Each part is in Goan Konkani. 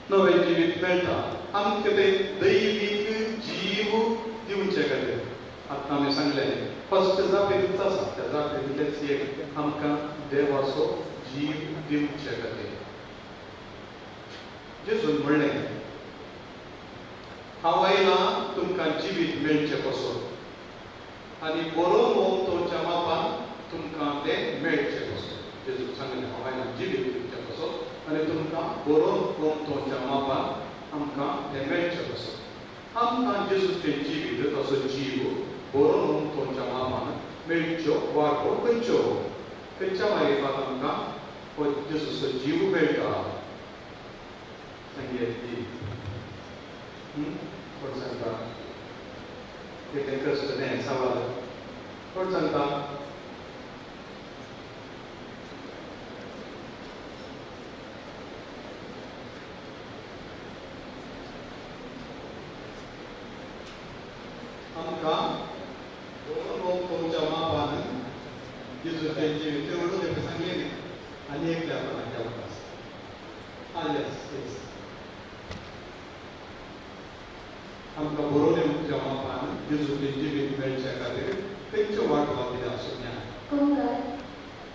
नवें जिवीत मेळटा आमकां तें दैवीक जीव दिवचे खातीर. आतां आमी सांगलें फस्ट जापेंतूच आसा, त्या जापेंतलेंच एक आमकां देवाचो जीव दिवचे खातीर. जेजून म्हणलें हांव आयलां तुमकां जिवीत मेळचें पसून आनी बरो मोमतोच्या मापान तुमकां तें मेळचें पसून. जेजून सांगलें हांव आयलां जिवीत दिवचें पसून आनी तुमकां बरो मोमतोच्या मापान आमकां तें मेळचें पसून. आमकां जेजूचें जिवीत तसो जीव बरो मोमतोच्या मापान मेळच्यो वाटो खंयच्यो, खंयच्या मार्गान आमकां हो जेजूचो जीव मेळटा सांगें. कोण सांगता कितें कश्ट तें सवाल कोण सांगता? आमकां तुमच्या मापान जेजूचें जिवीत तेवढं तें सांगलें न्ही आनी एकल्या आपणाक अवकाश. आं येस येस आमकां बरोवन येवच्या मापान जेजूचें जिवीत मेळचे खातीर खंयच्यो वाटो दिल्या आसूं. कुंगार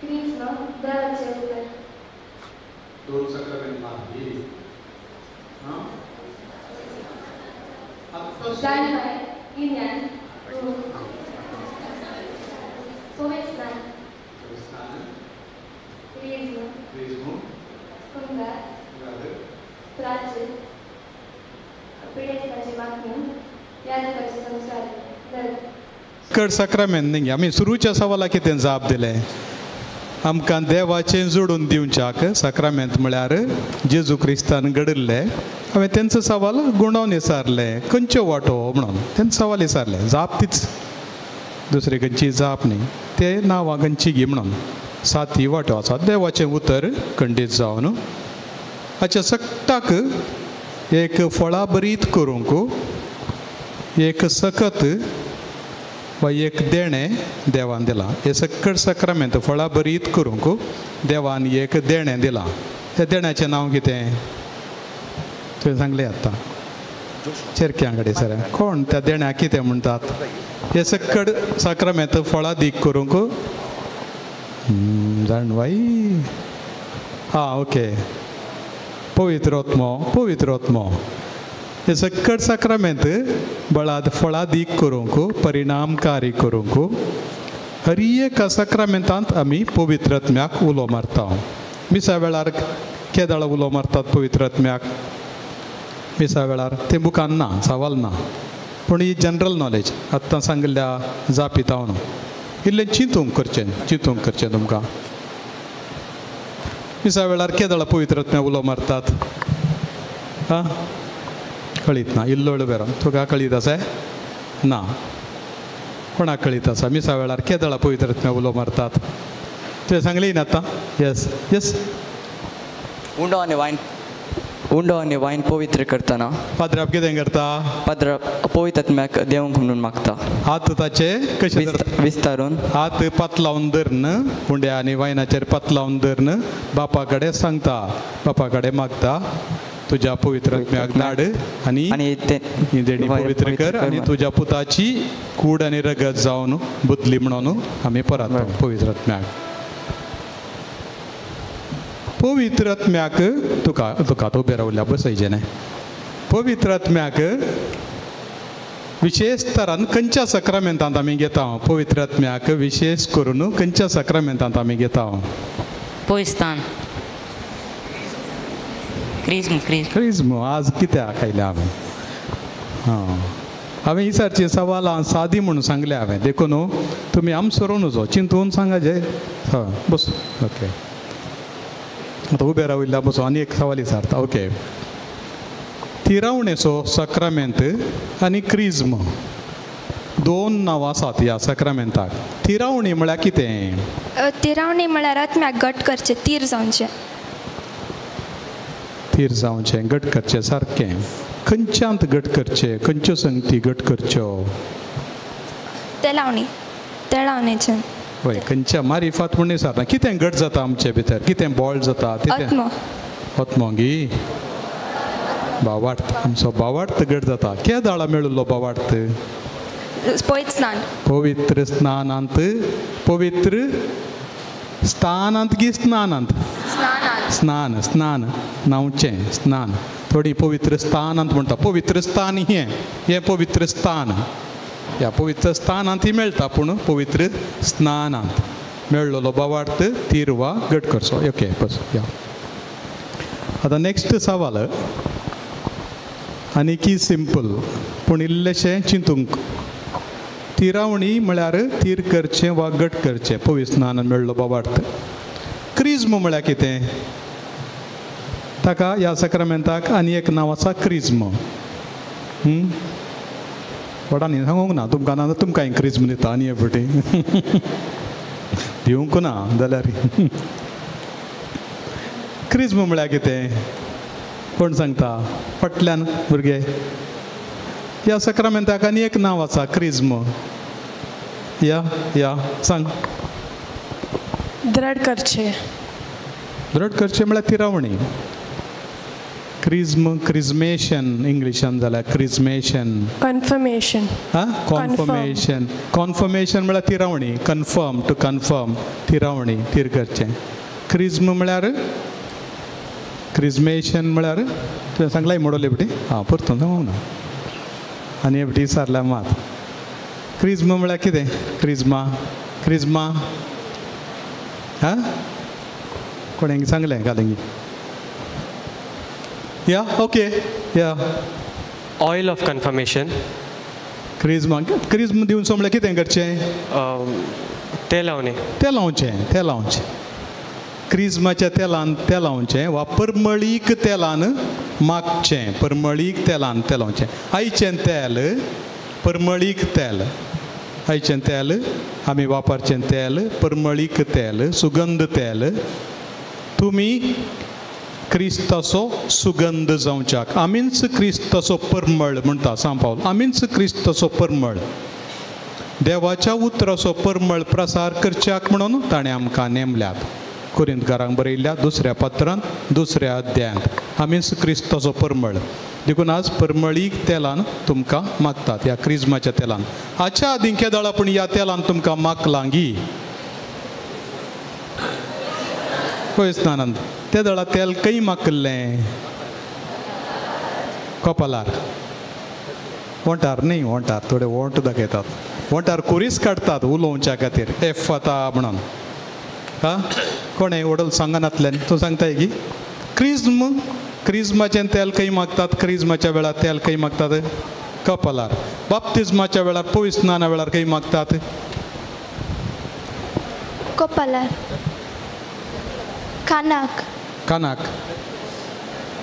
क्रिस्म देवाचें उतर दोन साक्रामेंत मागली. हां आतां जाणवाय गिन्यान पवित्र स्नान क्रिस्म क्रिस्म कुंगार प्राचीन पिडेस्ताची मागणी याजकाचे संस्कार. कड साक्रामेंत न्ही आमी सुरूच्या सवाला कितें जाप दिलें? आमकां देवाचें जोडून दिवच्याक साक्रामेंत म्हळ्यार जेजू क्रिस्तान घडिल्लें. हांवें तेंचो सवाल गुंडावन विचारलें खंयच्यो वाटो म्हणून तेंचो सवाल विचारलें. जाप तीच, दुसरी खंयची जाप न्ही. ते नांवां खंयची गी म्हणून साती वाटो आसा. देवाचें उतर खंडीत जावन हाच्या सगटाक एक फळाभरीत करूंक एक सकत वा एक देणें देवान दिलां. हें सकट साक्रामेंत फळाभरीत करूंक देवान एक देणें दिलां. त्या देण्याचें नांव कितें तुवें सांगलें आतां चेरक्यां कडेन सर कोण त्या देण्याक कितें म्हणटात? हें सकट साक्रामेंत फळादीक करूंक जाणवाय. आं ओके पवित्र आत्मो, पवित्र आत्मो. हे सकट साक्रामेंत बळाद फळादीक करूंक, परिणामकारी करूंक हर एका साक्रामेंतांत आमी पवित्र आत्म्याक उलो मारता. मिसा वेळार केदाळ उलो मारतात पवित्र आत्म्याक? मिसा वेळार तें बुकान ना, सवाल ना, पूण ही जनरल नॉलेज आत्तां सांगिल्ल्या जापीत हांव इल्लें चिंतूंक करचें, चिंतूंक करचें तुमकां. मिसा वेळार केदाळ पवित्र आत्म्याक उलो मारतात? आं, कळीत ना, इल्लो बेरो तुका कळीत आसा? ना, कोणाक कळीत आसा मिसा वेळार केदळा पवित्र आत्म्याक उलो मारतात? तुवें सांगली ना आतां? येस येस. उंडो आनी वायन, उंडो आनी वायन पवित्र करतना पाद्राप कितें करता? पाद्राप पवित्र आत्म्याक देवंक म्हणून मागता. हात ताचे कशे विस्तारून हात पातलावन धरून, उंड्या आनी वायनाचेर पातलावन धरून बापा कडेन सांगता, बापा कडेन मागता, तुज्या पवित्र आत्म्याक धाड आनी देणी पवित्र कर आनी तुज्या पुताची कूड आनी रगत जावन बदली म्हणून आमी परत पवित्र आत्म्याक. पवित्र आत्म्याक तुका तुका तो उबें रावल्या बसयचें न्हय. पवित्र आत्म्याक विशेष तरान खंयच्या साक्रामेंतांत आमी घेता? पवित्र आत्म्याक विशेष करून खंयच्या साक्रामेंतांत आमी घेता? पवित्रस्थान, क्रिज्म. क्रिज्म आज कित्याक आयल्या हांवें? हां, हांवें ही सारची सवालां सादी म्हणून सांगल्या हांवें, देखून तुमी आमसो न्हू चिंतून सांगा जे. हय बस, ओके. आतां उबें राविल्ल्या बसो आनी एक सवाल विचारता. ओके, तिरावणेचो साक्रामेंत आनी क्रिज्म दोन नांवां आसात ह्या साक्रामेंताक. तिरावणी म्हळ्यार कितें? तिरावणी म्हळ्यार आत्म्याक घट करचें, तीर जावचें. तीर जावचें, घट करचें, सारकें. खंयच्यांत घट करचें? खंयच्यो संगती घट करच्यो? तेलावणी, तेलावणेचें. वय, खंयच्या मारिफात म्हणून विचारता. कितें घट जाता आमचे भितर? कितें बॉल जाता? आत्मो. आत्मो गी बावार्थ, आमचो बावार्थ घट जाता. केदाळा मेळिल्लो बावार्थ? पवित्र स्नान. पवित्र स्नानांत. पवित्र स्थानांत की स्नानांत? स्नान, स्नान न्हांवचें, स्नान. थोडी पवित्र स्थानांत म्हणटा. पवित्र स्थान हें, हें पवित्र स्थान. ह्या पवित्र स्थानांत मेळटा, पूण पवित्र स्नानांत मेळ्ळलो बावार्थ तीर वा घट करचो. ओके, बस. या आतां नेक्स्ट सवाल आनी की सिंपल पूण इल्लेशें चिंतूंक. तिरावणी म्हळ्यार तीर करचें वा घट करचें, पवित्र स्नानान मेळ्ळो बावार्थ. क्रिज्म म्हळ्यार कितें? ताका ह्या साक्रामेंताक आनी एक नांव आसा क्रिज्म. व्हडांनी सांगूंक ना तुमकां, ना तुमकां क्रिज्म दिता आनी हे फावटी दिवंक ना जाल्यार. क्रिज्म म्हळ्यार कितें कोण सांगता? फाटल्यान भुरगे. ह्या साक्रामेंताक आनी एक नांव आसा क्रिज्म. या या सांग. दृढ करचें. दृढ करचें म्हळ्यार तिरावणी. क्रिज्म, क्रिज्मेशन इंग्लिशान जाल्यार क्रिज्मेशन. कन्फर्मेशन. हां, कॉन्फर्मेशन. कॉन्फर्मेशन म्हळ्यार तिरावणी, कन्फर्म, टू कन्फर्म, तिरावणी, तीर करचें. क्रिज्म म्हळ्यार क्रिज्मेशन म्हळ्यार तुवें सांगलां मोडोले बेटी. हां, परतून सांगूंक ना आनी बेटी विचारल्या मात. क्रिज्म म्हळ्यार कितें? क्रिज्मा, क्रिज्मा. हां, कोणें सांगलें घालें? या ओके, या ऑयल ऑफ कन्फर्मेशन. क्रिज्मा, क्रिज्म दिवन सो म्हळ्यार कितें करचें? तेल लावणें. तेल लावचें, तेल लावचें. क्रिज्माच्या तेलान तेल लावचें वा परमळीक तेलान मागचें. परमळीक तेलान तेल लावचें. आयचें तेल परमळीक तेल, आयचें तेल आमी वापरचें तेल परमळीक तेल, सुगंध तेल. तुमी क्रिस्ताचो सुगंध जावच्याक, आमीच क्रिस्ताचो परमळ म्हणटा सांव पावल. आमीच क्रिस्ताचो परमळ, देवाच्या उतराचो परमळ प्रसार करच्याक म्हणून ताणें आमकां नेमल्यात. कोरिंतकारांक बरयल्ल्या दुसऱ्या पत्रांत दुसऱ्या अध्यायांत आमीच क्रिस्ताचो परमळ. देखून आज परमळीक तेलान तुमकां मागतात, ह्या क्रिज्माच्या तेलान. हाच्या आदीं केदळा पूण ह्या तेलान तुमकां मागलां गी? पळय स्नानांत ते दळा तेल खंय माकल्लें? कपालार. ओंठार न्ही, ओंठार थोडे ओंठ दाखयतात, ओंठार कुरीस काडटात उलोवच्या खातीर एफ आतां म्हणून. आं कोणें ओडल सांगनातल्यान तूं सांगताय की क्रिज्म, क्रिज्माचें तेल खंय मागतात? क्रिज्माच्या वेळार तेल खंय मागतात? कपालार. बाप्तिज्माच्या वेळार, पवित्र स्नाना वेळार खंय मागतात? कपालार. कानाक. कानाक.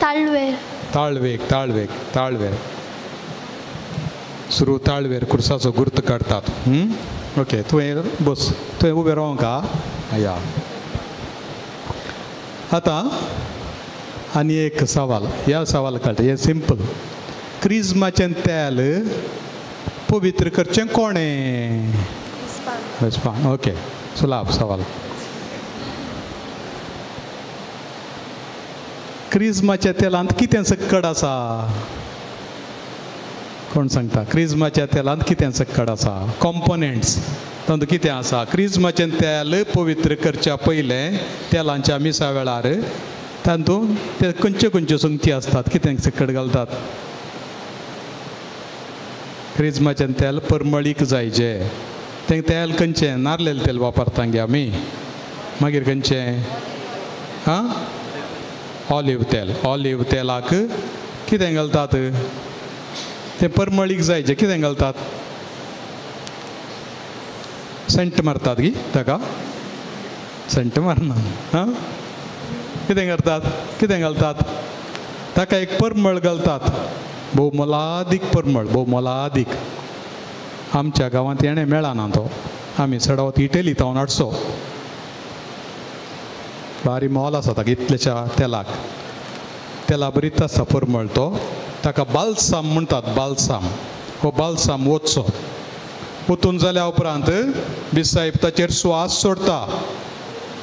ताळवेर. ताळवेक, ताळवेक, ताळवेर. सुरू ताळवेर कुर्साचो गुर्त काडटात. ओके, तुवें बस, तुवें उबें रावंक या. आतां आनी एक सवाल, ह्या सवाल काडटा, हें सिंपल. क्रिज्माचें तेल पवित्र करचें कोणें? ओके, सुलाभ सवाल. क्रिज्माच्या तेलांत कितें सक्कड आसा? कोण सांगता? क्रिज्माच्या तेलांत कितें सक्कड आसा? कॉम्पोनंट्स तातूंत कितें आसा? क्रिज्माचें तेल पवित्र करच्या पयलें तेलांच्या मिसा वेळार तातूंत ते खंयच्यो खंयच्यो संगती आसतात, कितें सक्कड घालतात? क्रिज्माचें तेल परमळीक जायचें. तें तेल खंयचें? नारलेलें तेल वापरता गे आमी. मागीर खंयचें? आं, ऑलिव तेल. ऑलिव तेलाक कितें घालतात? तें परमळीक जायचें. कितें घालतात? सेंट मारतात गी ताका? सेंट मारना. आं, कितें करतात? कितें घालतात? ताका एक परमळ घालतात, भोव मोलादीक परमळ, भोव मोलादीक. आमच्या गांवांत येणें मेळना तो, आमी चडावत इटली तावन हाडचो. भारी मोल आसा ताका इतल्याच्या तेलाक. तेला बरीच आसा परमळ तो. ताका बालसाम म्हणटात, बालसाम. हो बालसाम वचचो, ओतून जाल्या उपरांत बिसायब ताचेर स्वास सोडटा.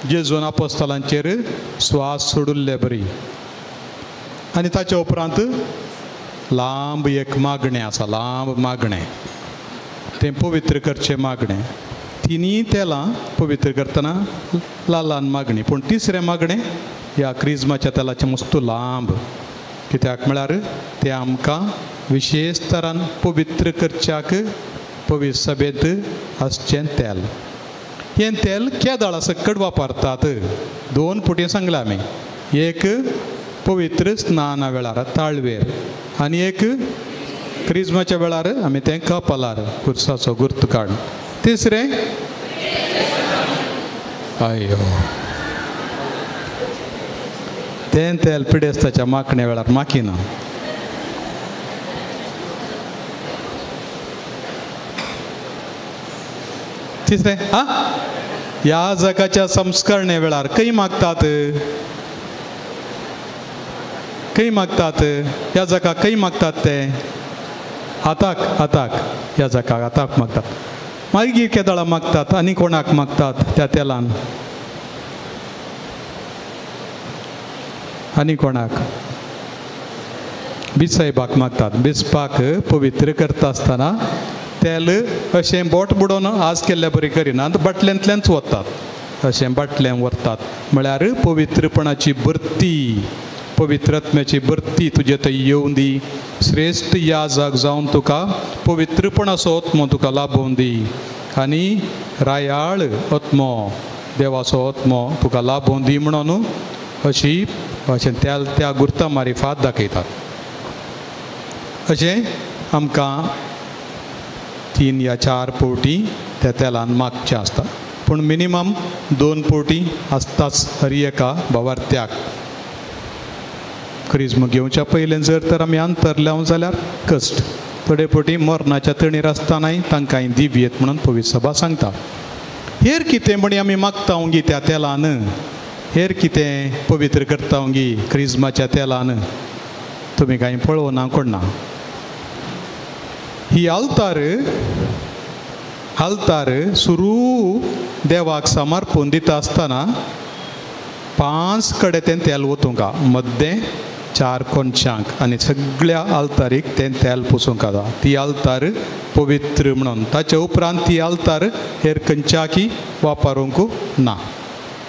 जेजून आपोस्तलांचेर स्वास सोडिल्ले बरी. आनी ताच्या उपरांत लांब एक मागणें आसा, लांब मागणें, तें पवित्र करचें मागणें. तिनूय तेलां पवित्र करतना ल्हान ल्हान मागणी, पूण तिसरें मागणें ह्या क्रिज्माच्या तेलाचें मस्त लांब. कित्याक म्हळ्यार तें आमकां विशेश तरान पवित्र करच्याक पवित्र सभेंत आसचें तेल. हें तेल केदाळा सकट वापरतात? दोन पुटी सांगलां आमी, एक पवित्र स्नाना वेळार ताळवेर, आनी एक क्रिज्माच्या वेळार आमी तें कपालार कुर्साचो गुर्त काड. तिसरें अयो तें तेल पिडेस्ताच्या माखण्या वेळार माखिना. तिसरें आ ह्या जगाच्या संस्करणे वेळार खंय मागतात? खंय मागतात? ह्या जगाक खंय मागतात ते? हाताक, हाताक, ह्या जगाक हाताक मागतात. मागीर केदळा मागतात आनी कोणाक मागतात त्या तेलान? आनी कोणाक? बिसायबाक मागतात. बिस्पाक पवित्र करता आसतना तेल अशें बोट बुडोवन आज केल्ल्या बरी करिनात, बाटल्यांतल्यानच वतात, अशें बाटल्यान व्हरतात. म्हळ्यार पवित्रपणाची भरती, पवित्रत्म्याची भरती तुजे थंय येवं दी, श्रेश्ठ याजक जावन तुका पवित्रपणाचो आत्मो तुका लाभोवन दी, आनी रायाळ आत्मो, देवाचो आत्मो तुका लाभोवन दी म्हणून अशी अशें त्या त्या गुर्ता मारिफात दाखयतात. अशें आमकां 3 या 4 पवटी त्या तेलान मागचें आसता, पूण मिनिमम 2 पवटी आसताच हर एका भावार्थ्याक. क्रिज्म घेवच्या पयलें जर तर आमी अंतरल्या जाल्यार कश्ट, थोडे पवटी मरणाच्या तणीर आसतनाय तांकां दिवयेत म्हणून पवित्र सभा सांगता. हेर कितें म्हणी आमी मागता गी त्या तेलान? हेर कितें पवित्र करता गी क्रिज्माच्या तेलान? तुमी कांय पळोवना कोण ना. ही आल्तार, आल्तार सुरू देवाक समर्पण दिता आसतना 5 कडेन तें तेल ओतूंक, मद्दें 4 कोनशांक, आनी सगळ्या आल्तारीक तें तेल पुसूंक जाता. ती आल्तार पवित्र म्हणून. ताचे उपरांत ती आल्तार हेर खंयच्याकी वापरूंक ना.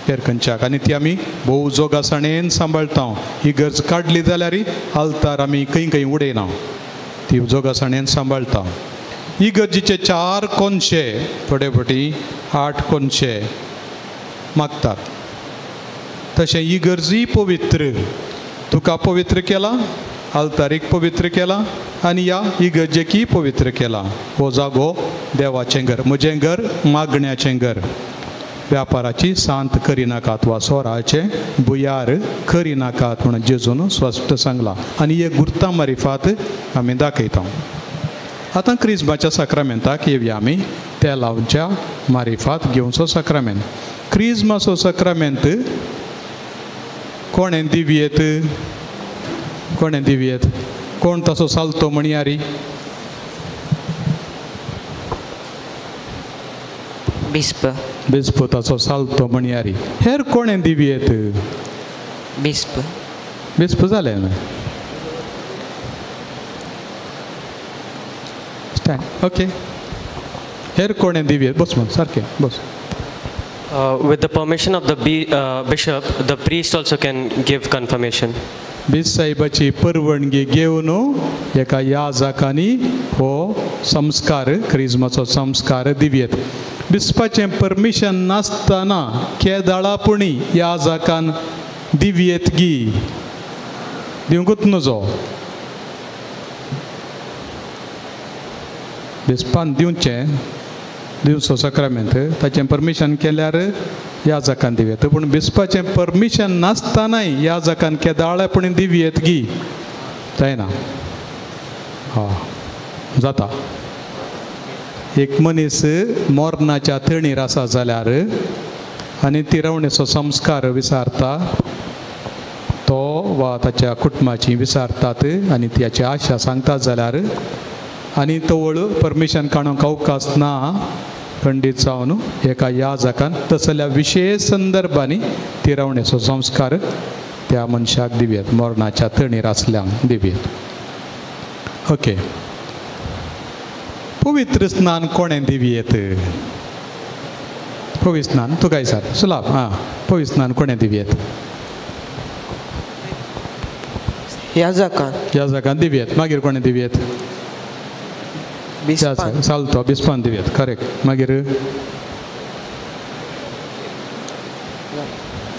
हेर खंयच्याक. आनी ती आमी भोव जोगासाणेन सांबाळटा. ही गरज काडली जाल्यार आल्तार आमी खंय खंय उडयना, ती जोगासाणेन सांबाळटा. ही गरजेचे 4 कोनशे, थोडे फावटी 8 कोनशे मागतात. तशें ही गरजी पवित्र, तुका पवित्र केला, आल्तारीक पवित्र केला आनी ह्या इगर्जेकय पवित्र केला. हो जागो देवाचें घर, म्हजें घर मागण्याचें घर. व्यापाराची सांत करिनाकात वा सोराचें भुयार करिनाकात म्हणून जेजून स्पश्ट सांगलां. आनी हे गुर्तां मारिफात आमी दाखयता. आतां क्रिज्माच्या साक्रामेंताक येवया आमी. तेलांच्या मारिफात घेवचो साक्रामेंत. क्रिज्माचो साक्रामेंत कोणें दिवयेत? कोणें दिवयेत? कोण तसो सालतो म्हणयारी? बिस्प. बिस्प ताचो सालतो म्हणयारी. हेर कोणें दिवयेत? बिस्प. बिस्प जालें न्हय? स्टँड. ओके, हेर कोणें दिवयेत? बस म्हण सारकें बस. With the permission of the bishop, the priest also can give confirmation. बीस साहेबाची परवानगी घेवन एका याजकांनी हो संस्कार, क्रिज्माचो संस्कार दिवयेत. बिस्पाचें परमिशन नासतना केदाळापणी याजकान दिवयेत गी? दिवंकूच नजो. बिस्पान दिवचें, दिवचो साक्रामेंत, ताचें परमिशन केल्यार याजकान दिवयेत. पूण बिस्पाचें परमिशन नासतनाय याजकान केदाळेपणी दिवयेत गी? जायना. हा जाता. एक मनीस मरणाच्या थणीर आसा जाल्यार आनी तिरवणेचो संस्कार विसारता तो वा ताच्या कुटुंबाची विसारतात आनी ताची आशा सांगता जाल्यार आनी तवळ परमिशन काडूंक अवकाश ना खंडीत जावन एका याजकान तसल्या विशेश संदर्भांनी तिरवणेचो संस्कार त्या मनशाक दिवयेत, मरणाच्या तणीर आसल्यांक दिवयेत. ओके, पवित्र स्नान कोणें दिवयेत? पवित्र स्नान तुका विचार सुलाभ. आं, पवित्र स्नान कोणें दिवयेत? याजकान. याजकान दिवयेत. मागीर कोणें दिवयेत? चालतो बिस्पान दिवयेत. करेक्ट. मागीर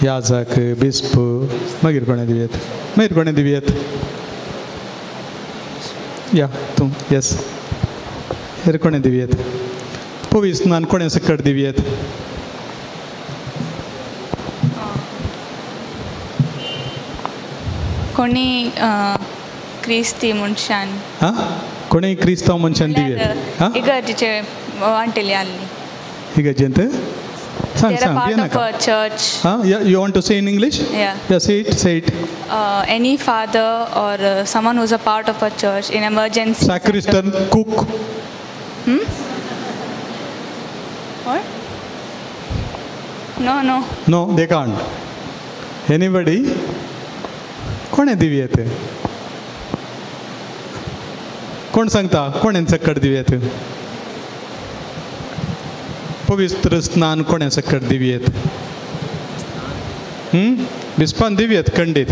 याजक, बिस्प, मागीर कोणें दिवयेत? मागीर कोणें दिवयेत? या तूं येस. हेर कोणें दिवयेत? पवित्र स्नान कोणें सकट दिवयेत? कोणी क्रिस्ती मनशान. हां, कोणी क्रिस्तांव मनशान दिवयेत? इगर्जेचे वांटेली आसली. इगर्जेंत सांग सांग. Part of a church. हां, you want to say in English? Yeah. Yeah, say it, say it. Any father or someone who's a part of a church in emergency. Sacristan, cook. What? No, no. No, they can't. Anybody? कोणें दिवयेत? कोण सांगता कोणें सकट दिवयेत? पवित्र स्नान कोणें सकट दिवयेत? बिस्पान दिवयेत खंडीत.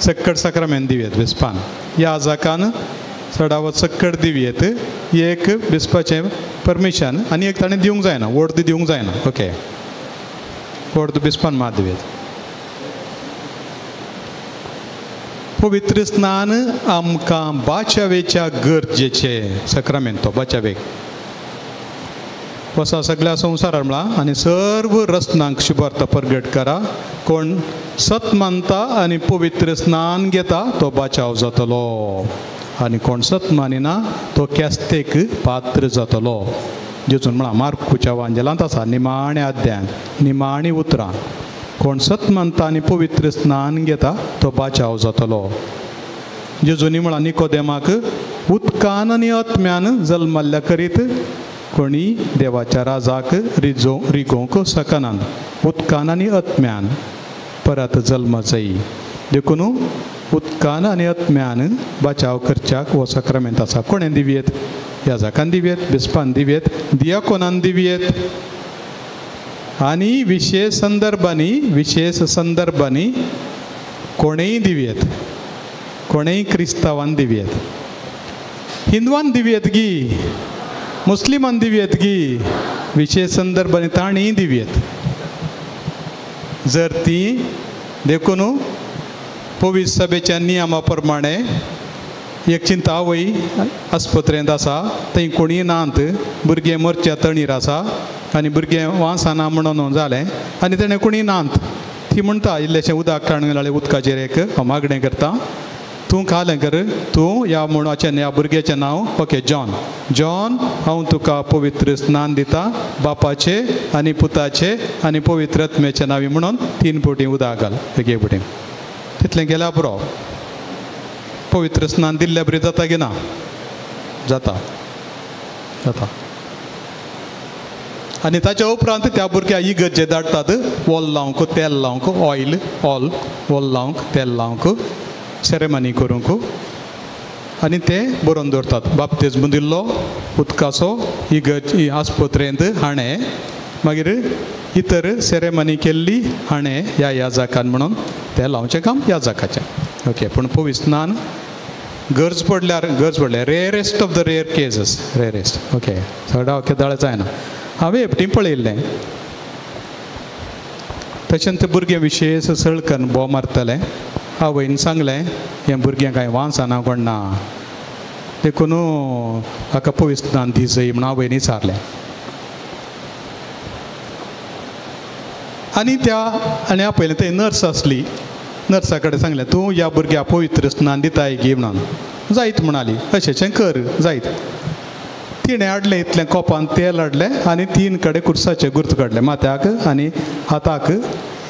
सक्कड साक्रामेंत दिवयेत बिस्पान. याजकान चडावत सक्कड दिवयेत. एक बिस्पाचें परमिशन आनी एक ताणें दिवंक जायना, वर्द दिवंक जायना. ओके, वर्द बिस्पान मात दिवयेत. पवित्र स्नान आमकां बाचावेच्या गरजेचें साक्रामेंत. तो बाचावेक वसा सगळ्या संवसारार म्हळां आनी सर्व रत्नांक शुभार्थ प्रगट करा. कोण सत मानता आनी पवित्र स्नान घेता तो बाचाव जातलो आनी कोण सत मानिना तो केस्तेक पात्र जातलो. जेजून म्हळां मार्कूच्या वांजेलांत आसा निमाण्या अध्यायांत निमाणी उतरां. कोण सत मानता आनी पवित्र स्नान घेता तो बाचाव जातलो. जेजूनी म्हळां निकोदेमाक उदकान आनी आत्म्यान जल्मल्ल्या करीत कोणी देवाच्या राजाक रिगोवंक शकनात. उदकान आनी आत्म्यान परत जल्म जाई. देखून उदकान आनी आत्म्यान बाचाव करच्याक हो साक्रामेंत आसा. कोणें दिवयेत? याजकान दिवयेत, बिस्पान दिवयेत, दियाकोनान दिवयेत. आनी विशेश संदर्भांनी, विशेश संदर्भांनी कोणेय दिवयेत, कोणेय क्रिस्तांवान दिवयेत, हिंदवान दिवयेत गी, मुस्लिमान दिवयेत गी, विशेश संदर्भांनी तांणीय दिवयेत. जर ती देखून पवित्र सभेच्या नियमा प्रमाणे एक चिंता आवय आस्पत्रेंत आसा, थंय कोणीय नात, भुरगें मरच्या तणीर आसा आनी भुरगें वांसाना म्हणून जालें आनी तेणें कोणीय नात, ती म्हणटा इल्लेशें उदक काडून जाल्यार उदकाचेर एक हांव मागणें करता, तूं खालें कर, तूं ह्या म्हणवाचें ह्या भुरग्याचें नांव ओके जॉन, जॉन हांव तुका पवित्र स्नान दिता बापाचे आनी पुताचे आनी पवित्र आत्म्याचे नांवी म्हणून 3 फावटी उदक घाल एक फावटी, तितलें गेल्यार पुरो. पवित्र स्नान दिल्ल्या बरी जाता की ना? जाता, जाता. आनी ताच्या उपरांत त्या भुरग्याक इगर्जे धाडटात वोल लावंक, तेल लावंक, ऑयल ऑल वोल लावंक, तेल लावंक, सेरेमनी करूंक, आनी ते बरोवन दवरतात बाप्तिज्म दिल्लो उदकाचो इगर्ज आस्पत्रेंत हाणें, मागीर इतर सेरेमनी केल्ली हाणें ह्या याजकान म्हणून तें लावचें काम याजकाचें. ओके, पूण पवित्र स्नान गरज पडल्यार, गरज पडल्यार rarest of the rare cases, rarest. Okay, सगळ्या ओके दाळ जायना. हांवें एकटी पळयल्लें तशेंच तें भुरगें विशेश सळकन बोव मारतलें. आवयन सांगलें हें भुरगें कांय वांसाना कोण ना, देखून हाका पवित्र स्नान दिजय म्हणून आवयन विचारलें. आनी त्या आनी आपयलें थंय नर्स आसली, नर्सा कडेन सांगलें तूं ह्या भुरग्याक पवित्र स्नान दिताय गी म्हणून. जायत म्हणाली, अशेंचें कर जायत. तिणें हाडलें इतलें कोपान तेल हाडलें आनी 3 कडेन कुर्साचें गुर्त काडलें माथ्याक आनी हाताक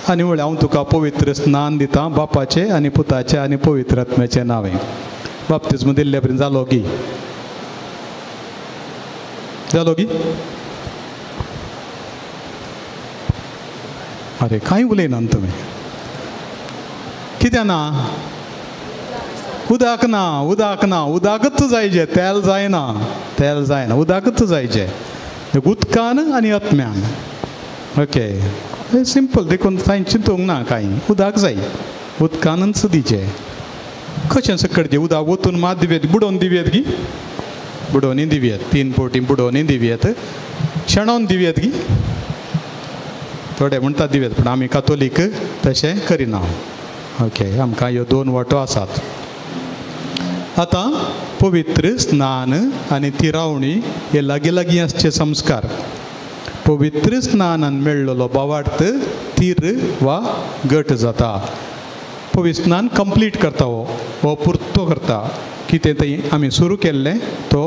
आनी म्हणलें हांव तुका पवित्र स्नान दितां बापाचें आनी पुताचें आनी पवित्र आत्म्याचें नांवें. बाप्तिज्म दिल्ले पर्यंत जालो गी, जालो गी? अरे कांय उलयना तुमी, कित्याक ना? उदक ना, उदक ना, उदकच जायचें, तेल जायना, तेल जायना, उदकच जायचें, उदकान आनी आत्म्यान. ओके, सिंपल, देखून कांय चिंतूंक ना कांय, उदक जाय, उदकानच दिचें. कशें सकळचें उदक वतून मात दिवयेत, बुडोवन दिवयेत गी, बुडोवनी दिवयेत, 3 फावटी बुडोवनी दिवयेत, शेणोवन दिवयेत गी. थोडे म्हणटा दिवयेत, पूण आमी कातोलीक तशें करिना. ओके, आमकां ह्यो 2 वाटो आसात. आतां पवित्र स्नान आनी तिरावणी हे लागीं लागीं आसचे संस्कार. पवित्र स्नानान मेळ्ळलो भावार्थ तीर वा गट जाता. पवित्र स्नान कंप्लीट करता, हो पुर्तो करता, कितें थंय आमी सुरू केल्लें तो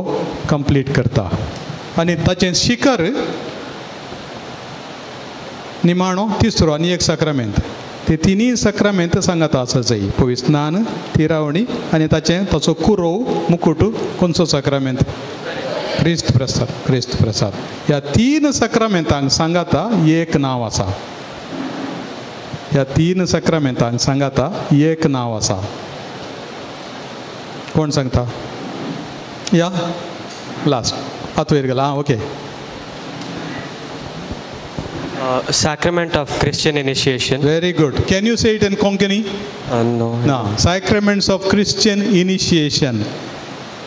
कंप्लीट करता. आनी ताचें शिखर निमाणो तिसरो आनी एक साक्रामेंत. ते तिनूय साक्रामेंत सांगाता आसा जाय, पवित्र स्नान, तिरावणी आनी ताचें ताचो कुरोव मुकुट. खंयचो साक्रामेंत? क्रिस्त प्रसाद, क्रिस्त प्रसाद. ह्या 3 साक्रामेंतांक सांगाता एक नांव आसा. ह्या 3 साक्रामेंतांक सांगाता एक नांव आसा. कोण सांगता? या लास्ट आतां वयर गेला. आं, okay. Sacrament of Christian initiation. Very good. Can you say it in Konkani? No. No. Sacraments of Christian initiation.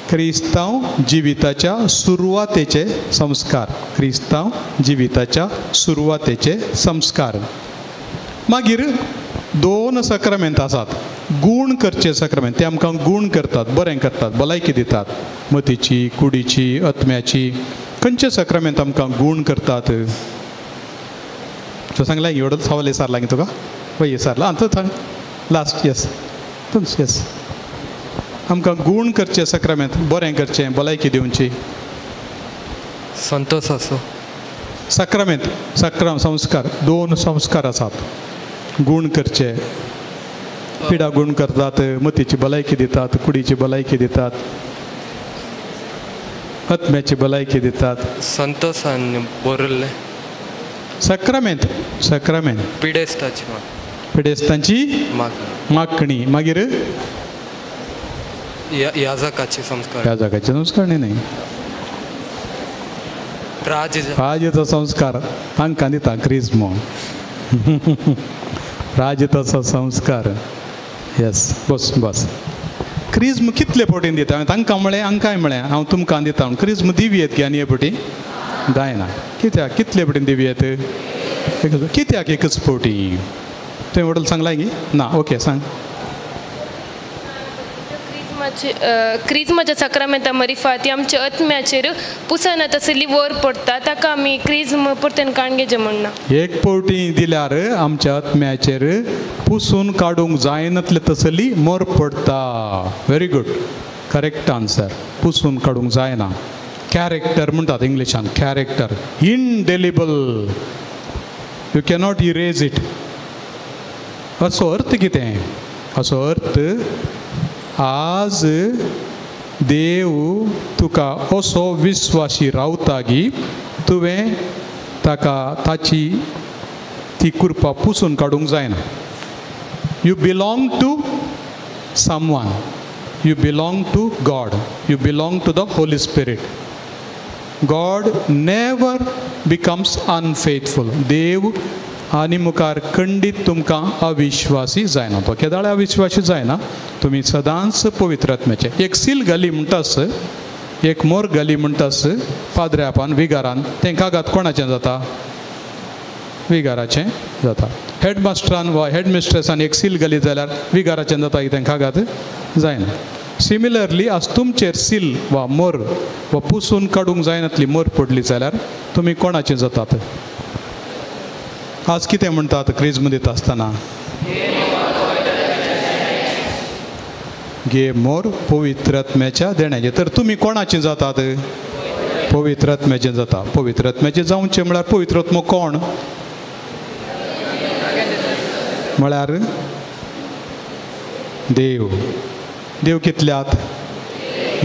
क्रिस्तांव जिविताच्या सुरवातेचे संस्कार, क्रिस्तांव जिविताच्या सुरवातेचे संस्कार. मागीर 2 साक्रामेंत आसात, गूण करचे साक्रामेंत. ते आमकां गूण करतात, बरें करतात, भलायकी दितात, मतीची, कुडीची, आत्म्याची. खंयचे साक्रामेंत आमकां गूण करतात? तो सांगला एवढं सवाल सारला की तुका वय सारला. आं, तो सांग लास्ट. येस, तुमच येस. आमकां गूण करचें साक्रामेंत, बरें करचें, भलायकी दिवची. संतोषाचो साक्रामेंत, साक्राम संस्कार, 2 संस्कार आसात. गूण करचे, पिडा गूण करतात, मतीची भलायकी दितात, कुडीची भलायकी दितात, आत्म्याची भलायकी दितात. संतोषान बरयल्लें साक्रामेंत, साक्रामेंत पिडेस्ताची, पिडेस्तांची मागणी. मागीर याजकाचे संस्कार, याजकाचे संस्कार न्ही. प्राजितो संस्कार तांकां दिता क्रिज्म. प्राजिताचो संस्कार. येस, बस बस. क्रिज्म कितले पटीन दिता? हांवें तांकां म्हळें, हांकांय म्हळें, हांव तुमकां दिता म्हूण. क्रिज्म दिवयेत की आनी हे पटी जायना. कित्याक कितले पटीन दिवयेत? कित्याक एकच पटी? तुवें वडील सांगलां की ना? ओके, सांग. क्रिज्माच्या साक्रामेंता मरिफात आमच्या आत्म्याचेर पुसना तसली वर पडटा, ताका आमी क्रिज्म परतून काणगेचें म्हणना. एक पवटी दिल्यार आमच्या आत्म्याचेर पुसून काडूंक जायनातले तसली मोर पडटा. Very good, correct answer. पुसून काडूंक जायना. कॅरेक्टर म्हणटात इंग्लिशान, character indelible, you cannot erase it. असो अर्थ कितें? असो अर्थ आज देव तुका असो विस्वासी रावता की तुवें ताका ताची ती कृपा पुसून काडूंक जायना. You belong to someone, you belong to God, you belong to the Holy Spirit. God never becomes unfaithful. देव आनी मुखार खंडीत तुमकां अविश्वासी जायना. तो केदाळे अविश्वासी जायना. तुमी सदांच पवित्र आत्म्याचे. एक सील घाली म्हणटास, एक मोर घाली म्हणटास पाद्र्यापान विगारान, तें कागाद कोणाचें जाता? विगाराचें जाता. हेडमास्टरान वा हेडमिस्ट्रेसान एक सील घाली जाल्यार विगाराचें जाता कितें कागाद जायना. सिमिलरली आज तुमचेर सील वा मोर वा पुसून काडूंक जायनातली मोर पडली जाल्यार तुमी कोणाचें जातात? आज कितें म्हणटात क्रिज्म दिता आसतना? गे मोर पवित्र आत्म्याच्या देण्याचे. तर तुमी कोणाचे जातात? पवित्र आत्म्याचे जाता. पवित्र आत्म्याचे जावचें म्हळ्यार पवित्र आत्मो कोण म्हळ्यार? देव. देव कितल्यात?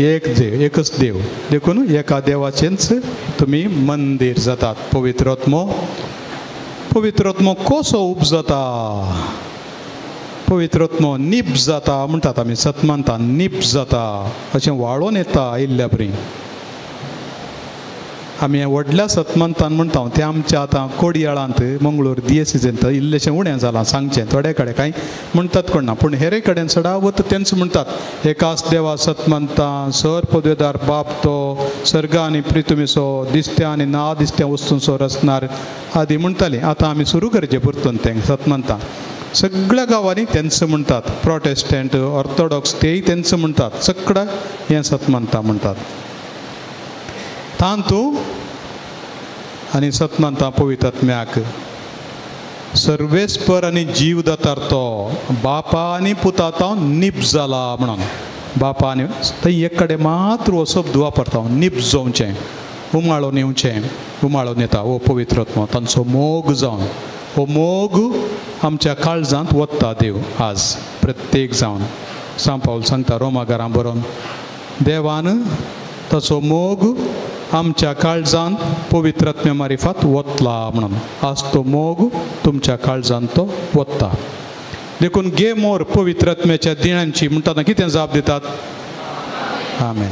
एक देव, एकच देव. देखून एका देवाचेंच तुमी मंदीर जातात. पवित्र आत्मो, पवित्र आत्मो कसो उपजता? पवित्र आत्मो नीब जाता म्हणटात आमी सतमानता. नीब जाता अशें वाळोन येता आयिल्ल्या परी. आमी व्हडल्या सतमंतान म्हणटा तें आमच्या आतां कोडयाळांत मंगळूर दियेसिजेंत इल्लेशें उणें जालां सांगचें. थोडे कडेन कांय म्हणटात कोण ना, पूण हेरे कडेन चडावत तेंच म्हणटात. एकाच देवा सतमंता सर पदवेदार बाप तो सर्ग आनी प्रितुमिसो दिसत्या आनी ना दिसत्या वस्तूंचो रचणार आदी म्हणटाली. आतां आमी सुरू करचें परतून तें सतमंता. सगळ्या गांवांनी तेंच म्हणटात. प्रोटेस्टंट ऑर्थोडॉक्स तेय तेंच म्हणटात. सगळं हें सतमंता म्हणटात. तांतू आनी सतमंता पवित्र आत्म्याक सर्वेस्पर आनी जीव दातार तो बापा आनी पुता तो नीब जाला म्हणून. बापा आनी थंय एक कडेन मात्र हो शब्द वापरता, नीब जावचें, उमाळोन येवचें, उमाळोन येता हो पवित्र आत्मो तांचो मोग जावन. हो मोग आमच्या काळजांत वता देव आज प्रत्येक जावन. सांव पावल सांगता रोमा घरां बरोवन, देवान ताचो मोग आमच्या काळजांत पवित्र आत्म्या मारिफात वतला म्हणून. आज तो मोग तुमच्या काळजांत तो वता. देखून गे मोर पवित्र आत्म्याच्या दिणांची म्हणटा कितें जाप दितात? आमेन.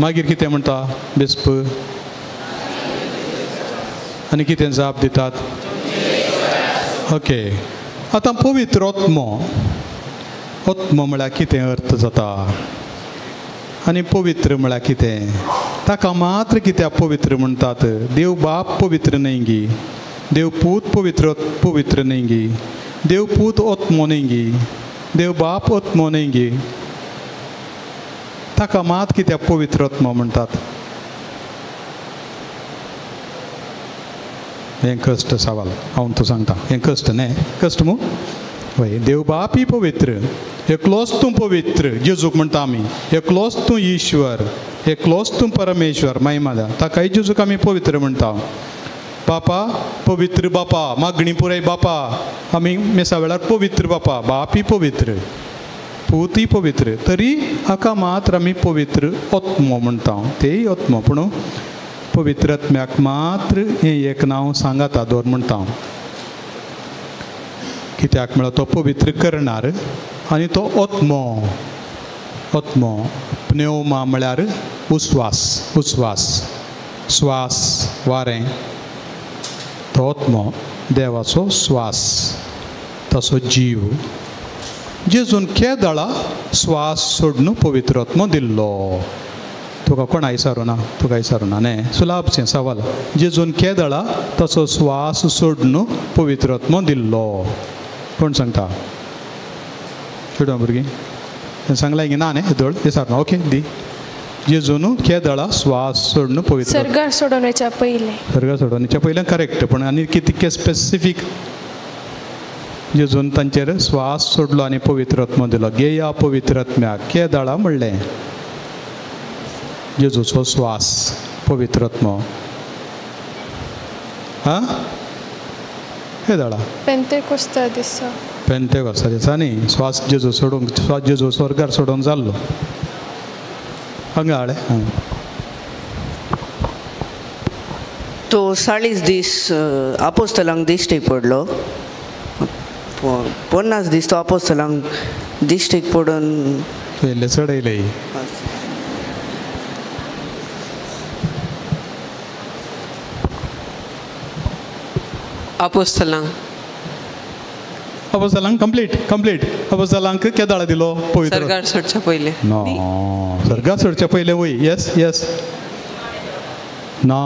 मागीर कितें म्हणटा बिस्प? आनी कितें जाप दितात? ओके. आतां पवित्र आत्मो, आत्मो म्हळ्यार कितें अर्थ जाता आनी पवित्र म्हळ्यार कितें? ताका मात्र कित्याक पवित्र म्हणटात? देव बाप पवित्र न्हय गी, देव पूत पवित्र पवित्र न्हय गी, देव पूत आत्मो न्हय गी, देव बाप आत्मो न्हय गी, ताका मात कित्याक पवित्र आत्मो म्हणटात? हें कश्ट सवाल हांव तूं सांगता. हें कश्ट न्हय, कश्ट मू? वय. देव बापी पवित्र, एकलोच तूं पवित्र जेजूक म्हणटा आमी, एकलोच तूं ईश्वर, एकलोच तूं परमेश्वर महिमा दा. ताकाय जेजूक आमी पवित्र म्हणटा. बापा पवित्र बापा, मागणी पुराय बापा, आमी मिसा वेळार पवित्र बापा, बापी पवित्र, पूतय पवित्र, तरी हाका मात्र आमी पवित्र आत्मो म्हणटा. तेय आत्मो, पूण पवित्र आत्म्याक मात्र हें एक नांव सांगाता दवर म्हणटा. कित्याक म्हळ्यार तो पवित्र करणार आनी तो आत्मो. आत्मो प्नेवमा म्हळ्यार उस्वास, उस्वास, स्वास. वारें, तो आत्मो देवाचो स्वास, तसो जीव. जेजून केदळा स्वास सोडून पवित्र आत्मो दिल्लो. तुका कोण आयसारू ना, तुका आयसारू ना न्ही, सुलाभचें सवाल. जेजून केदळा तसो स्वास सोडून पवित्र आत्मो दिल्लो. कोण सांगता? चेडवां भुरगीं सांगलां की ना न्ही, दोळ विसारना. ओके दी. जेजून केदळा स्वास सोडून पवित्र सर्गार सोडोवण्याच्या पयलें, सर्गार सोडोवण्याच्या पयलें करेक्ट. पण आनी कितके स्पेसिफीक जेजून तांचेर स्वास सोडलो आनी पवित्र आत्मो दिलो. गेया पवित्र आत्म्याक केदळा म्हणलें जेजूचो स्वास पवित्र आत्मो. आं केदळा पेंतेकोस्ता दिसा, पेंतेकोस्ता दिसा न्ही, स्वास जेजू सोडूंक, स्वास जेजू स्वर्गार सोडून जाल्लो. हांगा हाडे. तो 40 दीस आपोस्तलांक दिश्टीक पडलो. 50 दीस तो आपोस्तलांक दिश्टीक पडून चडयले. आपोस्तलांक अपोस्तलांक कंप्लीट कंप्लीट. अपोस्तलांक केदाळा दिलो पवित्र सर्गार सोडच्या पयलें. ना, सर्गार सोडच्या पयलें वय. येस येस ना,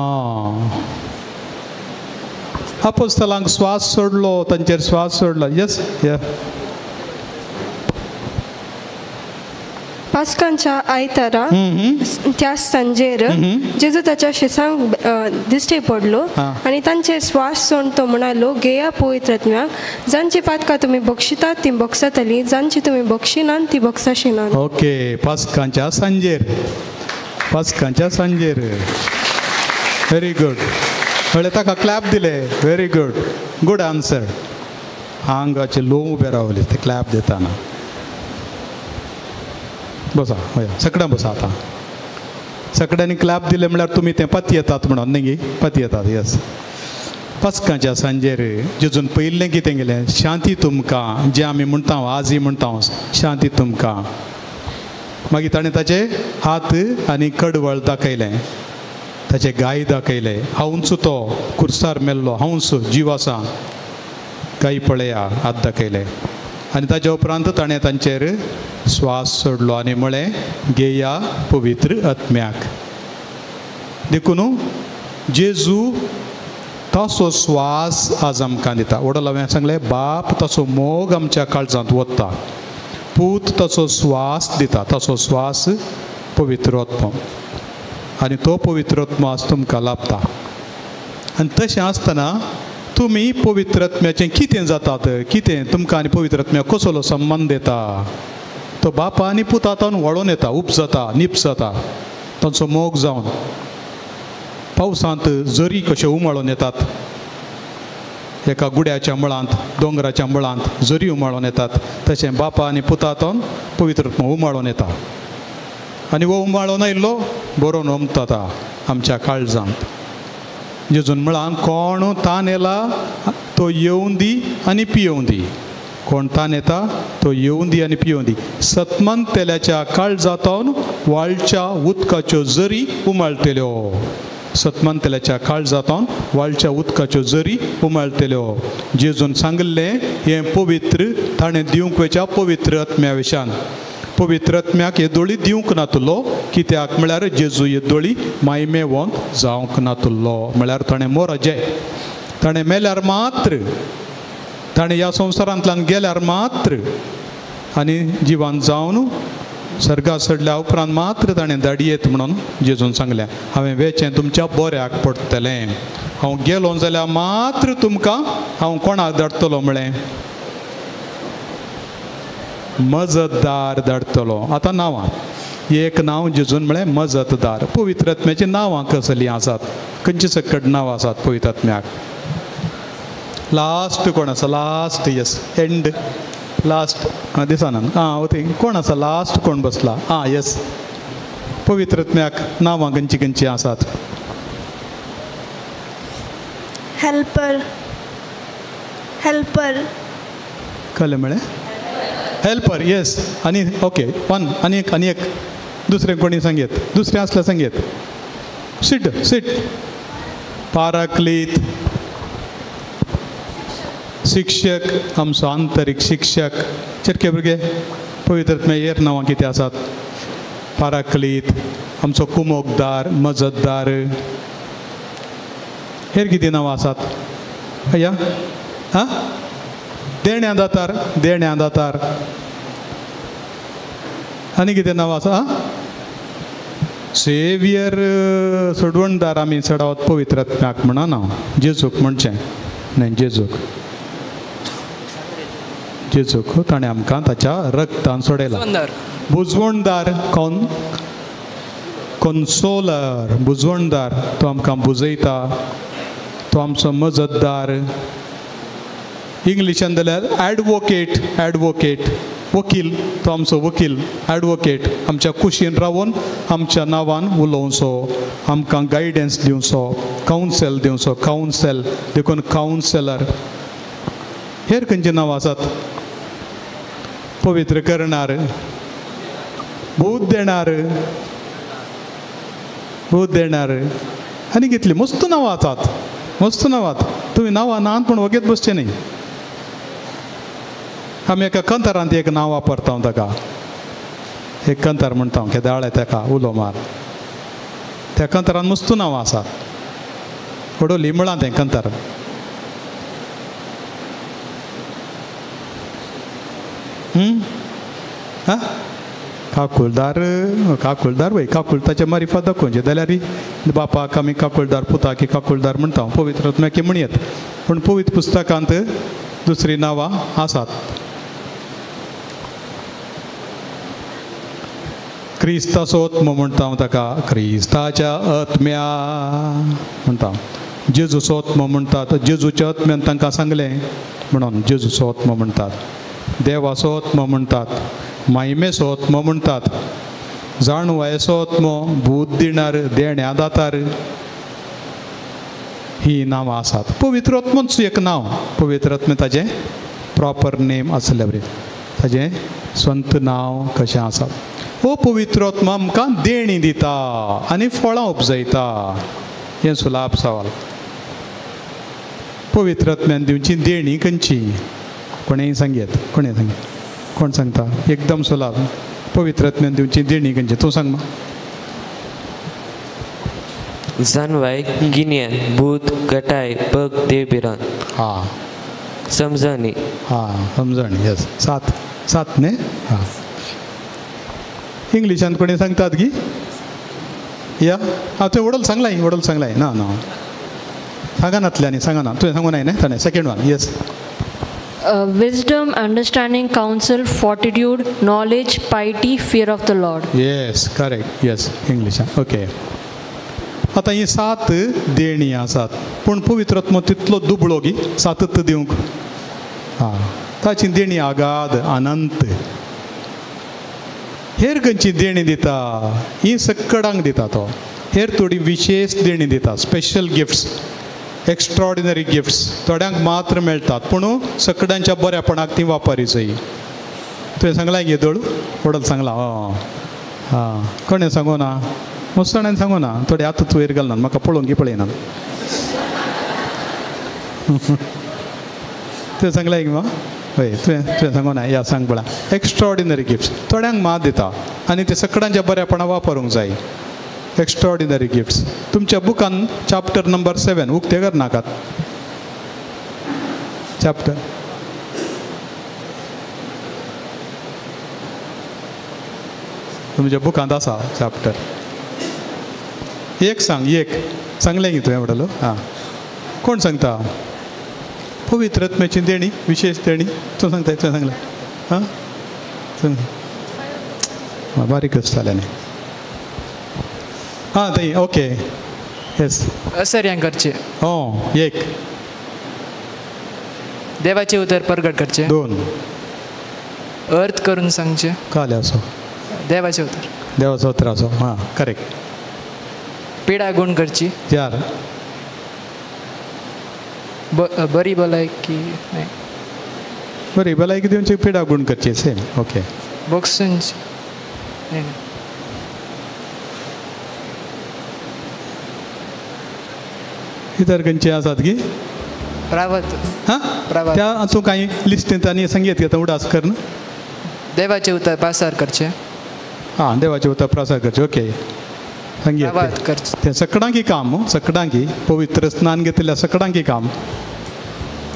अपोस्तलांक स्वास सोडलो, तांचेर स्वास सोडलो. येस ये. पास्कांच्या आयतारा त्या सांजेर जेजू ताच्या शिसांक दिश्टी पडलो आनी तांचे स्वास सोडून तो म्हणालो, घेया पवित्र आत्म्याक, जांची पातकां तुमी बक्षितात ती बक्षातली, जांची तुमी बक्षिनात ती बक्षाशिनात. ओके, पास्कांच्या सांजेर, पास्कांच्या सांजेर. Very good. म्हळ्यार ताका क्लॅप दिले. Very good, good answer. आंगाचे लोम उबे रावले ते क्लॅप दिताना. बसा हय, सगळ्यां बसा. आतां सगळ्यांनी क्लॅप दिले म्हळ्यार तुमी तें पतयेतात म्हणून न्ही गी, पतयेतात. येस. पास्कांच्या सांजेर जेजून पयलें कितें केलें? शांती तुमकां, जें आमी म्हणटा आजय म्हणटा शांती तुमकां. मागीर ताणें ताचे हात आनी कडवळ दाखयलें, ताचे गाय दाखयले. हांवूच तो कुर्सार मेल्लो, हांवूच जीव आसा, गाय पळया, हात दाखयले. आनी ताच्या उपरांत ताणें तांचेर स्वास सोडलो आनी म्हळें, घेया पवित्र आत्म्याक. देखून जेजू तसो स्वास आज आमकां दिता. वडल हांवें सांगलें, बाप तसो मोग आमच्या काळजांत वता, पूत तसो स्वास दिता, तसो स्वास पवित्र आत्मो, आनी तो पवित्र आत्मो आज तुमकां लाभता. आनी तशें आसतना तुमी पवित्र आत्म्याचें कितें जातात, कितें तुमकां आनी पवित्र आत्म्याक कसलो संबंद येता? तो बापा आनी पुतांतून वळोन येता, उपजता, निपजता, तांचो मोग जावन पावसांत जरी कशे उमाळून येतात, एका गुड्याच्या मुळांत, दोंगराच्या मुळांत जरी उमाळून येतात, तशें बापा आनी पुतांतून पवित्र आत्मो उमाळून येता. आनी हो उमाळून आयिल्लो बरोवन ओमता आमच्या काळजांत. जेजून म्हळां, कोण तान येला तो येवूं दी आनी पियोवं दी. कोण तान येता तो येवूं दी आनी पियोवं दी. सतमंतेल्याच्या काळजांतून वाळच्या उदकाच्यो जरी उमाळटल्यो. सतमंतेल्याच्या काळजांतून वाळच्या उदकाच्यो जरी उमाळटल्यो. जेजून सांगिल्लें हें पवित्र ताणें दिवंक वयच्या पवित्र आत्म्या विशान. पवित्र आत्म्याक येदोळी दिवंक नातुल्लो, कित्याक म्हळ्यार जेजू येदोळी मायमेवंत जावंक नातुल्लो. म्हळ्यार ताणें मोराजें, ताणें मेल्यार मात्र, ताणें ह्या संवसारांतल्यान गेल्यार मात्र आनी जिवान जावन सर्गा चडल्या उपरांत मात्र ताणें धाडयेत म्हणून जेजून सांगलें. हांवें वेचें तुमच्या बऱ्याक पडटलें, हांव गेलो जाल्यार मात्र तुमकां हांव कोणाक धाडटलो म्हळें? मजतदार धाडटलो. आतां नांवां, एक नांव जेजून म्हळें मजतदार. पवित्र आत्म्याचीं नांवां कसलीं आसात? खंयची सकट नांवां आसात पवित्र आत्म्याक? लास्ट कोण आसा? Last, yes, and last. आं दिसना. आं ओके, कोण आसा लास्ट? कोण बसला? आं येस. पवित्र आत्म्याक नांवां खंयची खंयची आसात? हेल्पर, हेल्पर कळ्ळें म्हळें? हेल्पर, येस. आनी ओके वन, आनी एक, आनी एक दुसरें कोणी सांगयत? दुसरें आसल्यार सांगयत. Sit sit. पाराक्लीत, शिक्षक, आमचो आंतरीक शिक्षक. चेरके भुरगे पवित्र आत्म्या हेर नांवां कितें आसात? पाराक्लीत, आमचो कुमोकदार, मजतदार. हेर कितें नांवां आसात? अय्या आं, देण्या दातार, देण्या दातार. आनी कितें नांव आसा? सेवियर, सोडवणदार. आमी चडावत पवित्र आत्म्याक म्हणना, जेजूक म्हणचें न्हय. जेजूक, जेजूक ताणें आमकां ताच्या रक्तान सोडयला. बुजवणदार, कोन कन्सोलर, बुजवणदार. तो आमकां बुजयता, तो आमचो मजतदार. इंग्लिशान जाल्यार ॲडवोकेट, ॲडवोकेट, वकील. तो आमचो वकील, ॲडवोकेट. आमच्या कुशीन रावन आमच्या नांवान उलोवचो, आमकां गायडन्स दिवचो, कावन्सेल दिवचो, कावन्सेल. देखून कावन्सेलर. हेर खंयचीं नांवां आसात? पवित्र करणार, भूत देणार, भूत देणार. आनी कितलीं मस्त नांवां आसात, मस्त नांवां. तुमी नांवां नात पूण वगेत बसचें न्ही. आमी एका कंतारांत एक नांव वापरता ताका, एक कंतार म्हणटा केदाळे ताका उलो मार. त्या कंतारान मस्त नांवां आसात. वडोली म्हळां तें कंतार. आं, काकुळदार, काकुळदार वय, काकुळताचे मारिफात दाखोवचें जाल्यार बापाक आमी काकुळदार, पुताक काकुळदार म्हणटा, पवित्र आत्म्याक म्हणयत. पूण पवित्र पुस्तकांत दुसरीं नांवां आसात. क्रिस्ताचो आत्मो म्हणटा हांव ताका, क्रिस्ताच्या आत्म्या म्हणटा. जेजूचो आत्मो म्हणटात, जेजूच्या आत्म्यान तांकां सांगलें म्हणून जेजूचो आत्मो म्हणटात. देवाचो आत्मो म्हणटात, मायमेचो आत्मो म्हणटात, जाणवायेचो आत्मो, भूत दिणार, देण्या दातार. ही नांवां आसात. पवित्र आत्मोच एक नांव. पवित्र आत्मे ताजें प्रॉपर नेम आसलें बरें, ताजें स्वंत नांव कशें आसा. हो पवित्र आत्मा आमकां देणी दिता आनी फळां उपजयता. हें सुलाभ सवाल. पवित्र आत्म्यान दिवची देणी खंयची? कोणेय सांगयत, कोणेय सांगयत, कोण सांगता? एकदम सुलाभ. पवित्र आत्म्यान दिवची देणी खंयची? तूं सांग मा. जानवाय, गिन्यान, भूत, गटाय, बग, देवभिरांत. हां, समजणी. हां, समजणी. येस, सात, सात न्ही. हां, इंग्लिशान कोणी सांगतात की या? हां, तुवें वडल सांगलाय, वडल सांगलाय. ना ना, सांगनातलें आनी सांगना. तुवें सांगूं नाय न्ही ताणें. Second one. Yes. Wisdom, understanding, counsel, fortitude, knowledge, piety, fear of the Lord. Yes, correct. Yes, English. Okay. आतां ही सात देणी आसात. पूण पवित्र आत्मो तितलो दुबळो की सातच दिवंक? हां, ताची देणी आगाद, अनंत. हेर खंयची देणी दिता? ही सकडांक दिता तो. हेर थोडी विशेष देणी दिता, स्पेशल गिफ्ट्स, एक्स्ट्रॉर्डिनरी गिफ्ट्स थोड्यांक मात्र मेळटात, पूण सकडांच्या बऱ्यापणाक ती वापरीचय. तुवें सांगलां गे दोळ वडल सांगलां? हां, कोणें सांगू ना? मस्त जाणांनी सांगू ना. थोडे आतां वयर घालना, म्हाका पळोवंक की पळयना. तुवें सांगलां गे मा? हय, तुवें तुवें सांगू ना. या सांग पळया. एक्स्ट्रॉर्डिनरी गिफ्ट्स थोड्यांक मात दिता आनी ते सकडांच्या बऱ्यापणाक वापरूंक जाय. एक्स्ट्रॉर्डिनरी गिफ्ट्स तुमच्या बुकान चॅप्टर नंबर 7 उक्ते करनाकात. चॅप्टर तुमच्या बुकांत आसा चॅप्टर. एक सांग, एक सांगलें गी तुवें वडलो? हां, कोण सांगता? पवित्र आत्म्याची देणी, विशेष देणी. तूं सांगता? तुवें सांगलें? हां, बारीक जालें न्ही. हां, थंय. ओके, येस. असर्यां करचें. हो, एक. देवाचें उतर परगट करचें. दोन. अर्थ करून सांगचें. काले असो देवाचें उतर, देवाचो उतर असो. हां, करेक्ट. पिडा गुण करची. चार. बरी भलायकी. बरी भलायकी दिवची, पिडा गुण करची. सेम. ओके. बॉक्सूंची. इतर खंयचे आसात की प्रावत. हां, त्या तूं कांय लिस्टींत आनी संगीत घेता उडास करना. देवाचें उतर प्रसार करचें. हां, देवाचें उतर प्रसार करचें. ओके, संगीत तें सकडांकी काम, सकडांकी पवित्र स्नान घेतिल्ल्या सकडांकी काम.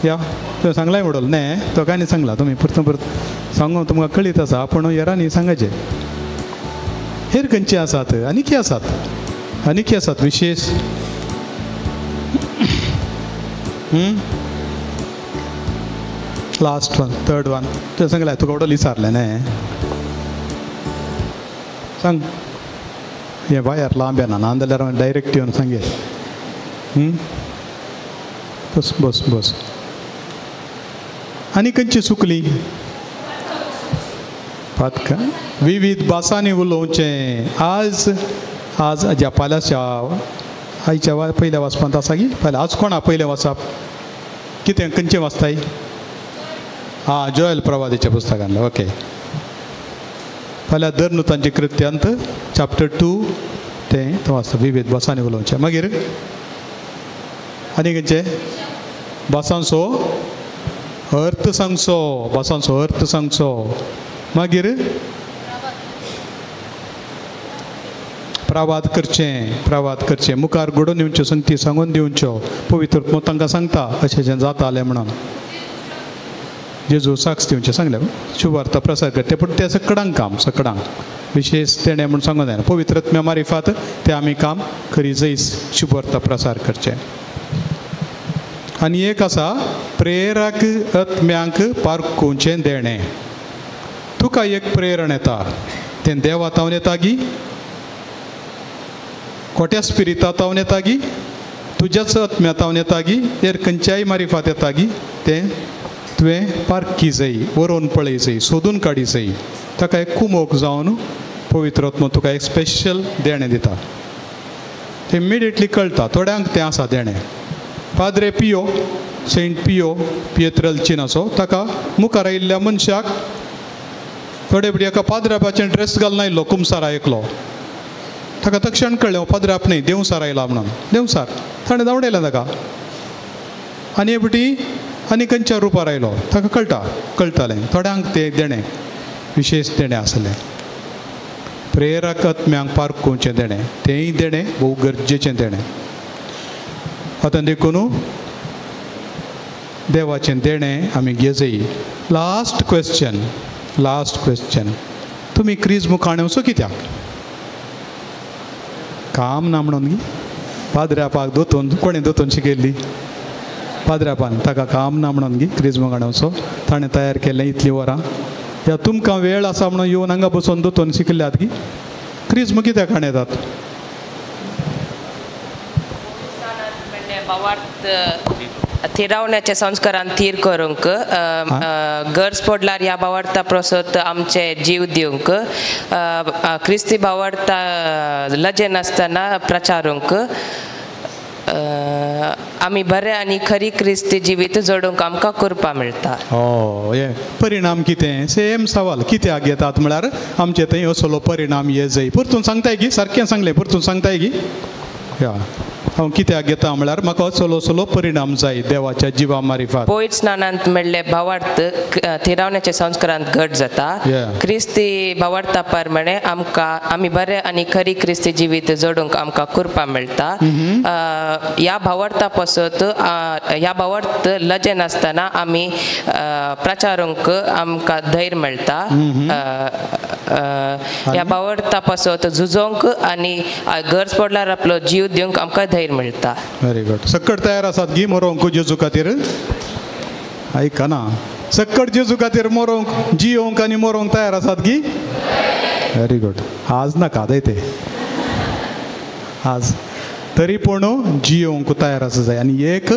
या तुवें सांगलाय उडोल न्ही, तो कांय सांगला तुमी परतून परत सांगून तुमकां कळीत आसा, पूण हेरांनी सांगाचें. हेर खंयचे आसात आनीकी आसात, आनीकी आसात विशेश. लास्ट वन, थर्ड वन तुवें सांगलाय, तुका उडोल विचारलें न्ही, सांग. हें वायर लांब येना ना जाल्यार हांव डायरेक्ट येवन सांगें. बस बस बस. आनी खंयची चुकली पातकां? विविध भासांनी उलोवचें. आज आज ज्या पाल्याच्या आयच्या पयल्या वाचपांत आसा की पयल्या आज कोणा पयलें वाचप कितें खंयचें वाचताय? आं, जोयल प्रवादीच्या पुस्तकांतलें. ओके, फाल्यां दरनुतांचे कृत्यांत चॅप्टर 2 तें तो वाचता, विविध भासांनी उलोवचें. मागीर आनी खंयचें? भासांचो अर्थ सांगचो, भासांचो अर्थ सांगचो. मागीर प्रवाद करचें, प्रवाद करचें, मुखार घडोवन दिवच्यो, संगती सांगून दिवच्यो. पवित्र आत्मो तांकां सांगता अशें जें जातालें म्हणून. जेजू साक्ष दिवचें सांगलें, शुभार्थ प्रसार करचें, पूण तें सकडांक काम, सकडांक विशेष तेणें म्हूण सांगूंक जायना. पवित्र आत्म्या मारिफात तें आमी काम खरी जैस शुभार्थ प्रसार करचें. आनी एक आसा प्रेरक आत्म्यांक पारखुचें देणें. तुका एक प्रेरण येता, तें देवा तावन येता गी, खोट्या स्पिरिता तावन येता गी, तुज्याच आत्म्या तावन येता गी, हेर खंयच्याय मारिफात येता गी, तें तुवें पारखी जाय, वरोवन पळय जाय, सोदून काडी जाय. ताका एक कुमोक जावन पवित्र आत्मो तुका एक स्पेशल देणें दिता, तें इमिडिएटली कळटा. थोड्यांक तें आसा देणें. पाद्रे पियो, सेंट पियो पियेत्रलचिनाचो, ताका मुखार आयिल्ल्या मनशाक थोडे भुरगे एका पाद्रापाचें ड्रेस घालून आयिल्लो कुमसार एकलो, ताका तक्षण कळ्ळें हो पाद्राप न्ही देवसार आयला म्हणून. देवसार ताणें धांवडयलें ताका. आनी हे बटी आनी खंयच्या रुपार आयलो ताका कळटा, कळटालें. थोड्यांक तें देणें विशेश देणें आसलें. प्रेरक आत्म्यांक पारखुचें देणें, तेंय देणें भोव गरजेचें देणें. आतां देखून देवाचें देणें आमी घेजय. लास्ट क्वेश्चन, लास्ट क्वेश्चन, तुमी क्रीज मुखार वचो कित्याक? काम ना म्हणून गी? पाद्र्यापाक दोतोन कोणें दोतोन शिकयल्ली? पाद्र्यापान ताका काम ना म्हणून गी क्रीज मुखार वचो, ताणें तयार केल्लें इतलीं वरां. ह्या तुमकां वेळ आसा म्हणून येवन हांगा बसून दोतोन शिकल्यात गी? क्रीज मग कित्याक हाण येतात? भावार्थ थिरावण्याच्या संस्कारान थीर करूंक, गरज पडल्यार ह्या भावार्था प्रसत आमचे जीव दिवंक, क्रिस्ती भावार्था लजे नासतना प्रचारूंक, आमी बरें आनी खरी क्रिस्ती जिवीत जोडूंक आमकां कृपा मेळटा. हो, हे परिणाम कितें? सेम सवाल कित्याक घेतात म्हळ्यार आमचे थंय असलो परिणाम ये जाय. परतून सांगताय की सारकें सांगलें, परतून सांगताय की या हांव कित्याक घेता म्हळ्यार म्हाका असलो असलो परिणाम जाय देवाच्या जिवा मारिफात. पवित्र स्नानांत मेळ्ळे भावार्थ थिरावण्याच्या संस्कारांत घट जाता. क्रिस्ती भावार्था प्रमाणे आमकां आमी बरें आनी खरी क्रिस्ती जिवीत जोडूंक आमकां कृपा मेळटा. ह्या भावार्था पासत ह्या भावार्थ लजे नासतना आमी प्रचारूंक आमकां धैर्य मेळटा. ह्या भावार्था पासत झुजोंक आनी गरज पडल्यार आपलो जीव दिवंक आमकां धैर्य मेळटा. Very good. सक्कड तयार आसात गी मरोंक जेजू खातीर? आयकना, सक्कड जेजू खातीर मरोंक, जियोंक आनी मरोंक तयार आसात गी? Very good. आज नाका ते आज तरी पूण जियोंक तयार आसा जाय आनी एक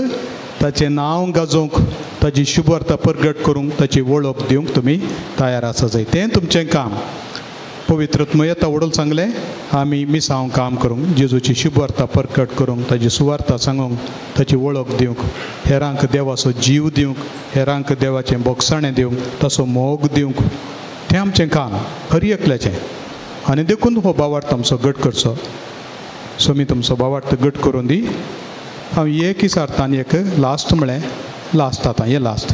ताचें नांव गाजोवंक, ताची शुभवार्ता प्रगट करूंक, ताची वळख दिवंक तुमी तयार आसा जाय. तें तुमचें काम. पवित्र आत्मो येता वडोल सांगलें आमी मिसांव काम करूंक, जेजूची शुभवार्ता प्रकट करूंक, ताची सुवार्ता सांगूंक, ताची वळख दिवंक, हेरांक देवाचो जीव दिवंक, हेरांक देवाचें बोगसाणें दिवंक, ताचो मोग दिवंक, तें आमचें काम हर एकल्याचें. आनी देखून हो भावार्थ आमचो घट करचो. सो मी तुमचो भावार्थ घट करून दी. हांव एक विचारता आनी एक लास्ट म्हळें लास्ट आतां हें लास्ट.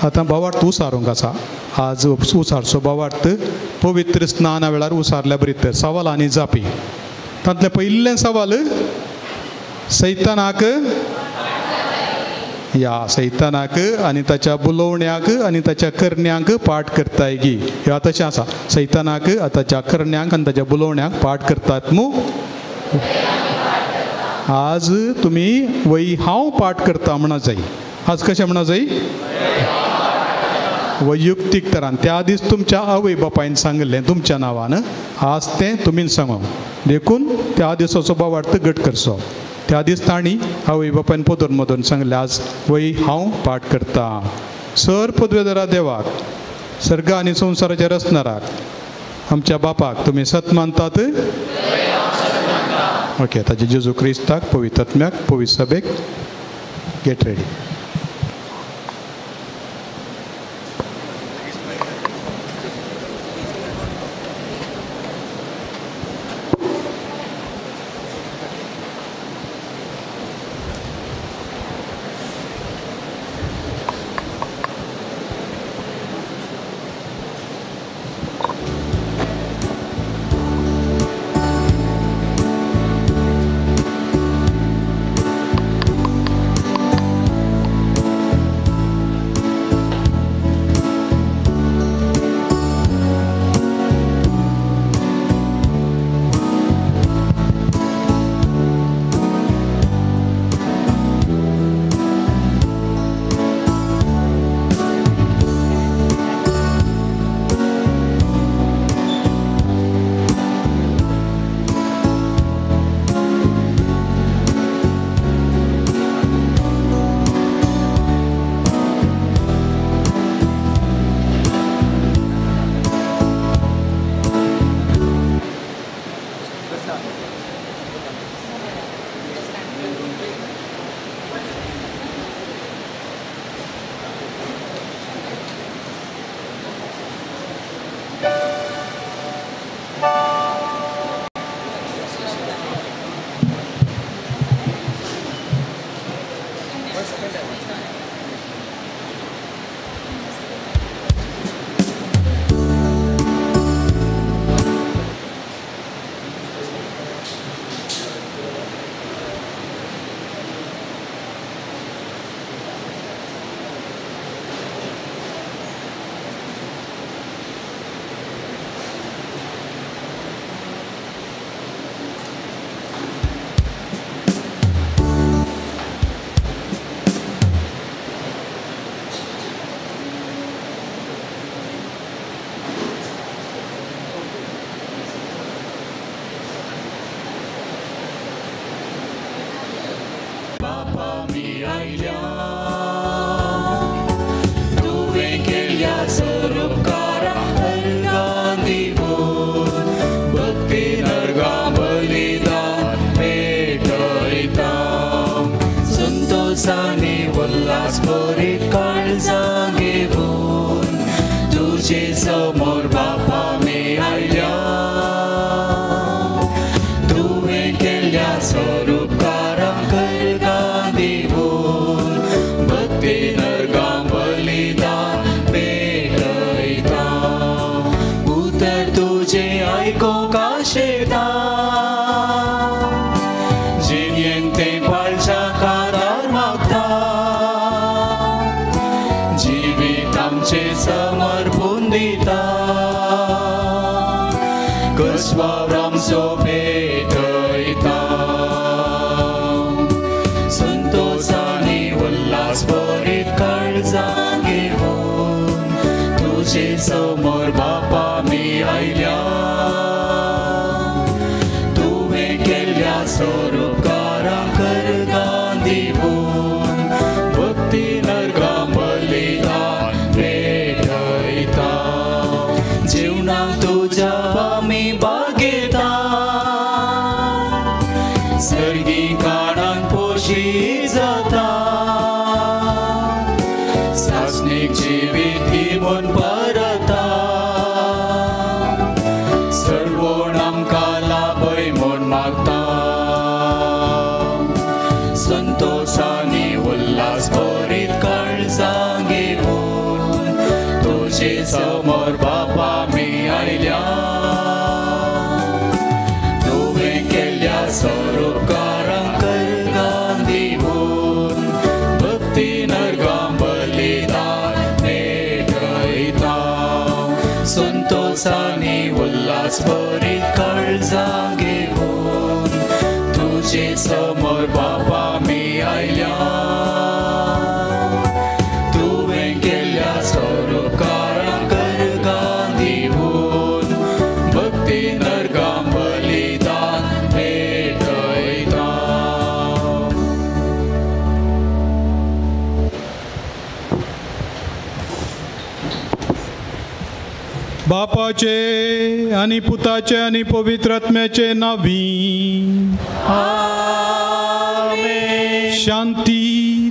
आतां भावार्थ उसारूंक आसा. आज उसारचो भावार्थ पवित्र स्नाना वेळार उसारल्या बरी तर सवाल आनी जापी. तांतलें पयलें सवाल सैतानाक या सैतानाक आनी ताच्या बुलोवण्याक आनी ताच्या करण्यांक पाठ करताय गी. ह्या तशें आसा सैतानाक ताच्या करण्यांक आनी ताच्या बुलोवण्याक पाठ करतात मू. आज तुमी वय हांव पाठ करता म्हणा जाय. आज कशें म्हणा जाय? वैयक्तीक तरान. त्या दीस तुमच्या आवय बापायन सांगिल्लें तुमच्या नांवान, आज तें तुमीन सांगो. देखून त्या दिसाचो भावार्थ घट करचो. त्या दीस तांणी आवय बापायन पदोन मदोन सांगलें आज वय हांव पाठ करता. सर पदवेदरा देवाक, सर्ग आनी संवसाराच्या रचणाराक, आमच्या बापाक तुमी सत मानतात? ओके. ताजे जेजू क्रिस्ताक, पवित्र आत्म्याक, पवित्र सभेक. Get ready. मागता संतोष. तुझे समोर बापा मी आयल्या तुवें केल्ल्या सरोपकारांक करगां दिवन भक्ती नर्गां बलिदान भेटयता संतोषानी उल्हास भरीत काळजां घेवन तुझे समोर बापा मी आयल्या तुवें केल्ल्या सरोपकारांक करगां दिवन भक्ती नर्गां बलिदान भेटयता. बापाचे आनी पुताचे आनी पवित्र आत्म्याचे नावी आमेन. शांती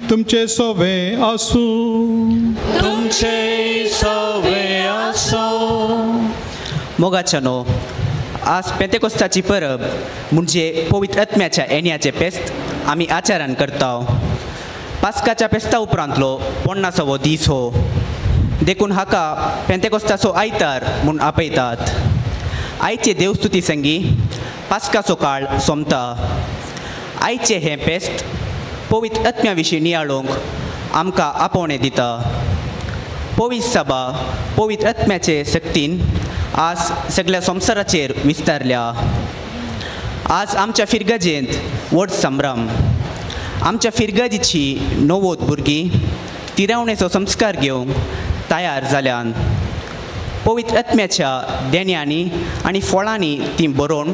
तुमचे सोवे आसूं. तुमचे सोवे आसूं. मोगाच्या न्हू, आज पेंतेकोस्ताची परब म्हणजे पवित्र आत्म्याच्या येण्याचें फेस्त आमी आचरण करता. पास्काच्या फेस्ता उपरांतलो 50वो दीस हो, देखून हाका पेंतेकोस्ताचो आयतार म्हूण आपयतात. आयचे देवस्तुती संगी पास्काचो काळ सोंपता. आयचें हें फेस्त पवित्र आत्म्या विशीं नियाळूंक आमकां आपोवणें दिता. पवित्र सभा पवित्र आत्म्याचे सक्तीन आज सगळ्या संवसाराचेर विस्तारल्या. आज आमच्या फिरगजेंत व्हड संभ्रम. आमच्या फिरगजीची 90 भुरगीं तिरावणेचो संस्कार घेवंक तयार जाल्यान. पवित्र आत्म्याच्या देण्यांनी आनी फळांनी तीं बरोवन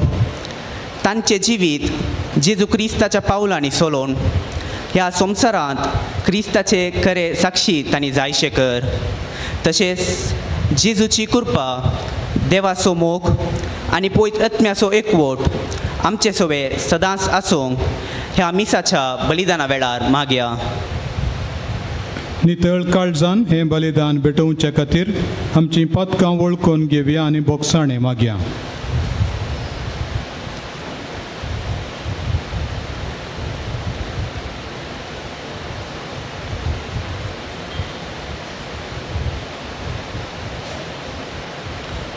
तांचें जिवीत जेजू क्रिस्ताच्या पावलांनी सोलोवन ह्या संवसारांत क्रिस्ताचे खरे साक्षी तांणी जायशे कर. तशेंच जेजूची कृपा, देवाचो मोग आनी पवित्र आत्म्याचो एकवट आमचे सवे सदांच आसूंक ह्या मिसाच्या बलिदाना वेळार मागया. नितळ काळजान हें बलिदान भेटोवचे खातीर आमचीं पातकां वळखून घेवया आनी बोगसाणें मागया.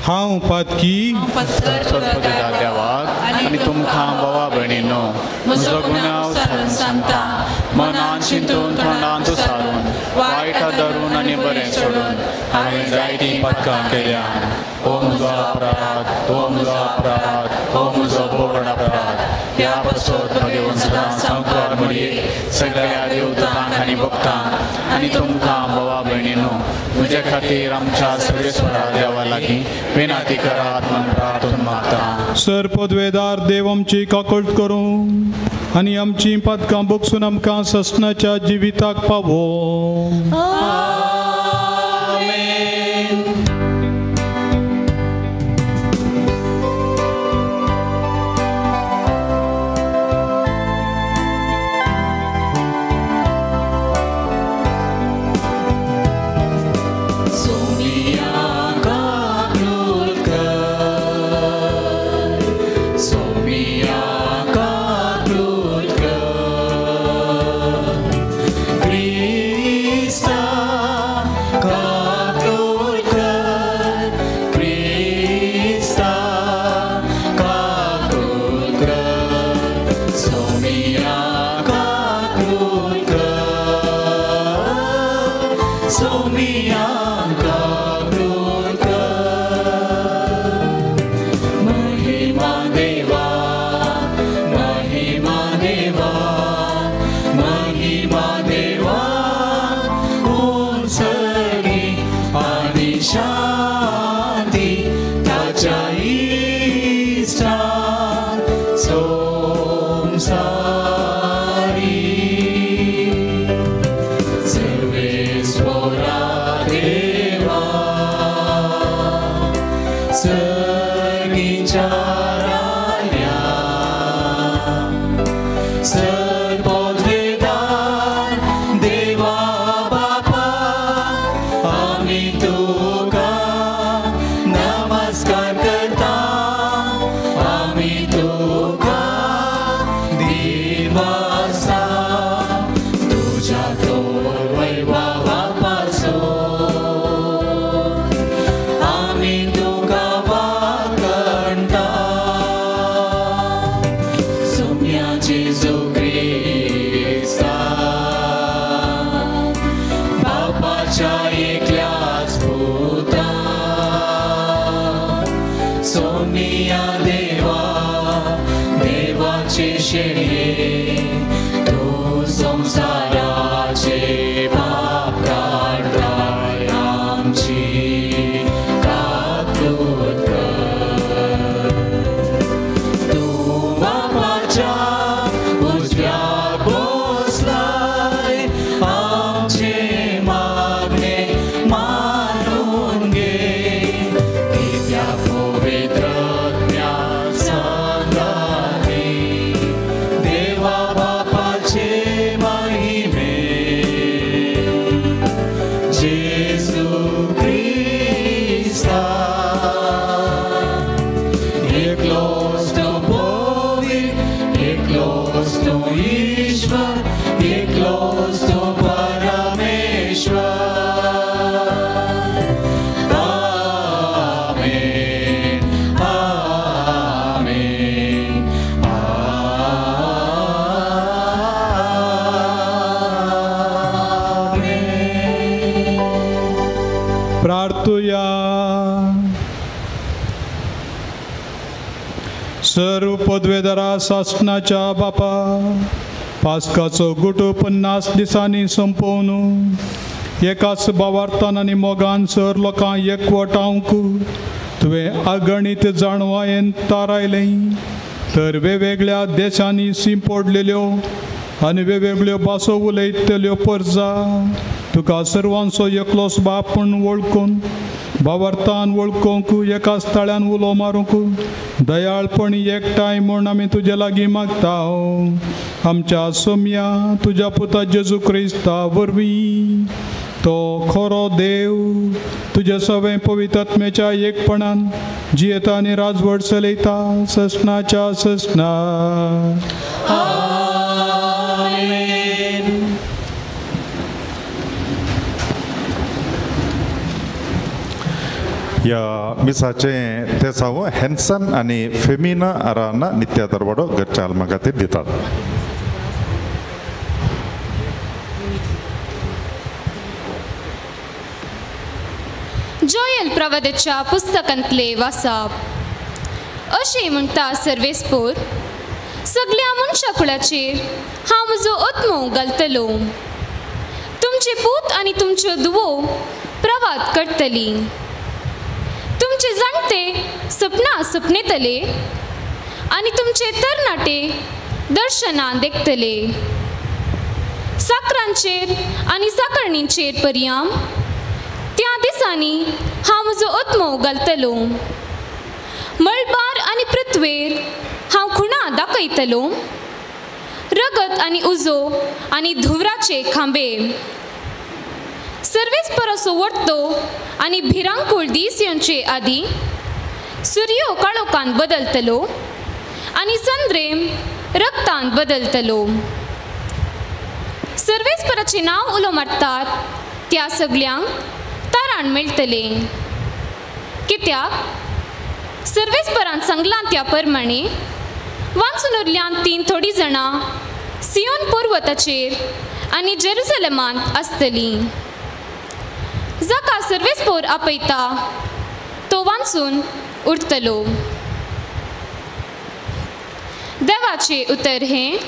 हांव पातकी सदपदिता देवाक आनी तुमकां भावा भयणीनो म्हजो गुन्यांव सारून सांगता. मनान चिंतून तोंडान सारून वायट धरून आनी बरें सोडून हांवें जायतीं पातकां केल्या. हो म्हजो अपराध, हो म्हजो अपराध, हो म्हजो व्हड अपराध. ह्या पासत भगवंत सदां संवकार मरयेक सगळ्या देवदूतांक आनी भक्तांक आनी तुमकां भावा भयणीनो म्हजे खातीर आमच्या सर्वेस्वरा देवा लागीं विनंती करात म्हूण प्रार्थना मागता. सर पदवेदार देव आमची काकळट करूं आनी आमची पातकां बगसून आमकां ससनाच्या जिविताक पावो. आमेन. तुझ्या थोर वैभवापासून. आमची काकूत कर. तूं बापाच्या उजव्या बसलाय, आमचे मागणे मानून घे. कित्या पवित्र आत्म्या सांगाती देवा बापाचे महिमे जेजू क्रिस्ता. एकलोच तूं पवित्र, एकलोच तूं ईश्वर, एकलोच तूं परमेश्वर. आमेन, आमेन, आमेन. प्रार्थुया. सर्व पदवेदारा सासणाच्या बापा, पास्काचो गुटो 50 दिसांनी संपोवन एकाच भावार्थान आनी मोगान सर लोकांक एकवटावंक तुवें अगणीत जाणवायेन तारायलें. तर वेगवेगळ्या देशांनी सिंपडलेल्यो आनी वेगवेगळ्यो भासो उलयतल्यो परजा तुका सर्वांचो एकलोच बाप म्हूण वळखून भावार्थान वळखूंक एकाच ताळ्यान उलो मारूंक दयाळपणी एकठांय म्हूण आमी तुजे लागीं मागता. आमच्या सोम्या तुज्या पुता जेजू क्रिस्ता वरवीं, तो खरो देव तुज्या सवें पवित्र आत्म्याच्या एकपणान जियेता आनी राजवट चलयता ससनाच्या ससना. आमेन. ह्या मिसाचें तेसांव हॅन्सन आनी फेमिना आराना नित्या दरवाडो घरच्या आल्मा खातीर दितात. जोयल प्रवादाच्या पुस्तकांतले वासाप. अशें म्हणटा सर्वेस्पोर, सगल्या मनशा कुळाचेर हांव म्हजो आत्मो घालतलो. तुमचे पूत आनी तुमच्यो धुवो प्रवाद करतली, तुमचे जाणटे सपनां सपनेतले आनी तुमचे तरणाटे दर्शनां देखतले. साकरांचेर आनी साकरणींचेर परिणाम त्या दिसांनी हांव म्हजो आत्मो घालतलो. मळबार आनी पृथ्वेर हांव खुणां दाखयतलो, रगत आनी उजो आनी धुंवराचे खांबे. सर्वेस परसो वरतो आनी भिरांकूळ दीस येवचे आदीं सुर्यो काळोखान बदलतलो आनी चंद्रेम रक्तान बदलतलो. सर्वेस्पराचें नांव उलो मारतात त्या सगल्यांक तारण मेळटलें. कित्याक सर्वेस्परान सांगलां त्या प्रमाणे वाचून उरल्यान तीं थोडीं जाणां सियोन पर्वताचेर आनी जेरुजलेमांत आसतलीं. जाका सर्वेस्पोर आपयता तो वाचून उरतलो. देवाचें उतर हें.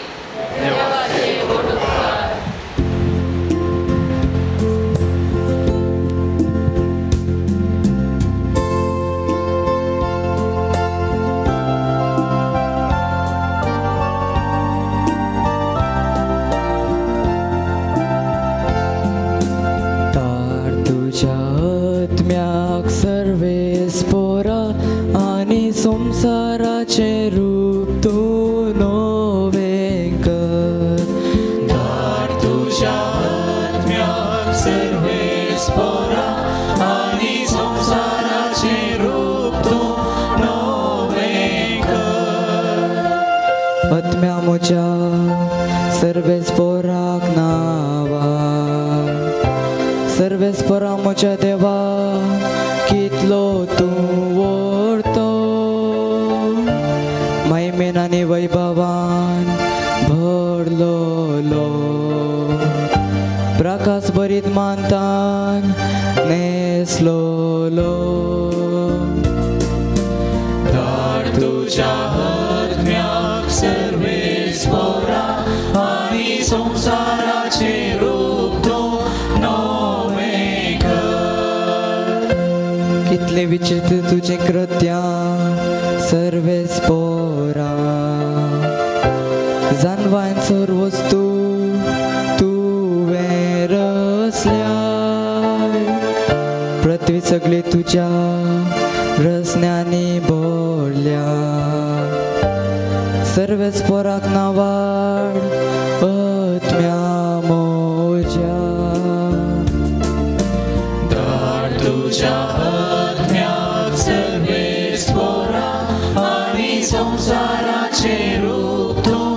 सर्वेस्पोरा आनी संवसाराचें रूप तूं नवें कर. धाड तुज्या आत्म्याक सर्वेस्पोरा आनी संवसाराचें रूप तूं नवें कर. आत्म्या म्हज्या सर्वेस्पोराक नांवा, सर्वेस्पोरा म्हज्या देवा कितलो तूं व्हरतो. महिमेन आनी वैभवान भरलोलो, प्रकाश भरीत मानतान न्हेसलोलो. धाड तुज्या आत्म्याक सर्वेस्पोरा आनी संवसाराचें रूप तूं नवें कर. कितले विचित्र तुजें कृत्यां सर्वेस पोरा जानवान सर्व वस्तू तुवें रचल्या पृथ्वी सगळी तुज्या रचण्यांनी भरल्या सर्वेस पोराक नावाड आत्म्या मोज्या धाड तुज्या आत्म्याक सर्वेस पोरा आनी संवसाराचें रूप तूं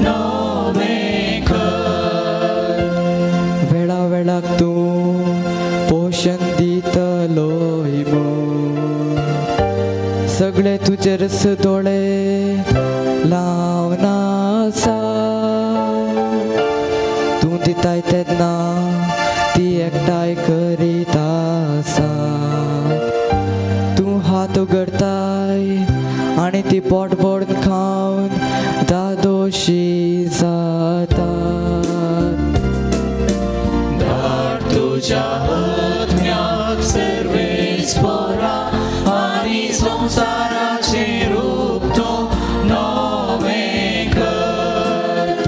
नवें कर वेळा वेळाक तूं पोशण दितलोय म्हूण सगळे तुजेर दोळे लावन आसा तूं दिताय तेन्ना ती एकठांय करीत आसा तूं हात उगडताय आनी ती पोट भरून खावन दादोशी जाता धाड तुज्या आत्म्याक सर्वेस पोरा आनी संवसाराचें रूप तूं नवें कर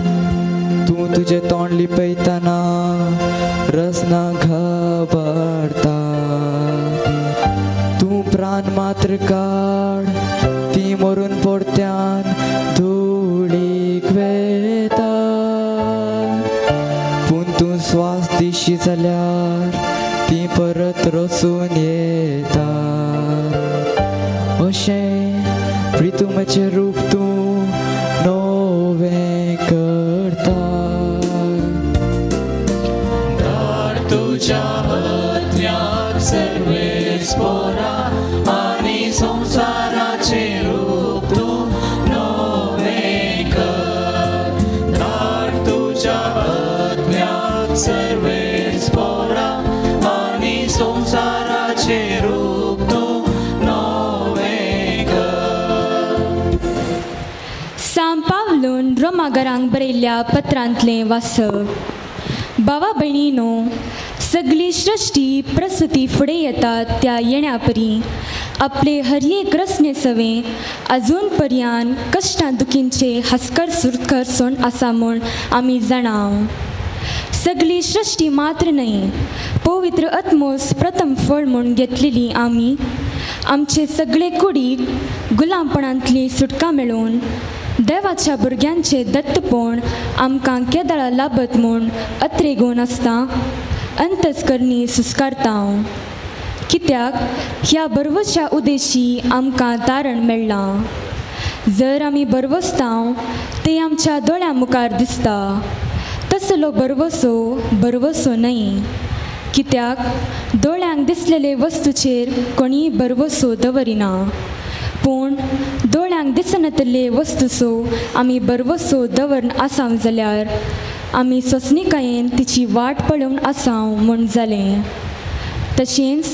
तूं तुजें तोंड लिपयतना रसना घाबरता तूं प्राण मात्र काड ती मरून परत्यान धुळीक वेता पूण तूं स्वास दिशी जाल्यार ती परत रसून येता अशें प्रितुमाचें रूप तूं नवें करता धाड तुज्या आत्म्याक सर्वेस पोरा आनी संवसाराचें रूप तूं नवें कर धाड तुज्या आत्म्याक सर्वेस पोरा आनी संवसाराचें रूप तूं नवें कर सांव पावलून रोमागरांक बरयल्ल्या पत्रांतलें वाचप. भावा भयणीनो, सगळी सृश्टी प्रसुती फुडें येता त्या येण्यापरी आपले हर एक रचने सवें अजून पर्यान कश्टां दुखींचे हस्कर सुरकर सोण आसा म्हूण आमी जाणाव. सगळी सृश्टी मात्र न्हय, पवित्र आत्मोस प्रथम फळ म्हूण घेतलेली आमी आमचे सगळे कुडीक गुलामपणांतली सुटका मेळोवन देवाच्या भुरग्यांचे दत्तपण आमकां केदळा लाभत म्हूण अत्रेगून आसता अंतस्करणी सुस्कारता. कित्याक ह्या बरवच्या उदेशी आमकां तारण मेळ्ळां. जर आमी बरवसताव तें आमच्या दोळ्यां मुखार दिसता, तसलो बरवसो बरवसो न्हय. कित्याक दोळ्यांक दिसलेले वस्तूचेर कोणीय बरवसो दवरिना, पूण दोळ्यांक दिसनातले वस्तूचो आमी बरवसो दवरून आसाव जाल्यार आमी सोंसणीकायेन तिची वाट पळोवन आसाव म्हूण जालें. तशेंच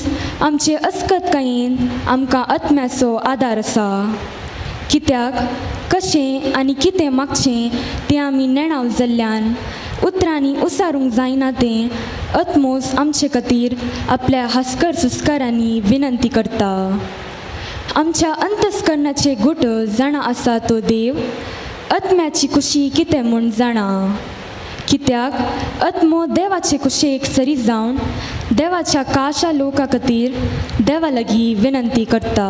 आमचे अस्कतकायेन आमकां आत्म्याचो आदार आसा. कित्याक कशें आनी कितें मागचें तें आमी नेणाव जाल्ल्यान उतरांनी उसारूंक जायना तें आत्मोस आमचे खातीर आपल्या हास्कर सुस्कारांनी विनंती करता. आमच्या अंतस्करणाचे गुट जाणा आसा तो देव आत्म्याची कुशी कितें म्हूण जाणा. कित्याक आत्मो देवाचे कुशेक सरी जावन देवाच्या काशा लोका खातीर देवा लागीं विनंती करता.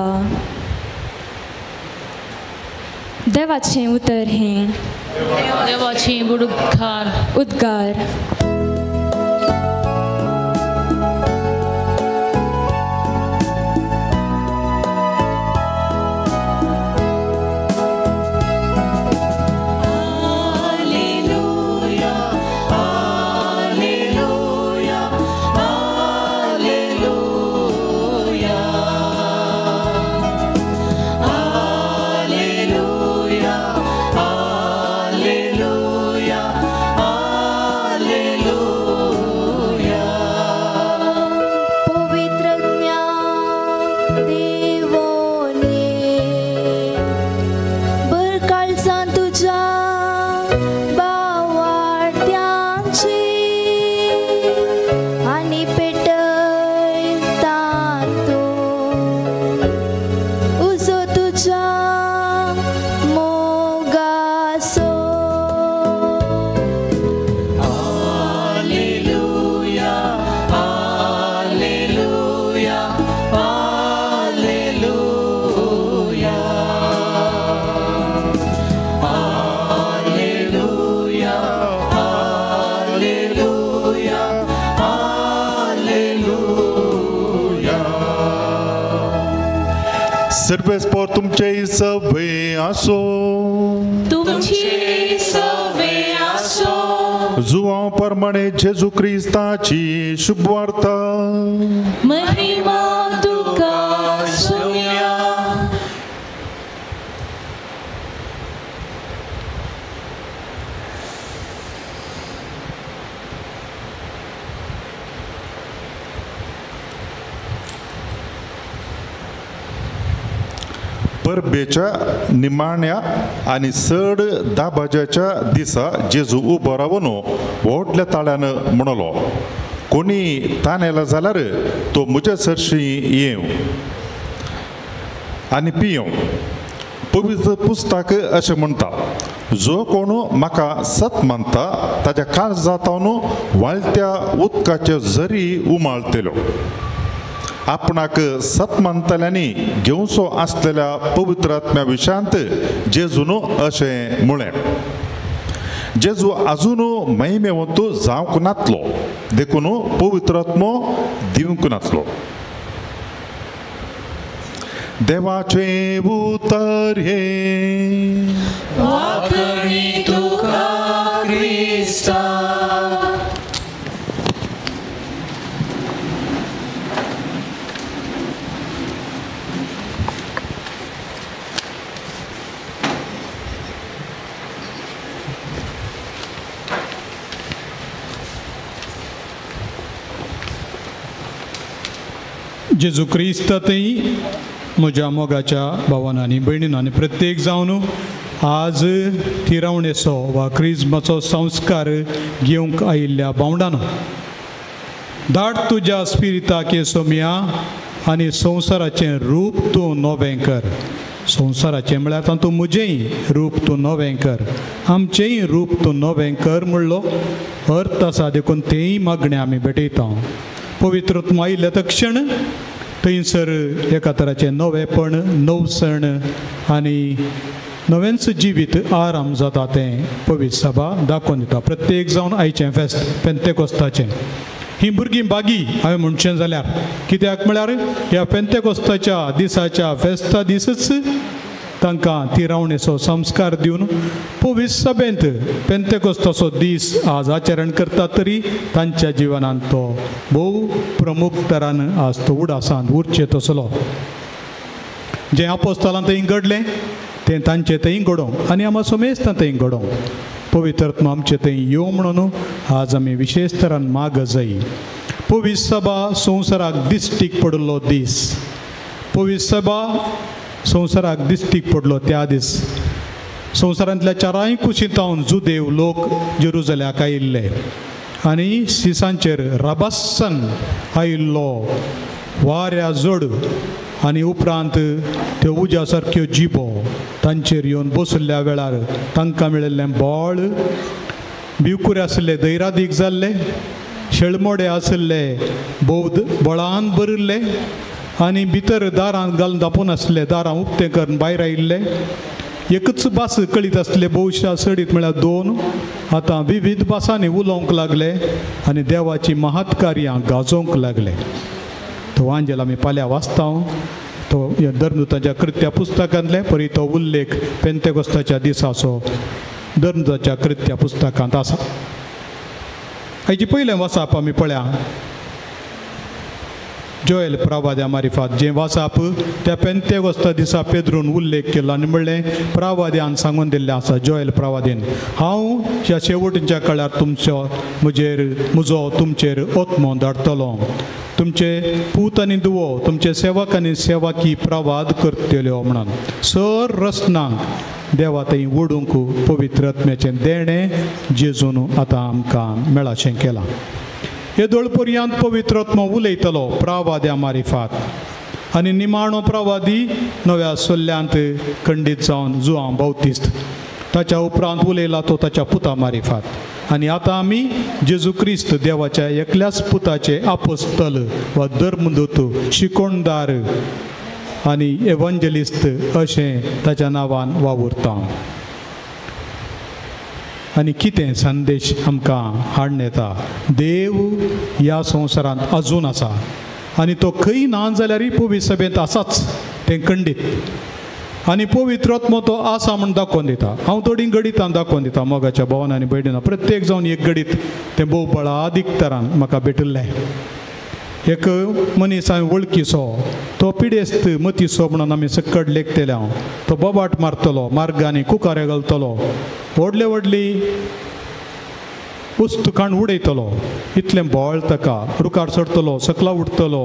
देवाचें उतर हें देवाचें उद्गार उद्गार. Hallelujah, Hallelujah, Hallelujah. सर्वेस्पोर तुमचे सवे आसो. तुमचे सवे आसो. जुवांव प्रमाणे जेजू क्रिस्ताची शुभवार्ता. महिमा तुका सोम्या. परबेच्या निमाण्या आनी चड दाबाज्याच्या दिसा जेजू उबो रावन व्हडल्या ताळ्यान म्हणलो, कोणी तानेला जाल्यार तो म्हज्या सरशी येवं आनी पियेवं. पवित्र पुस्तक अशें म्हणटा, जो कोण म्हाका सत मानता ताच्या काळजांतल्यान व्हाळत्या उदकाच्यो झरी उमाळटल्यो. आपणाक सत मानतल्यांनी घेवचो आसलेल्या पवित्र आत्म्या विशयांत जेजून अशें म्हळें. जेजू आजून महिमेवंत जावंक नातलो, देखून पवित्र आत्मो दिवंक नासलो. देवाचें उतर हें. वाखणी तुका क्रिस्ता. जेजू क्रिस्तांतय म्हज्या मोगाच्या भावान आनी भयणीन आनी प्रत्येक जावन आज थिरावणेचो वा क्रिज्माचो संस्कार घेवंक आयिल्ल्या भावंडानो, धाड तुज्या स्पिरिताक सोमया आनी संवसाराचें रूप तूं नवें कर. संवसाराचें म्हळ्यार तातूंत म्हजेंय रूप तूं नवें कर, आमचेंय रूप तूं नवें कर म्हणलो अर्थ आसा. देखून तेंय मागणें आमी भेटयता. पवित्र आत्मो आयिल्ल्या तक्षण थंयसर एका तराचें नवेंपण, नवसण आनी नवेंच जिवीत आराम जाता तें पवित्र सभा दाखोवन दिता. प्रत्येक जावन आयचें फेस्त पेंतेकोस्ताचें. हीं भुरगीं बागी हांवें म्हणचें जाल्यार, कित्याक म्हळ्यार ह्या पेंतेकोस्ताच्या दिसाच्या फेस्ता दिसच तांकां थिरावणेचो संस्कार दिवन पवित्र सभेंत पेंतेकोस्ताचो दीस आज आचरण करता तरी तांच्या जिवनांत तो भोव प्रमुख तरान आज तो उडासांत उरचें तसलो. जें आपोस्तालान थंय घडलें तें तांचे थंय घडोवंक आनी आमकां समेस्तां थंय घडोवंक पवित्र आत्मो आमचे थंय येवं म्हणून आज आमी विशेश तरान माग जाय. पवित्र सभा संवसाराक दिश्टीक पडिल्लो दीस. पवित्र सभा संवसाराक दिश्टीक पडलो त्या दीस संवसारांतल्या चारांय कुशींतावन जुदेव लोक जेरुजल्याक आयिल्ले आनी सिसांचेर रबासन आयिल्लो वाऱ्या जोड आनी उपरांत त्यो उज्या सारक्यो जिबो तांचेर येवन बसल्या वेळार तांकां मेळिल्लें बळ, भिवकुरे आशिल्ले दैरादीक जाल्ले, शेळमोडे आशिल्ले बौद्ध बळान भरिल्ले आनी भितर दारांत घालून धांपून आसले, दारां उक्तें करून भायर आयिल्ले. एकच भास कळीत आसले, भोवशा चडीत म्हळ्यार दोन. आतां विविध भासांनी उलोवंक लागले आनी देवाची महत्कार्यां गाजोवंक लागले. तो वांजेल आमी फाल्यां वाचता तो धर्मदूताच्या कृत्या पुस्तकांतले, परी तो उल्लेख पेंतेकोस्ताच्या दिसाचो धर्मदूताच्या कृत्या पुस्तकांत आसा. हाची पयलें वाचप आमी पळया जोएल प्रवाद्या मारिफात जें वाचप त्या पेंतेकोस्ता दिसा पेद्रून उल्लेख केलो आनी म्हणलें प्रवाद्यान सांगून दिल्लें आसा जोएल प्रवाद्यान, हांव ह्या शेवटच्या काळार तुमचो म्हजेर म्हजो तुमचेर आत्मो धाडटलो, तुमचे पूत आनी दुवो तुमचे सेवक आनी सेवाकी प्रवाद करतल्यो म्हणून. सर रचनांक देवा थंय ओडूंक पवित्र आत्म्याचें देणें जेजून आतां आमकां मेळाशें केलां. हे दोळपर्यांत पवित्र आत्मो उलयतलो प्रवाद्या मारिफात आनी निमाणो प्रवादी नव्या सल्ल्यांत खंडीत जावन जुआंव बावतिस्त, ताच्या उपरांत उलयला तो ताच्या पुता मारिफात. आनी आतां आमी जेजू क्रिस्त देवाच्या एकल्याच पुताचे आपोस्तल वा धर्मदूत, शिकोणदार आनी एवांजलिस्त अशें ताच्या नांवान वावुरता. आनी कितें संदेश आमकां हाडून येता, देव ह्या संवसारांत अजून आसा आनी तो खंय ना जाल्यारय पवित्र सभेंत आसाच, तें खंडीत. आनी पवित्र आत्मो तो आसा म्हूण दाखोवन दिता. हांव थोडीं गणितां दाखोवन दिता मोगाच्या भोवान आनी भयणीन. प्रत्येक जावन एक गणीत तें भोव बळादीक तरान म्हाका भेटिल्लें. एक मनीस हांवें वळखीचो, तो पिडेस्त मतीचो म्हणून आमी सकट लेखतले. हांव तो बोबाट मारतलो, मार्गांनी कुकारे घालतलो, व्हडले व्हडली वस्तू काण उडयतलो, इतलें बोळ ताका, रुखार चडटलो, सकला उडटलो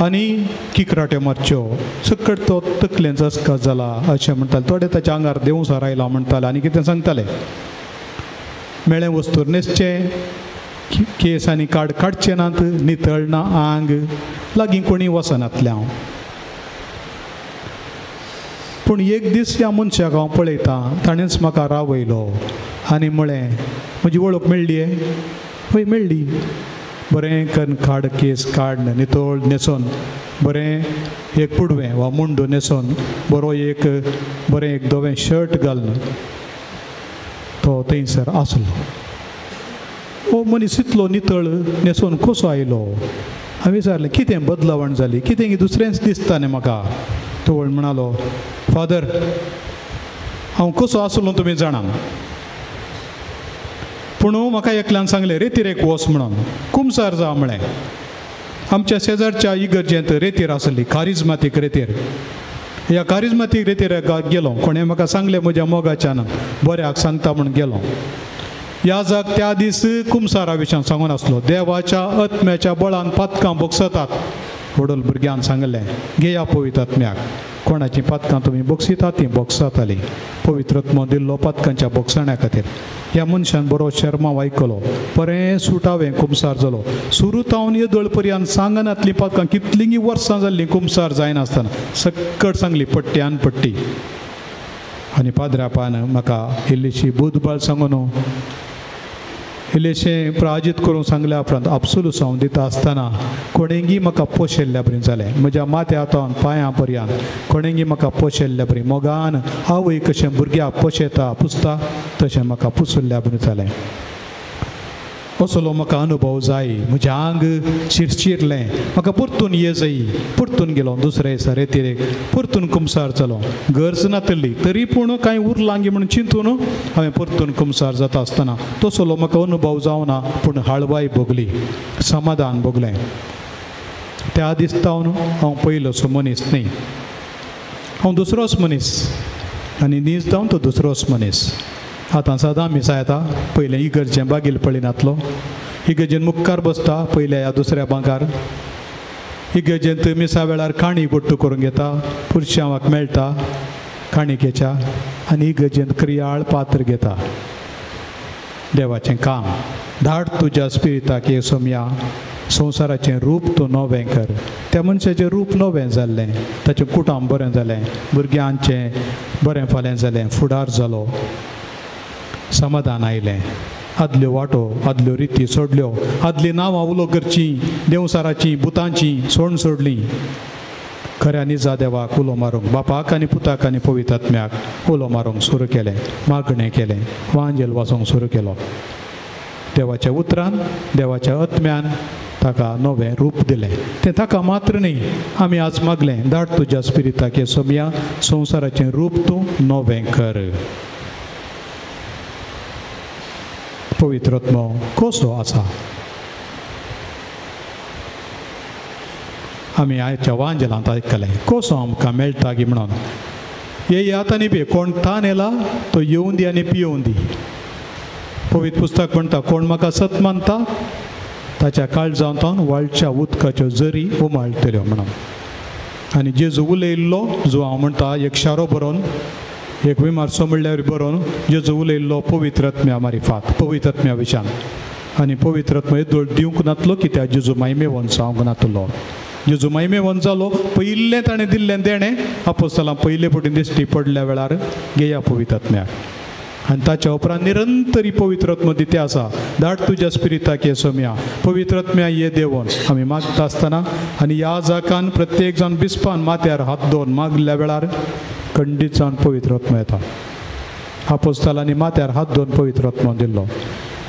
आनी किकराट्यो मारच्यो. सकट तो तकलेन जसका जाला अशें म्हणटाले. थोडे ताच्या आंगार देंवचार आयला म्हणटाले आनी कितें सांगताले. मेळें वस्तूर न्हेसचें, केस आनी काड काडचे नात, नितळ ना आंग, लागीं कोणी वचनातलें हांव. पूण एक दीस ह्या मनशाक हांव पळयतां, ताणेंच म्हाका रावयलो आनी म्हळें, म्हजी वळख मेळ्ळी? हय मेळ्ळी. बरें करून काड केस काड नितळ न्हेसोन, बरें एक पुडवें वा मुंडो न्हेसोन, बरो एक बरें एक धवें शर्ट घालून तो थंयसर आसलो. हो मनीस इतलो नितळ न्हेसोन कसो आयलो? हांवें विचारलें, कितें बदलावण जाली, कितें दुसरेंच दिसता न्ही म्हाका. तो म्हणालो, फादर हांव कसो आसलो तुमी जाणा, पूण म्हाका एकल्यान सांगलें रेतीर वच म्हणून, कुमसार जा म्हळें. आमच्या शेजारच्या इगर्जेंत रेतीर आसली, कारिजमातीक रेतीर. ह्या कारिजमातीक रेतीर गेलो, कोणें म्हाका सांगलें म्हज्या मोगाच्यान बऱ्याक सांगता म्हूण गेलो. ह्या जाग त्या दीस कुमसारा विशयान सांगून आसलो, देवाच्या आत्म्याच्या बळान पातकां बगसतात. व्हडल भुरग्यान सांगलें, घेया पवित्र आत्म्याक, कोणाचीं पातकां तुमी बगसिता तीं बगसातालीं. पवित्र आत्मो दिल्लो पातकांच्या बगसण्या खातीर. ह्या मनशान बरो शर्माव आयकलो, बरें सुटावें कुमसार जालो. सुरू तावन येदोळ पर्यंत सांगनातलीं पातकां कितलीं वर्सां जाल्लीं कुमसार जायनासतना सक्कट सांगली पट्ट्यान पट्टी. आनी पाद्रापान म्हाका इल्लीशी बुदबाळ सांगून इल्लेशें प्राजित करूंक सांगल्या उपरांत आपसुलूस हांव दिता आसतना कोणेंगी म्हाका पोशेल्ल्या बरी जालें. म्हज्या माथ्या तावन पांयां पर्यंत कोणेंगी म्हाका पोशेल्ल्या बरी, मोगान आवय कशें भुरग्याक पोशेता पुसता तशें म्हाका पुसुल्ल्या बरी जालें. असलो म्हाका अनुभव जाय. म्हजें आंग शिरशिरलें, म्हाका परतून ये जाय. परतून गेलो दुसरे दिसा रेतिरेक, परतून कुमसार जालो. गरज नातली तरी पूण कांय उरलांगी म्हणून चिंतून हांवें परतून कुमसार जाता आसतना तसलो म्हाका अनुभव जावना, पूण हाळवाय भोगली, समाधान भोगलें. त्या दीस तावन हांव पयलोसो मनीस न्ही, हांव दुसरोच मनीस आनी नीज जावन तो दुसरोच मनीस. आतां सदां मिसा येता, पयलें इगर्जें बागील पळयनातलो, इगर्जेन मुखार बसता पयल्या ह्या दुसऱ्या बांकार, इगर्जेंत मिसा वेळार काणी गोट्टू करूंक घेता, पुरशांवाक मेळटा काणिकेच्या, आनी इगर्जेंत क्रियाळ पात्र घेता. देवाचें काम धाड तुज्या स्पिरिताक ये सोमया, संवसाराचें रूप तूं नवें कर. त्या मनशाचें रूप नवें जाल्लें, ताचें कुटुंब बरें जालें, भुरग्यांचें बरें फालें जालें, फुडार जालो, समाधान आयलें. आदल्यो वाटो आदल्यो रिती सोडल्यो, आदलीं नांवां उलो करचीं देंवसाराचीं भुतांचीं सोण सोडलीं. खऱ्या निजा देवाक उलो मारूंक, बापाक आनी पुताक आनी पवित्र आत्म्याक उलो मारूंक सुरू केलें, मागणें केलें, वांजेल वाचूंक सुरू केलो. देवाच्या उतरान देवाच्या आत्म्यान ताका नवें रूप दिलें. तें ताका मात्र न्ही, आमी आज मागलें, धाड तुज्या स्पिरिताक हे सोमया, संवसाराचें रूप तूं नवें कर. पवित्र आत्मो कसो आसा? आमी आयच्या वांजेलांत आयकलें कसो आमकां मेळटा गी म्हणून. येयात आनी पिये, कोण तान येला तो येवन दी आनी पियोवन दी. पवित्र पुस्तक म्हणटा, कोण म्हाका सत मानता ताच्या काळजांत वाळच्या उदकाच्यो जरी उमाळटल्यो म्हणून. आनी जेजू उलयल्लो जो हांव म्हणटा एक शारो बरोवन, एक विमार्सो म्हणल्यार बरोवन जेजू उलयल्लो पवित्र आत्म्या मारिफात, पवित्र आत्म्या विशान. आनी पवित्र आत्मा येदोळ दिवंक नातलो कित्याक जेजू मायमेवन जावंक नातलो. जेजू मायमेवन जालो पयिल्लें ताणें दिल्लें देणें आपोस्तलां पयले फावटी दिश्टी पडल्या वेळार घेया पवित्र आत्म्याक. आनी ताच्या उपरांत निरंतरी पवित्र आत्मो दिते आसा, धाड तुज्या स्पिरिताक ये सोमया, पवित्र आत्म्या ये देवोन. आमी मागता आसतना आनी ह्या जाकान प्रत्येक जावन बिस्पान माथ्यार हात दवरून मागल्या वेळार खंडीत जावन पवित्र आत्मो येता. आपोस्तलांनी माथ्यार हात दवरून पवित्र आत्मो दिल्लो.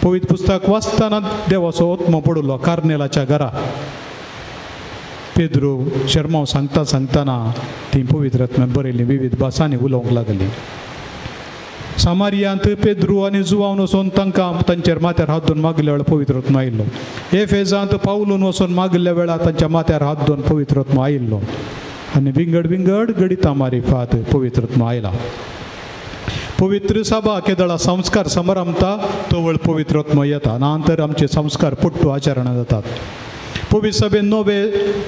पवित्र पुस्तक वाचतना देवाचो आत्मो पडिल्लो कार्नेलाच्या घरा. पेद्रो शर्माव सांगता सांगतना ती पवित्र आत्म्यान बरयल्ली विविध भासांनी उलोवंक लागली. सामारियांत पेद्रू आनी जुवान वचून तांकां तांचेर माथ्यार हात धरून मागिल्ल्या वेळार पवित्र आत्मा आयिल्लो. एफेजांत पावलून वचून मागिल्ल्या वेळार तांच्या माथ्यार हात धरून पवित्र आत्मा आयिल्लो. आनी विंगड विंगड गणितां मारिफात पवित्र आत्मा आयला. पवित्र सभा केदळा संस्कार समारंभता तवळ पवित्र आत्मा येता. ना तर आमचे संस्कार पुट्टू आचरणां जातात. पवित्र सभेन नवे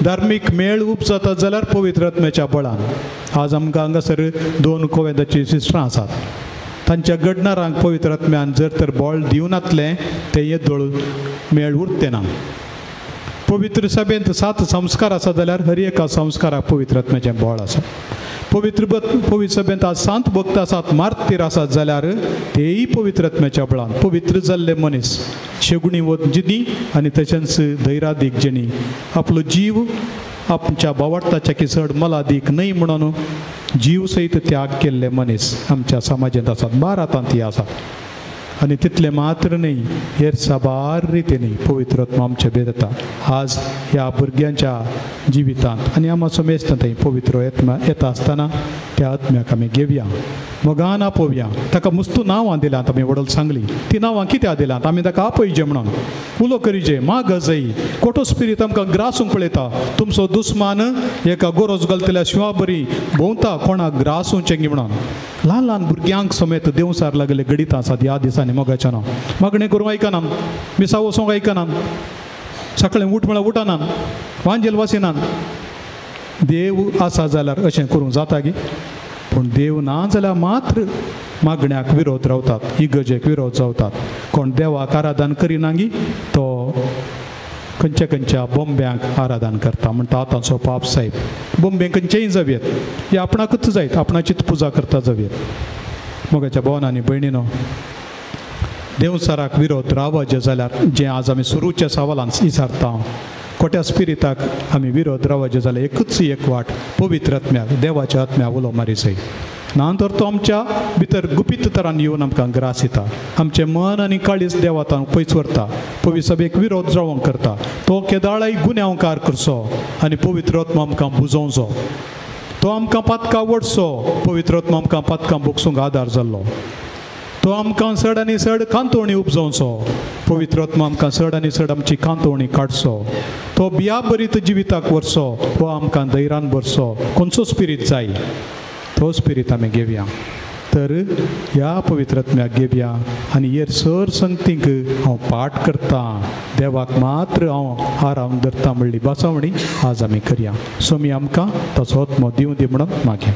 धार्मीक मेळ उपजातात जाल्यार पवित्र आत्म्याच्या बळान. आज आमकां हांगासर 2 कोवेंताची सिस्टरां आसात. तांच्या घडणारांक पवित्र आत्म्यान जर तर बळ दिवनातलें तें येदोळ मेळ उरतें ना. पवित्र सभेंत 7 संस्कार आसा जाल्यार हर एका संस्काराक पवित्र आत्म्याचें बळ आसा. पवित्र सभेंत आज सांत भक्त आसात, मार्तीर आसात जाल्यार तेय पवित्र आत्म्याच्या बळान. पवित्र जाल्ले मनीस शेगुणी वत जिनी आनी तशेंच धैरादीक जेणी आपलो जीव आमच्या बावडताच्या की चड मलादीक न्हय म्हणून जीव सयत त्याग केल्ले मनीस आमच्या समाजांत आसात, भारतांत ती आसात. आनी तितलें मात्र न्हय, हेर साबार रितींनी पवित्र आत्मा आमचे भेद येता. आज ह्या भुरग्यांच्या जिवितांत आनी आमचो मेस्त थंय पवित्र आत्मा येता आसतना त्या आत्म्याक आमी घेवया, मोगान आपोवया. ताका मुस्तू नांवां दिलांत आमी वडल सांगली ती नांवां कित्याक दिलांत? आमी ताका आपयजे म्हणून, उलो करीजे, माग जई. खोटो स्पिरीत आमकां ग्रासूंक पळयता. तुमचो दुस्मान एका गोरोज घालतल्या शिंवा बरी भोंवता कोणाक ग्रासूंचें गी म्हणून. ल्हान ल्हान भुरग्यांक समेत देंवसार लागले गणितां आसात ह्या दिसांनी. मोगाच्या नांव मागणें करूंक आयकना, मिसा वचूंक आयकना, सकाळीं उठ म्हळ्यार उठना, वांजेल वासिनान. देव आसा जाल्यार अशें करूंक जाता गी? पूण देव ना जाल्यार मात्र मागण्याक विरोध रावतात, इगर्जेक विरोध जावतात. कोण देवाक आराधन करिना गी तो खंयच्या खंयच्या बोंब्यांक आराधन करता. म्हणटा आतांचो पाप साहेब बोंबे खंयचेय जावयेत, हे आपणाकूच जायत, आपणाचीच पुजा करता जावयेत. मोगाच्या भोवन आनी भयणीनो, देवचाराक विरोध रावचे जाल्यार जें आज आमी सुरूच्या सवालान विचारता, खोट्या स्पिरिताक आमी विरोध रावचे जाल्यार एकूच एक वाट, पवित्र आत्म्याक, देवाच्या आत्म्याक उलो मारी जाय. ना तर तो आमच्या भितर गुपीत तरान येवन आमकां ग्रास दिता. आमचें मन आनी काळीज देवातान पयस व्हरता. पवित्र सभेक विरोध रावंक करता. तो केदाळाय गुन्यांवकार करचो आनी पवित्र आत्मा आमकां बुजोवचो. तो आमकां पातकां वडचो. पवित्र आत्मा आमकां पातकां भोगसूंक आदार जाल्लो. तो आमकां चड आनी चड कांतोवणी उपजोवचो. पवित्र आत्मा आमकां चड आनी चड आमची कांतोवणी काडचो. तो बिया बरीत जिविताक व्हरचो, हो आमकां धैर्यान भरचो. खंयचो स्पिरीत जाय तो स्पिरीत आमी घेवया. तर ह्या पवित्र आत्म्याक घेवया आनी हेर सर संगतींक हांव पाठ करता, देवाक मात्र हांव आराम धरता म्हणली बसवणी आज आमी करया. स्वामी आमकां ताचो आत्मो दिवं दी म्हणून मागया.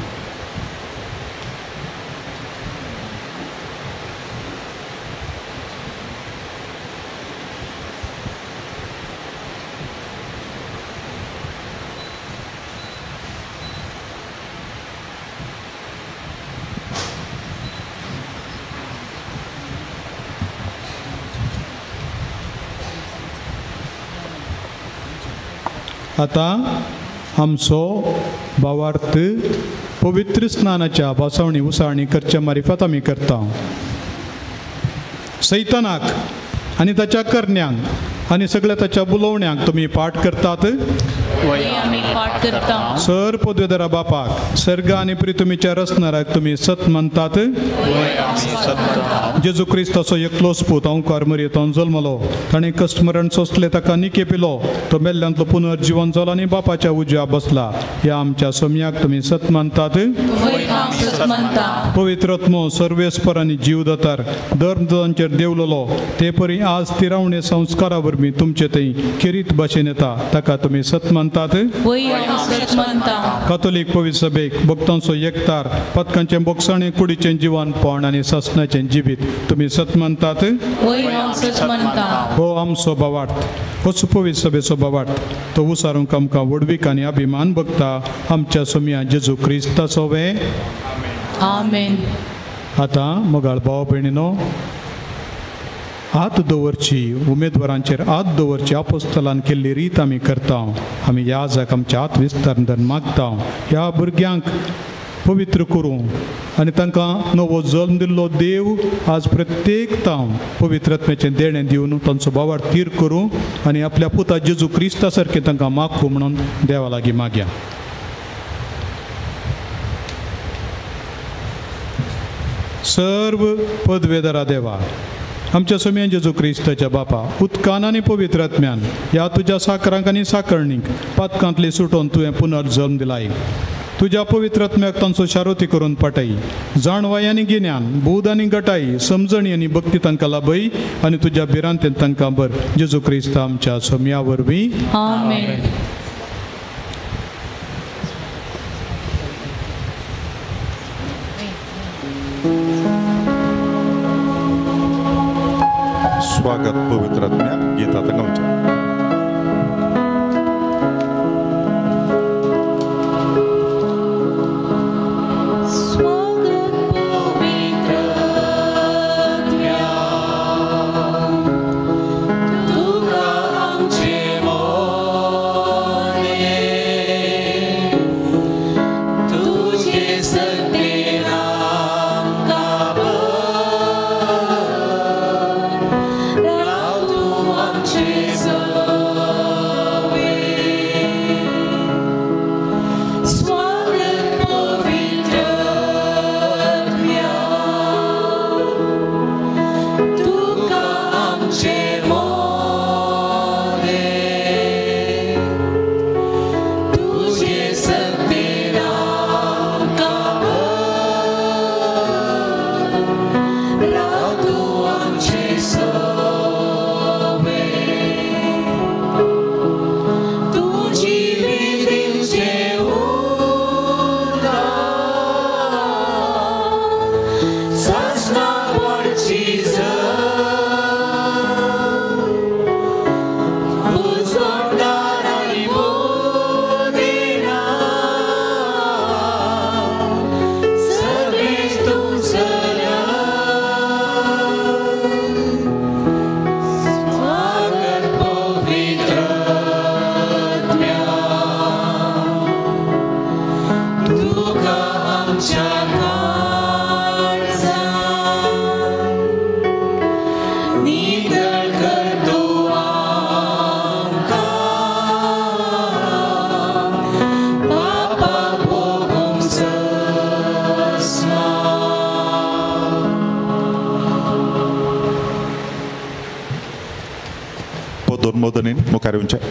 आतां आमचो भावार्थ पवित्र स्नानाच्या बसवणी उसाळणी करच्या मारिफात आमी करता. सैतानाक आनी ताच्या करण्यांक आनी सगळ्या ताच्या बुलोवण्यांक तुमी पाठ करतात. सर पदवेदारा बापाक, सर्ग आनी प्रितुमीच्या रचणाराक तुमी सत मानतात. जेजू क्रिस्ताचो एकलोच पूत अंकार मरयेंत जल्मलो, ताणें कश्ट मरण सोंसलें, ताका निके पिलो, तो मेल्ल्यांतलो पुनर्जिवन जालो आनी बापाच्या उजव्या बसला. ह्या आमच्या सोम्याक तुमी सत मानतात. पवित्र आत्मो सर्वेस्पर आनी जीव दातार धर्मदांचेर देवलोलो ते परी आज तिरावणे संस्कारा वरवीं तुमचे थंय खेरीत भाशेन येता, ताका तुमी सत मानतात. कातोलीक पवित्र सभेक भक्तांचो एकतार, पदकांचें बोगसाणें, कुडीचें जिवनपण आनी सासणाचें जिवीत तुमी सत मानतात. हो आमचो भावार्थ, होच पवित्र सभेचो भावार्थ, तो उसारूंक आमकां व्हडवीक आनी अभिमान भोगता. आमच्या सोमया जेजू क्रिस्ताचो वे आमेन. आतां मोगाळ भाव भयणीनो, हात दवरची, उमेदवारांचेर हात दवरची आपोस्तलान केल्ली रीत आमी करता. आमी ह्या जाक आमच्या हात विस्तार मागता. ह्या भुरग्यांक पवित्र करूं, आनी तांकां नवो जल्म दिल्लो देव आज प्रत्येक तांव पवित्र आत्म्याचें देणें दिवन तांचो भावार्थ थीर करूं आनी आपल्या पुता जेजू क्रिस्ता सारकें तांकां मागूं म्हणून देवा लागीं मागया. सर्व पदवेदारा देवा, आमच्या सोम्यान जेजू क्रिस्ताच्या बापा, उदकान आनी पवित्र आत्म्यान ह्या तुज्या साकरांक आनी साकरणीक पातकांतली सुटोवन तुवें पुनर्जल्म दिलाय. तुज्या पवित्र आत्म्याक तांचो शारोती करून पाटय, जाणवाय आनी गिन्यान, बूद आनी गटाई, समजणी आनी भक्ती तांकां लाभय आनी तुज्या भिरांतेन तांकां बर. जेजू क्रिस्त आमच्या सोम्या वरवीं आमेन. स्वागत पवित्र आत्म्या गीत आतां गावचें. स्वागत पवित्र आत्म्या तुका आमचे मोने, तुजे सत्तेन आमकां स्वागत पवित्र आत्म्या तुका आमचे मोने, तुजे सत्तेन आमकां राव तूं आमचे सवे, तुजी विधीचे उदका सासणा पडची पुसोंडार आनी बोधिना सगळें तूं चल्या. स्वागत पवित्र आत्म्या तुका आमच्या काळजांत नितळ कर तूं आमकां, पापा भोगूंक सस्मा. पदोन्मोदनीन मुखार येवचें.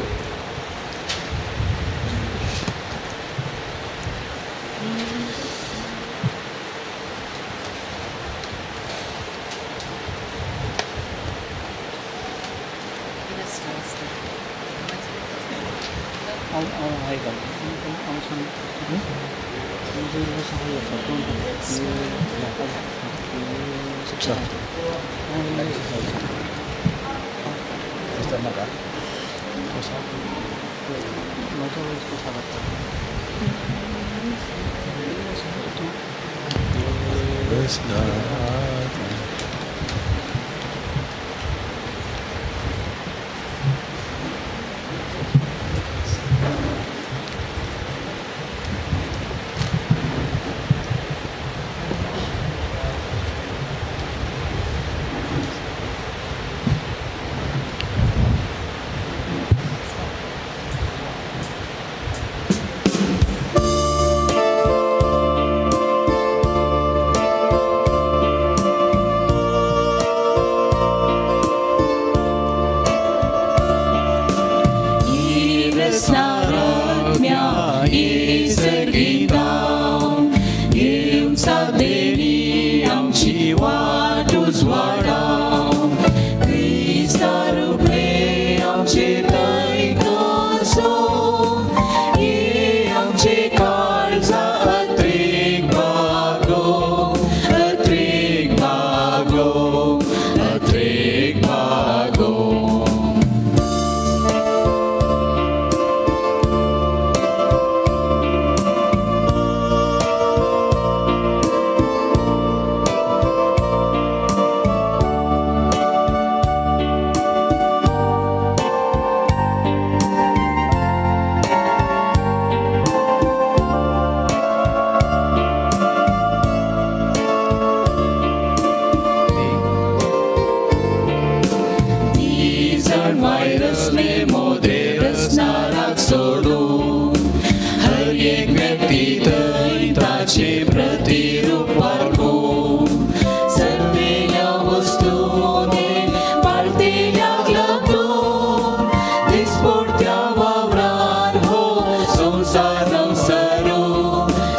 संसार नवसरू,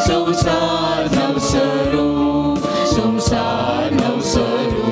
संसार नवसरू, संसार नवसरू.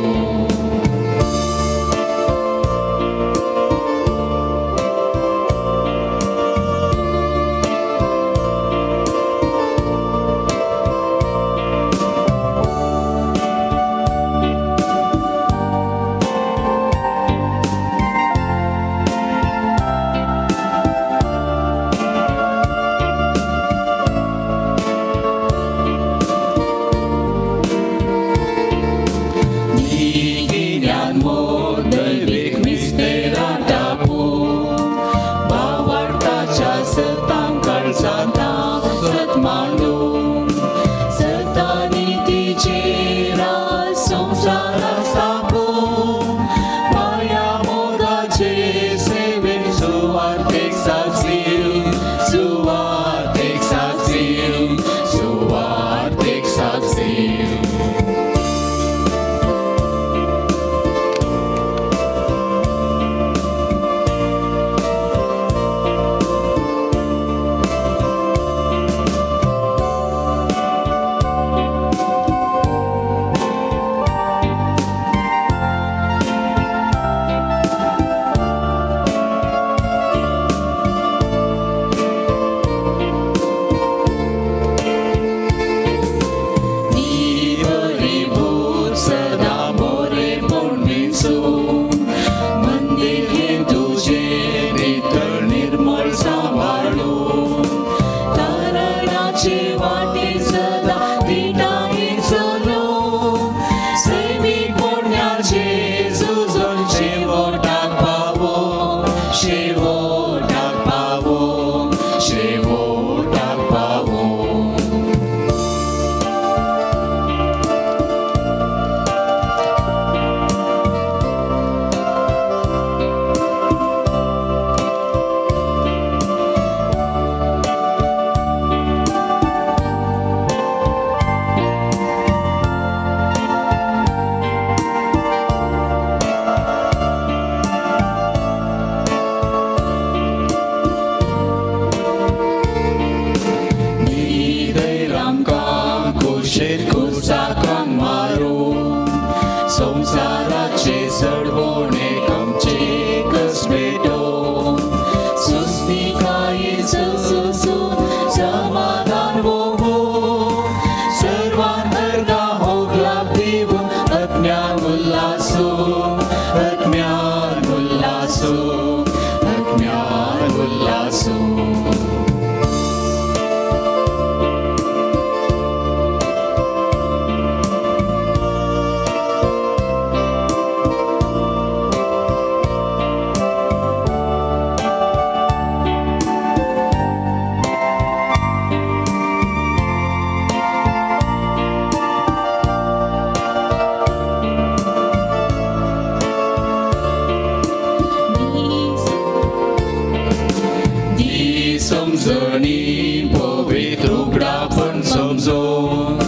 समजणी पवित्र उगडापण समजून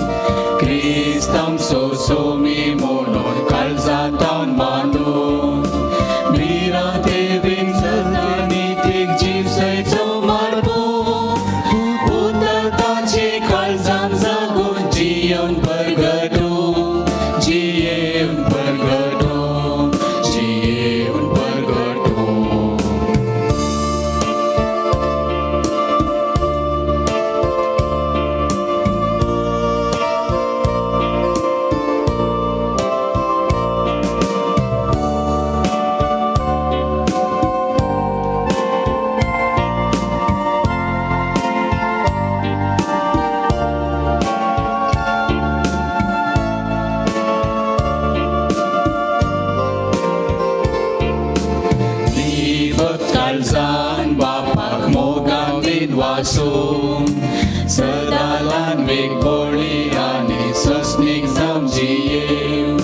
क्रिस्त आमचो सोमी म्हणून काळजांत मांडून भिरांतेवीन सदांनीतीक जीव सयचो मारपून उतर ताचे काळजान जगून जियेवन परगटून जियेवन परगटून जियेवन परगटून. काळजान बापाक मोगान दिनवासून सदा ल्हानवीक बळी आनी सस्नीक जावन जियेवन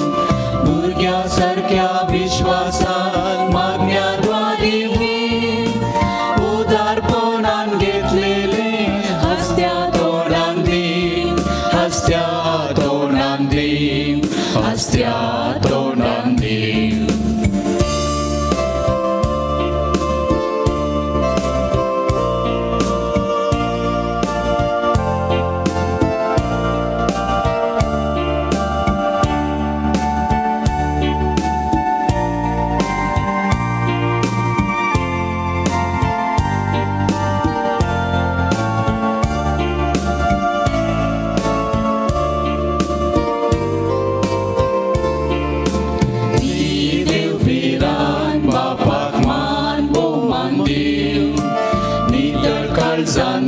भुरग्या सारक्या विश्वासान मागण्या द्वारी उदारपणान घेतलेले हस्त्या तोंडान दी हस्त्या तोंडान दी हस्त्या तोंडान दी.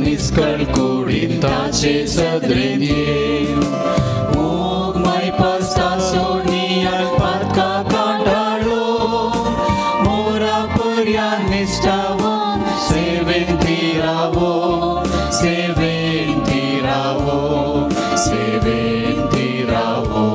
निस्कळ कुडीन ताचे सदरेन येव मोग मायपासता सोडनियान पातका कांटाळो मोरा पर्यान निश्ठावन सेवेन तिरावो सेवेन तिरावो सेवेन तिरावो.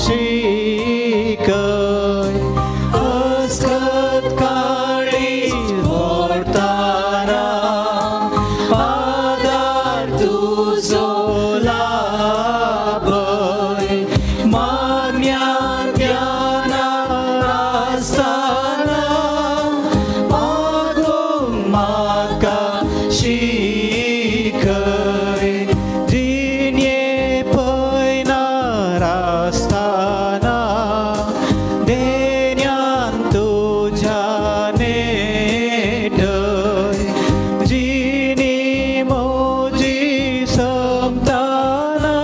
शिकय अस्कत काळीज व्हरतना आदार तुजो लाभय मागण्या ध्यानार आसतना मागूंक म्हाका शिकय जिणे पयनार आसतना देण्यान तुज्या नेटय जिणी म्हजी सोंपतना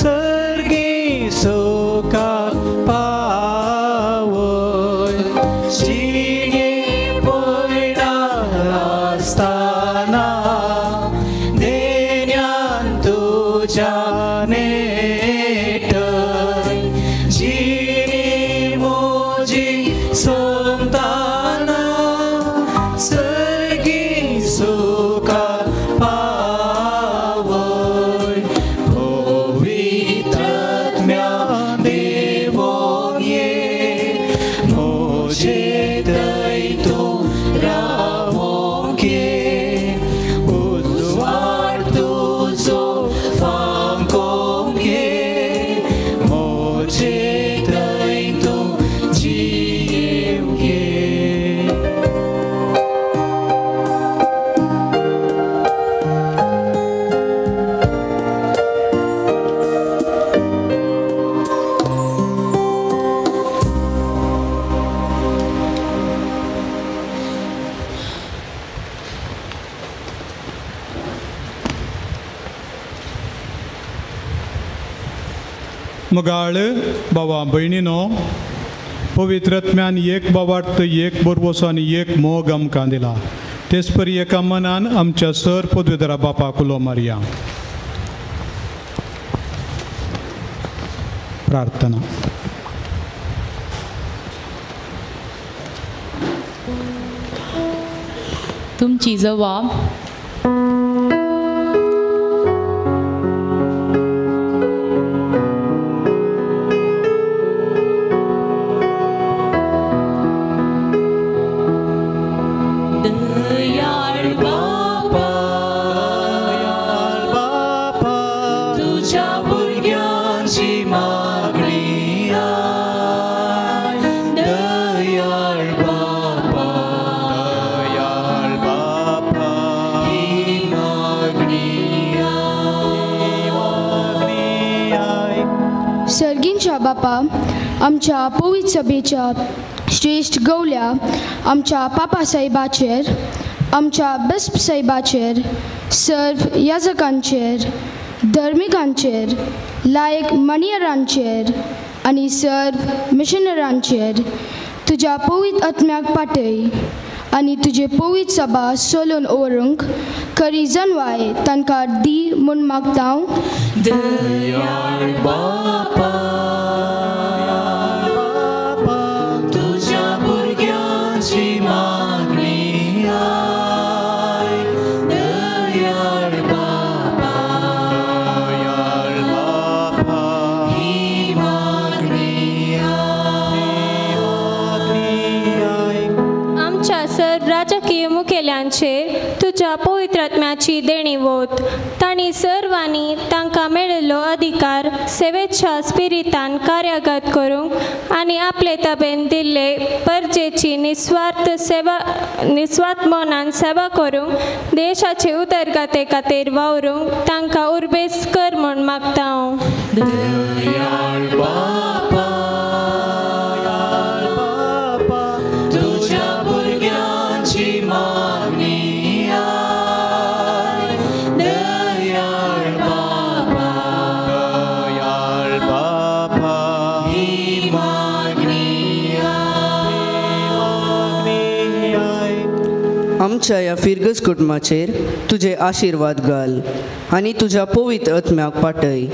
सर्गी सुखाक पावय जिणे पयनार आसतना देण्यान तुज्या नेटय जिणी म्हजी सोंपतना सर्गी सुखाक पावय पवित्र आत्म्या देवोन ये म्हजे थंय तूं रावोंक ये उजवाड तुजो फांकोंक ये म्हजे थंय तूं जियेवंक ये. मोगाळ बाबा भयणीनो, पवित्र आत्म्यान एक बाबार्थ, एक बरवसो आनी एक मोग आमकां दिला. तेच परी एका मनान आमच्या सर पदवेदारा बापाक उलो मारया. प्रार्थना. तुमची जबाब दयाळ बापा, दयाळ बापा, तुझ्या भुरग्यांची मागणी आय. दयाळ बापा, दयाळ बापा, ही मागणी आय, मागणी आय. सर्गींच्या बापा, आमच्या पवित्र सभेच्या श्रेश्ठ गवल्या आमच्या पापा साहेबाचेर, आमच्या बिस्प साहेबाचेर, सर्व याजकांचेर, धर्मिकांचेर, लायक मनियरांचेर आनी सर्व मिशनरांचेर तुज्या पवित्र आत्म्याक पाठय आनी तुजे पवित्र सभा सोलून दवरूंक खरी जनवाय तांकां दी म्हूण मागता हांव. दयाळ बापा, तुझ्या भुरग्यांची मागणी आय. दयाळ बापा, दयाळ बापा, ही मागणी आय, मागणी आय. आमच्या सर्व राजकीय मुखेल्यांचेर तुज्या पवित्र आत्म्याची देणी वत. तांणी सर्वांनी तांकां मेळिल्लो अधिकार सेवेच्या स्पिरितान कार्यागत करूंक आनी आपले ताबेन दिल्ले परजेची निस्वार्थ सेवा निस्वार्थ मनान सेवा करूंक देशाचे उदरगते खातीर वावरूंक तांकां उर्बेस कर म्हूण मागता हांव. दयाळ बापा, तुझ्या भुरग्यांची मागणी आय. दयाळ बापा, दयाळ बापा, ही मागणी आय, मागणी आय. आमच्या ह्या फिरगज कुटुंबाचेर तुजे आशिर्वाद घाल आनी तुज्या पवित्र आत्म्याक पाठय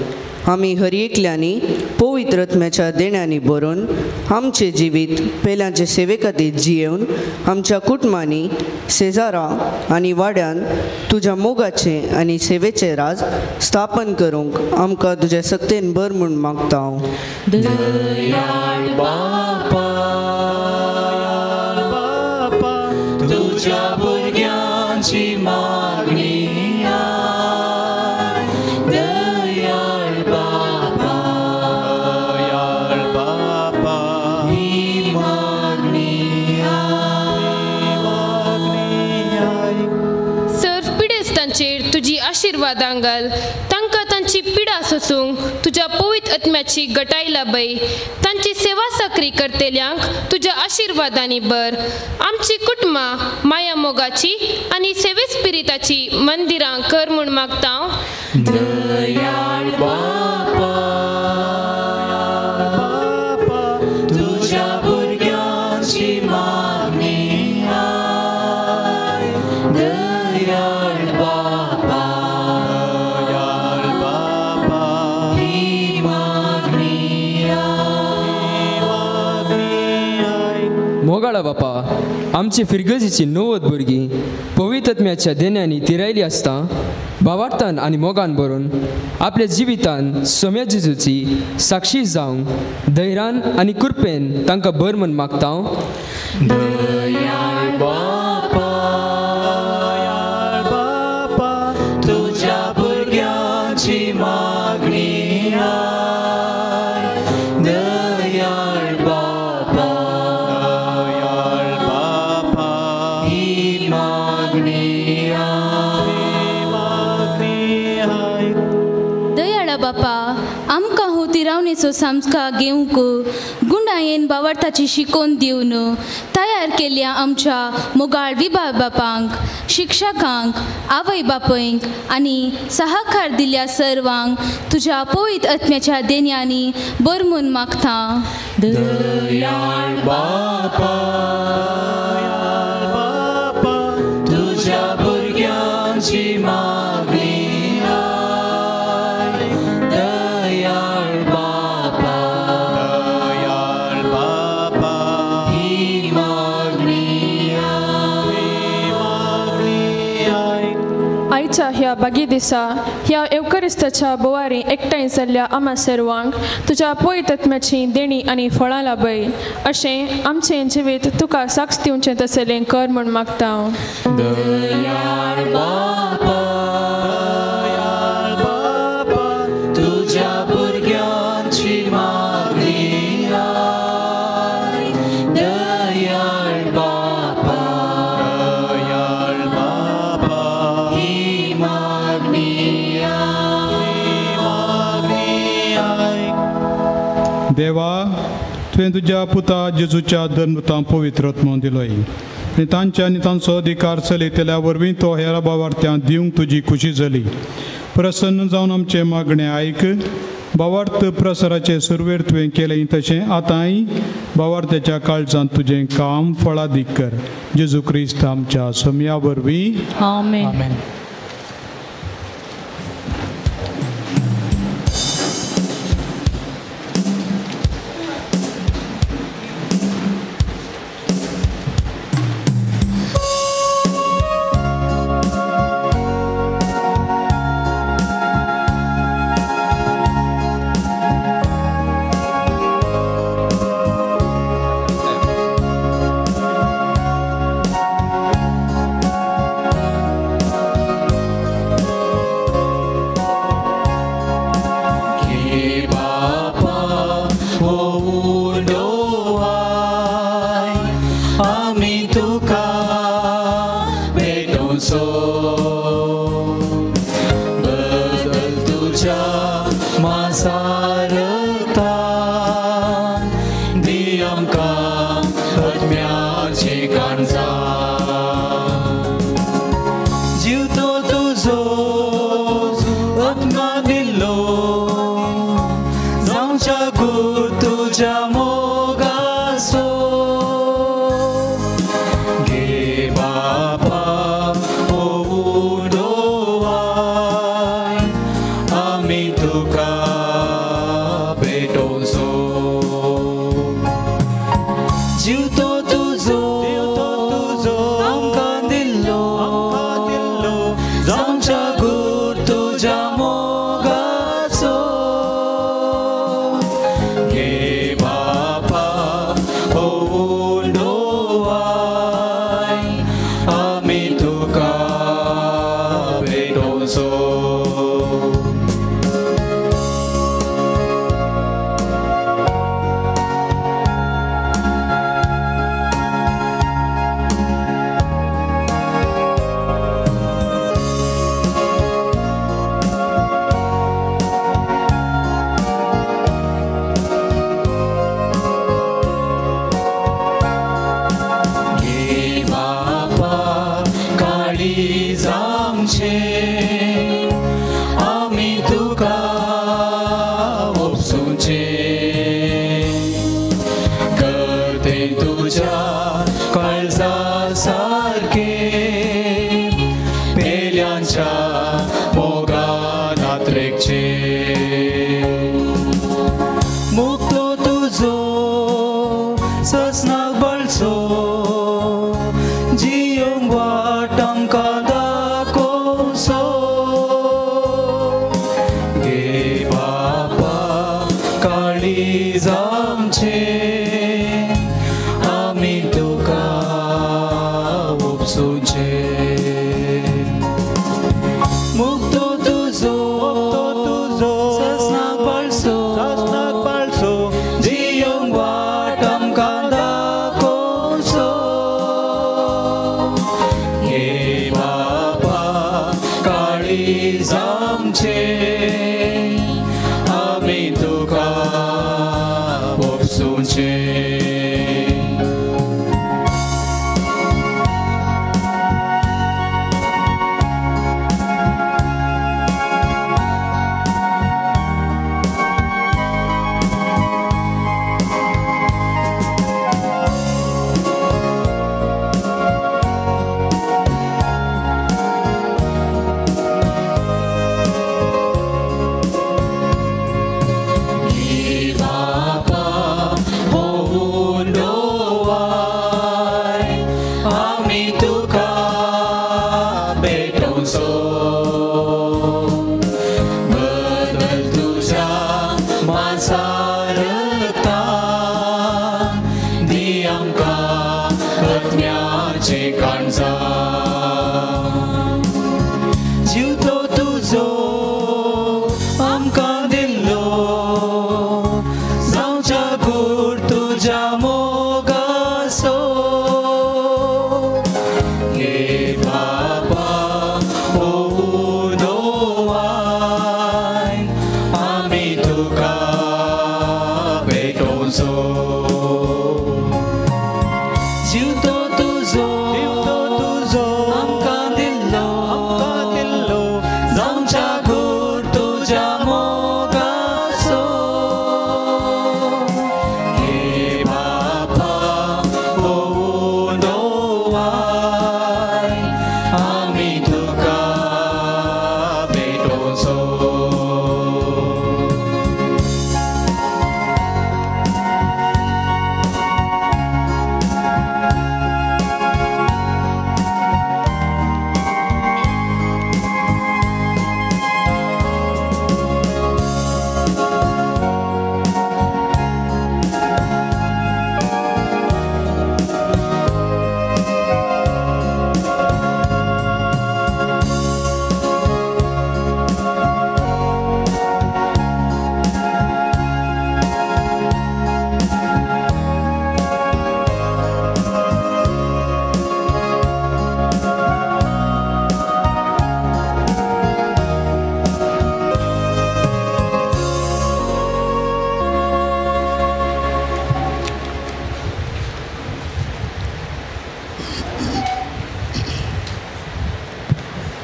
आमी हर एकल्यांनी पवित्र आत्म्याच्या देण्यांनी भरून आमचें जिवीत पेल्यांचे सेवे खातीर जियेवन आमच्या कुटुंबांनी शेजारा आनी वाड्यान तुज्या मोगाचें आनी सेवेचें राज स्थापन करूंक आमकां तुज्या सक्तेन भर म्हूण मागता हांव. दयाळ बापा, तुज्या भुरग्यांची मागणी आय. दयाळ बापा, दयाळ बापा, ही मागणी आय, मागणी आय. सर्व पिडेस्तांचेर तुजी आशिर्वादां घाल, तांकां तांची पिडा सोसूंक तुज्या पवित्र आत्म्याची गटाय लाबय. तांची सेवा साकरी करतल्यांक तुज्या आशिर्वादांनी भर. आमची कुटुंबां माया मोगाची आनी सेवे स्पिरिताची मंदिरां कर म्हूण मागता. दयाळ बापा, तुज्या भुरग्यांची मागणी आय. दयाळ बापा, दयाळ बापा, ही मागणी आय, मागणी आय. मोगाळा बापा, आमची फिरगजीची 90 भुरगीं पवित्र आत्म्याच्या देण्यांनी तिरायली आसता भावार्थान आनी मोगान भरून आपल्या जिवितान सोम्या जेजूची साक्षी जावंक धैर्यान आनी कृपेन तांकां भर म्हूण मागता. दयाळ बापा, दयाळ बापा, तुज्या भुरग्यांची मागणी आय. दयाळ बापा, दयाळ बापा, ही मागणी आय, मागणी आय. दयाळा बापा, आमकां हो तिरावणेचो संस्कार घेवंक गुंडायेन बावडताची शिकोवन दिवन तयार केल्ल्या आमच्या मोगाळ विभा बापांक, शिक्षकांक, आवय बापयंक आनी सहकार दिल्ल्या सर्वांक तुज्या पवित्र आत्म्याच्या देण्यांनी भर म्हूण मागता. दयाळ बापा, दयाळ बापा, तुज्या भुरग्यांची मागणी आय. दयाळ बापा, दयाळ बापा, ही मागणी आय, मागणी आय. आयच्या ह्या बागी दिसा ह्या एवकरिस्ताच्या बोवारी एकठांय जाल्ल्या आमा सर्वांक तुज्या पवित्र आत्म्याची देणी आनी फळां लाबय, अशें आमचें जिवीत तुका साक्ष दिवचें तसलें कर म्हूण मागता हांव. दयाळ बापा, दयाळ बापा, तुज्या भुरग्यांची मागणी आय. दयाळ बापा, दयाळ बापा, ही मागणी आय, मागणी आय. देवा, तुवें तुज्या पुता जेजूच्या धर्मतां पवित्र आत्मो दिलोय आनी तांच्या आनी तांचो अधिकार चलयतल्या वरवीं तो हेर भावार्थ्यांक दिवंक तुजी खुशी जाली. प्रसन्न जावन आमचें मागणें आयक. भावार्थ प्रसाराचे सुरवेर तुवें केलें तशें आतांय भावार्थ्याच्या काळजांत तुजें काम फळादीक कर. जेजू क्रिस्त आमच्या सोमया वरवीं. आमेन. तुझ्या काळजा सारकें पेल्यांच्या मोगान आत्रेकचें मुक्तो तुजो ससनाक बळचो जियोंक वाट आमकां दाखोवचो गे बापा काळीज आमचें आमी तुका उपसुचें मुक्तो तुजो ससनाक बळचो जियोंक वाट आमकां दाखोवचो गे बापा काळीज आमचें आमी तुका उपसुचें. गे बापा होऊन दोवाय आमी तुका भेटोवचो बदल तुज्या मासारतान दी आमकां आत्म्याचें काळजां जिवतो तुजो आमकां दिल्लो जावच्या गूढ तुज्या मोगाचो गे बापा होऊन दोवाय आमी तुका भेटोवचो जिवतो तुजो आमकां दिल्लो जावच्या गूढ तुज्या मोगाचो गे बापा होऊन दोवाय आमी तुका भेटोवचो.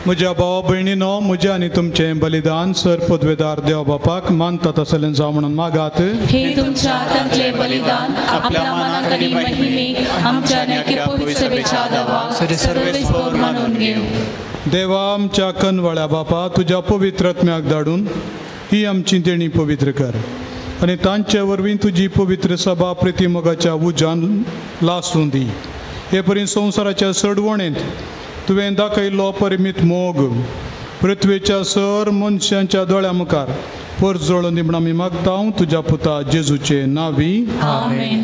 म्हज्या भावा भयणीनो म्हजें आनी तुमचें बलिदान सर पदवेदार देव बापाक मानता तसलें जावं म्हणून मागात. हे तुमच्या हातांतले बलिदान आपल्या मनाक आनी महिमेक आमच्या न्याय पवित्र सभेच्या देवाक सर्वेस्पर मानून घेवं. देवा आमच्या कनवाळ्या बापा तुज्या पवित्र आत्म्याक धाडून ही आमची देणी पवित्र कर आनी तांचे वरवीं तुजी पवित्र सभा प्रितीमोगाच्या उज्यान लासूं दी. हे परी संवसाराच्या सडवणेंत तुवें दाखयल्लो परिमीत मोग पृथ्वेच्या सर मनशांच्या दोळ्या मुखार परजळून दी म्हूण आमी मागता तुज्या पुता जेजूचे नांवी. आमेन.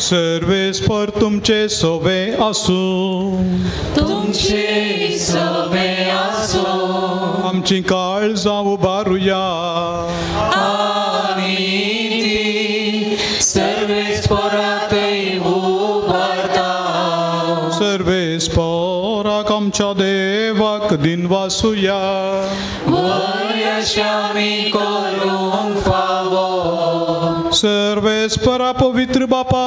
सर्वेस्पर तुमचे सोबे आसूं. तुमचे सोबे आसूं. आमची काळजां उबारुया. आमी ती सर्वेस्पराकय उबारता. सर्वेस्पराक आमच्या देवाक दिनवासुया. वय आमी करूंक फावो. सर्वेस्परा पवित्र बापा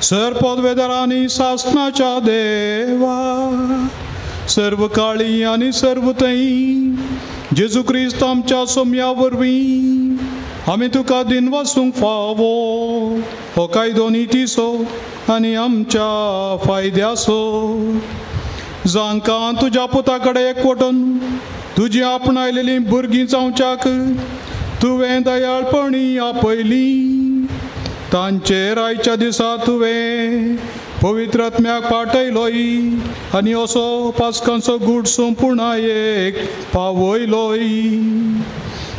सर पदवेदार आनी सासनाच्या देवा सर्व काळी आनी सर्व थंय जेजू क्रिस्त आमच्या सोम्या वरवीं आमी तुका दिन वसूंक फावो हो कायदो नितीचो आनी आमच्या फायद्याचो. जांकां तुज्या पुता कडेन एकवटून तुजी आपणायलेलीं भुरगीं जावच्याक तुवें दयाळपणी आपयली, तांचेर आयच्या दिसा तुवें पवित्र आत्म्याक पाठयलोय आनी असो पास्कांचो गूट सोंपुणायेक पावयलोय.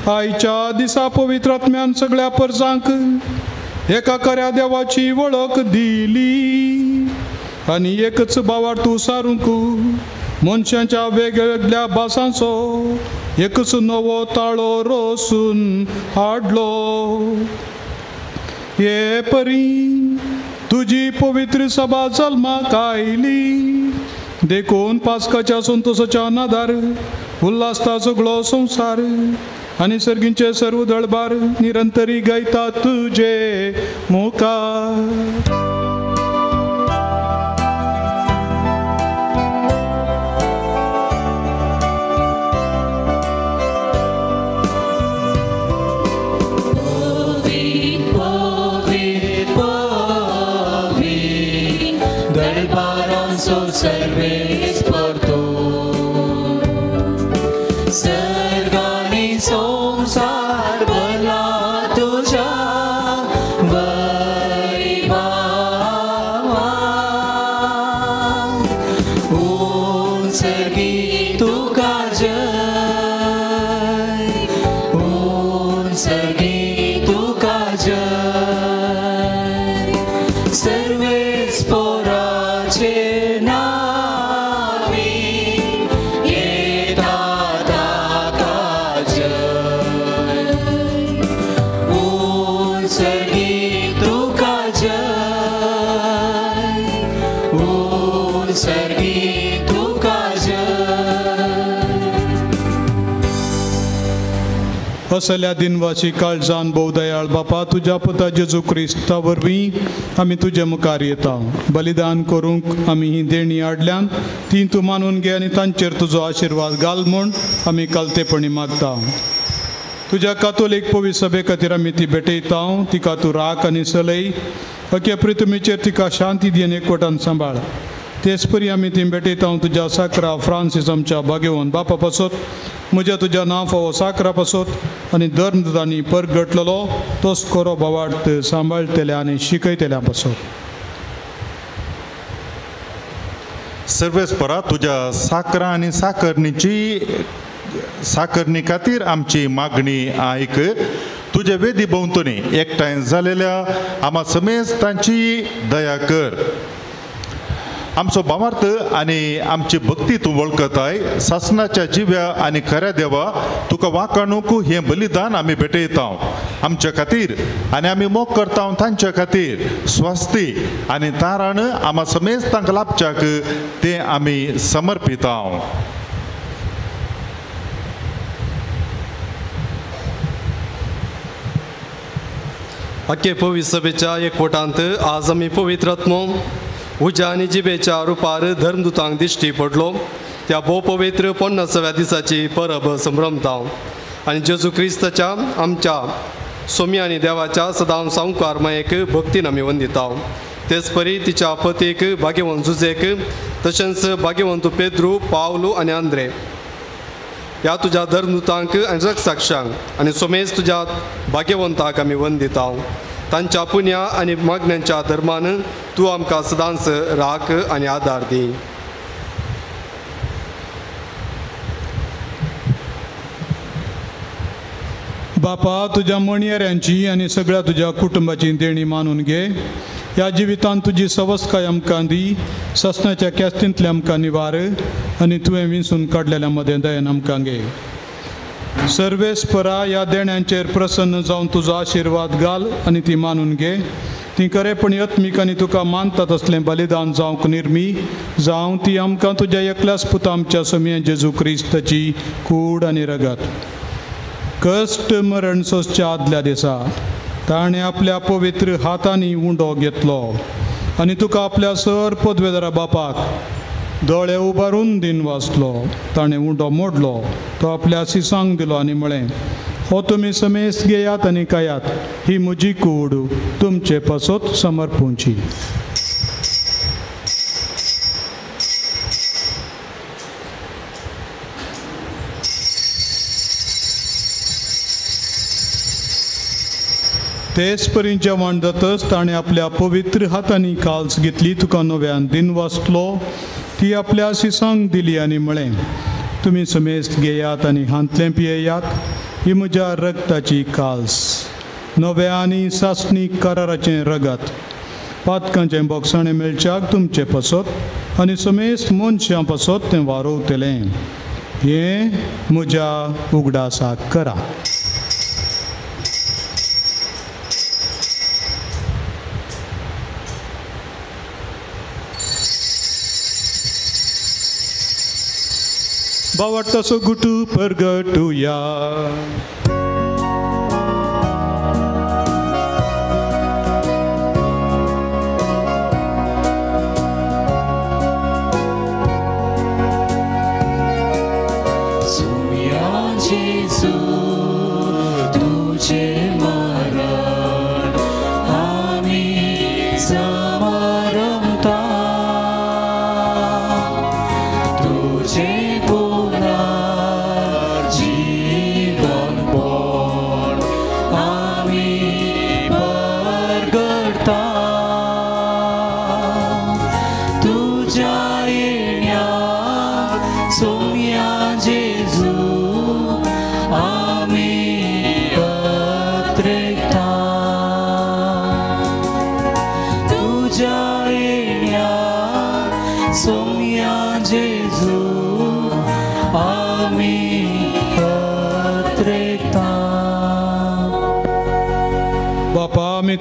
आयच्या दिसा पवित्र आत्म्यान सगळ्या परजांक एका खऱ्या देवाची वळख दिली आनी एकच बावार तूं सारूंक मनशांच्या वेगवेगळ्या भासांचो एकच नवो ताळो रोसून हाडलो. हे परी तुजी पवित्र सभा जल्माक आयली, देखून पास्काच्या संतोसाच्या नादार उल्हासता सगळो संवसार आनी सर्गींचे सर्व दळबार निरंतरी गायता तुजे मुखार. सर्वेस परतो सर्गानी संसार भरला तुझ्या वैभवान. उंचगी तुका जय, उंचगी तुका जय, सर्वेस पोराचे असल्या दिनवासी काळजान भोव दयाळ बापा, तुज्या पुता जेजू क्रिस्ता वरवीं आमी तुजे मुखार येता. बलिदान करूंक आमी ही देणी हाडल्यान ती तूं मानून घे आनी तांचेर तुजो आशिर्वाद घाल म्हूण आमी कालतेपणी मागता. तुज्या कातोलीक पवित्र सभे खातीर आमी ती भेटयता, तिका तूं राख आनी सलय, अख्या पृथ्वीचेर तिका शांती दी आनी एकवटान सांबाळ. तेच परी आमी ती भेटयता तुज्या साकरा फ्रांसीस आमच्या भाग्यवन बापा पासत, म्हज्या तुज्या नांव फावो साकरा पासत आनी धर्मदूतांनी परगटलेलो तोच खरो भावार्थ सांबाळटल्या आनी शिकयतल्या पासत. सर्वेस्परा तुज्या साकरा आनी साकरणीची साकरणी खातीर आमची मागणी आयक. तुजे वेदी भोंवतणी एकठांय जालेल्या आमा समेज तांची दया कर. आमचो भावार्थ आनी आमची भक्ती तूं वळखताय. सासनाच्या जिव्या आनी खऱ्या देवा, तुका वाकाणूक हें बलिदान आमी भेटयता आमच्या खातीर आनी आमी मोग करता तांच्या खातीर. स्वास्ती आनी ताराण आमा समेज तांकां लाभच्याक तें आमी समर्पिता. अख्खे पवित्र सभेच्या एकवटांत आज आमी पवित्र आत्मो उज्या आनी जिबेच्या रुपार धर्मदूतांक दिश्टी पडलो त्या भोव पवित्र 50व्या दिसाची परब संभ्रमता आनी जेजू क्रिस्ताच्या आमच्या सोमी आनी देवाच्या सदां सावकार मायेक भक्तीन आमी वंदिता. तेच परी तिच्या पतीक भाग्यवंत जुजेक तशेंच भाग्यवंत पेद्रू, पावलू आनी आंद्रे ह्या तुज्या धर्मदूतांक आनी रक्षाक्षांक आनी सोमेज तुज्या भाग्यवंताक आमी वंदिता. तांच्या पुण्या आनी मागण्यांच्या धर्मान तूं आमकां सदांच राख आनी आदार दी. बापा, तुज्या मणयेऱ्यांची आनी सगळ्या तुज्या कुटुंबाची देणी मानून घे. ह्या जिवितांत तुजी सवस्काय आमकां दी, ससनाच्या कॅस्तींतले आमकां निवार आनी तुवें विंचून काडलेल्या मदें दयेन आमकां घे. सर्वेस्परा ह्या देण्यांचेर प्रसन्न जावन तुजो आशिर्वाद घाल आनी ती मानून घे. ती खरेपणी आत्मीक आनी तुका मानतात असलें बलिदान जावंक निर्मी जावं ती आमकां तुज्या एकल्याच पुता आमच्या सोमये जेजू क्रिस्ताची कूड आनी रगत. कश्ट मरण सोंसच्या आदल्या दिसा ताणें आपल्या पवित्र हातांनी उंडो घेतलो आनी तुका आपल्या सर पदवेदारा बापाक दोळे उबारून दिन वाचलो. ताणें उंडो मोडलो, तो आपल्या शिसांक दिलो आनी म्हळें, हो तुमी समेस्त घेयात आनी खायात, ही म्हजी कूड तुमचे पासत समर्पूंची. तेच परी जेवण जातच ताणें आपल्या पवित्र हातांनी काल्स घेतली, तुका नव्यान दिन वाचलो, ती आपल्या शिसांक दिली आनी म्हळें, तुमी समेस्त घेयात आनी हांतलें पियेयात, ही म्हज्या रगताची काल्स, नव्या आनी सासणी कराराचें रगत, पातकांचें बोगसाणें मेळच्याक तुमचे पासत आनी समेस्त मनशां पासत तें वारोवतलें. हें म्हज्या उगडासाक करा. बावडतासो गुटू परगटुया. सुया जेजू तुझे मरण आमी समारंभता, तुझे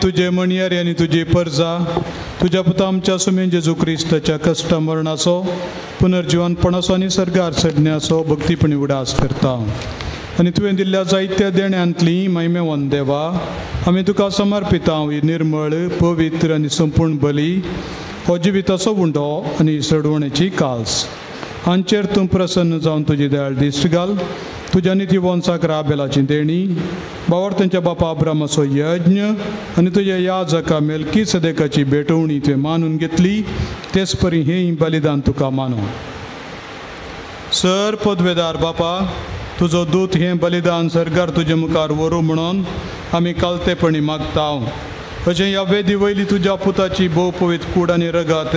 तुजे म्हणयारी आनी तुजी परजा तुज्या पुता आमच्या सुमेन जेजू क्रिस्ताच्या कश्ट मरणाचो पुनर्जिवनपणाचो आनी सर्गार चडण्याचो भक्तीपणी उडास करता आनी तुवें दिल्ल्या जायत्या देण्यांतली महिमेवन देवा आमी तुका समर्पिता. ही निर्मळ पवित्र आनी संपूर्ण बली हो जिविताचो उंडो आनी सडवणेची काल्स हांचेर तूं प्रसन्न जावन तुजी दयाळ दिश्ट घाल. तुज्या नितीवंसाक राबेलाची देणी बावर्तांच्या बापा अब्रामाचो यज्ञ आनी तुज्या याजका मेलकी सदेकाची भेटवणी तुवें मानून घेतली, तेच परी हें बलिदान तुका मानू. सर पदवेदार बापा, तुजो दूत हें बलिदान सरकार तुजे मुखार व्हरूं म्हणून आमी कालतेपणी मागता. अशें ह्या वेदी वयली तुज्या पुताची भोव पवित्र कूड आनी रगात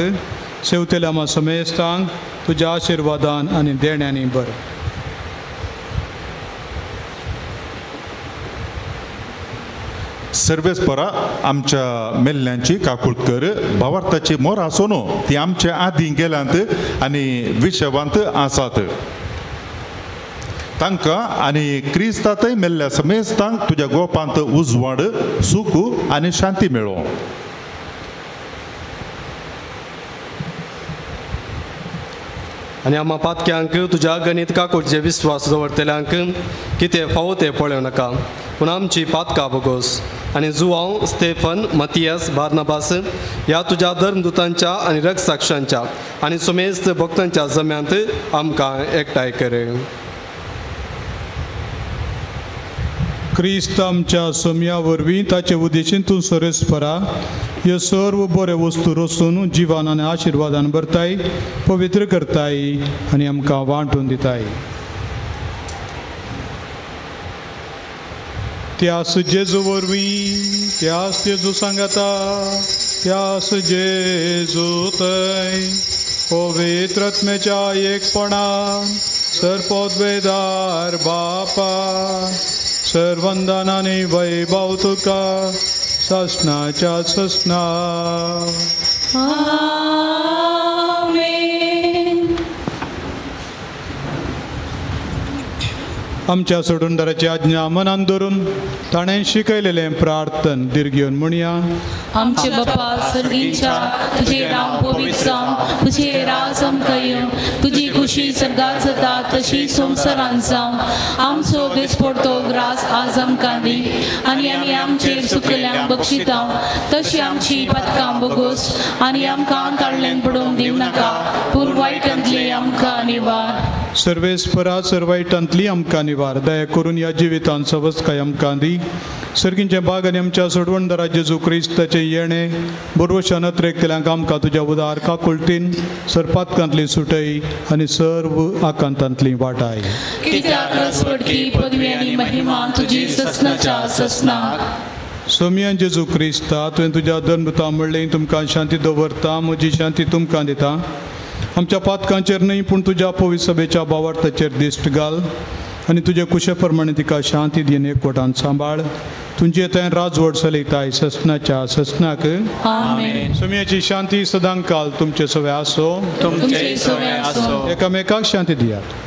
सेवतेल्या आमा समेस्तांक तुज्या आशिर्वादान आनी देण्यांनी बरें. सर्वेस्परा आमच्या मेल्ल्यांची काकूळत कर, भावार्थाची मोर आसून ती आमच्या आदीं गेल्यांत आनी विशवांत आसात. तांकां आनी क्रिस्तांतय मेल्ल्या समेस्तांक तुज्या गोपांत उजवाड, सुख आनी शांती मेळो. आनी आमा पातक्यांक तुज्या गणीत काकुळचे विस्वास दवरतल्यांक कितें फावो तें पळोवं नाका, पूण आमची पातकां बोगोस. आनी जुवांव, स्टेफन, मतियस, बार्नाबास ह्या तुज्या धर्मदुतांच्या आनी रगसाक्षांच्या आनी सुमेस्त भक्तांच्या जम्यांत आमकां एकठांय कर. क्रिस्त आमच्या सोम्या वरवीं ताचे उदेशीन तूं सरस्परा ह्यो सर्व बऱ्यो वस्तू रचून जिवान आनी आशिर्वादान भरताय, पवित्र करताय आनी आमकां वांटून दिताय. त्यास जेजू वरवीं, त्यास जेजू सांगाता, त्यास जेजू थंय पवित्र आत्म्याच्या एकपणान सर्पोद्वेदार बापा सर्वंदनानी वैभव तुका ससनाच्या ससना. आमेन. आमच्या सोडूनदाराची आज्ञा मनान धरून ताणें शिकयलेलें प्रार्थन दीर्घ म्हणया. आमचे बापा सर्गीच्या, तुझे नाव पवित्र जावं, तुझे राज आमकां येवं, तुजी खुशी सर्गात जाता तशी संवसारांत जावं. आमचो दिसपडतो ग्रास आज आमकां दी आनी आमी आमचेर चुकल्यांक बक्षितांव तशी आमची पातकां बोगोस आनी आमकां ताळ्ळेन पडोवंक दिवं नाका, पूण वायटांतली आमकां निवार. सर्वेस्परा सर्वायटांतली आमकां निवार. दया करून ह्या जिवितांत सवस्काय आमकां दी. सर्गींच्या बाग आनी आमच्या सोडवणदारा जेजू क्रिस्ताचें येणें बरोवशान अत्रेकतल्यांक आमकां तुज्या उदार काकुळटीन सरपातकांतली सुटय आनी सर्व आकांतांतली वाटाय. सोमियान जेजू क्रिस्ता तुवें तुज्या धर्मता म्हणलें तुमकां शांती दवरता, म्हजी शांती तुमकां दिता. आमच्या पातकांचेर न्हय पूण तुज्या पवित्र सभेच्या भावार्थाचेर दिश्ट घाल आनी तुजे कुशे प्रमाणे तिका शांती दीन एकवटान सांबाळ. तुमचे थंय राजवट चलयताय ससनाच्या ससनाक. सोमियाची शांती सदांकाल तुमचे सवे आसो. एकामेकाक शांती दियात.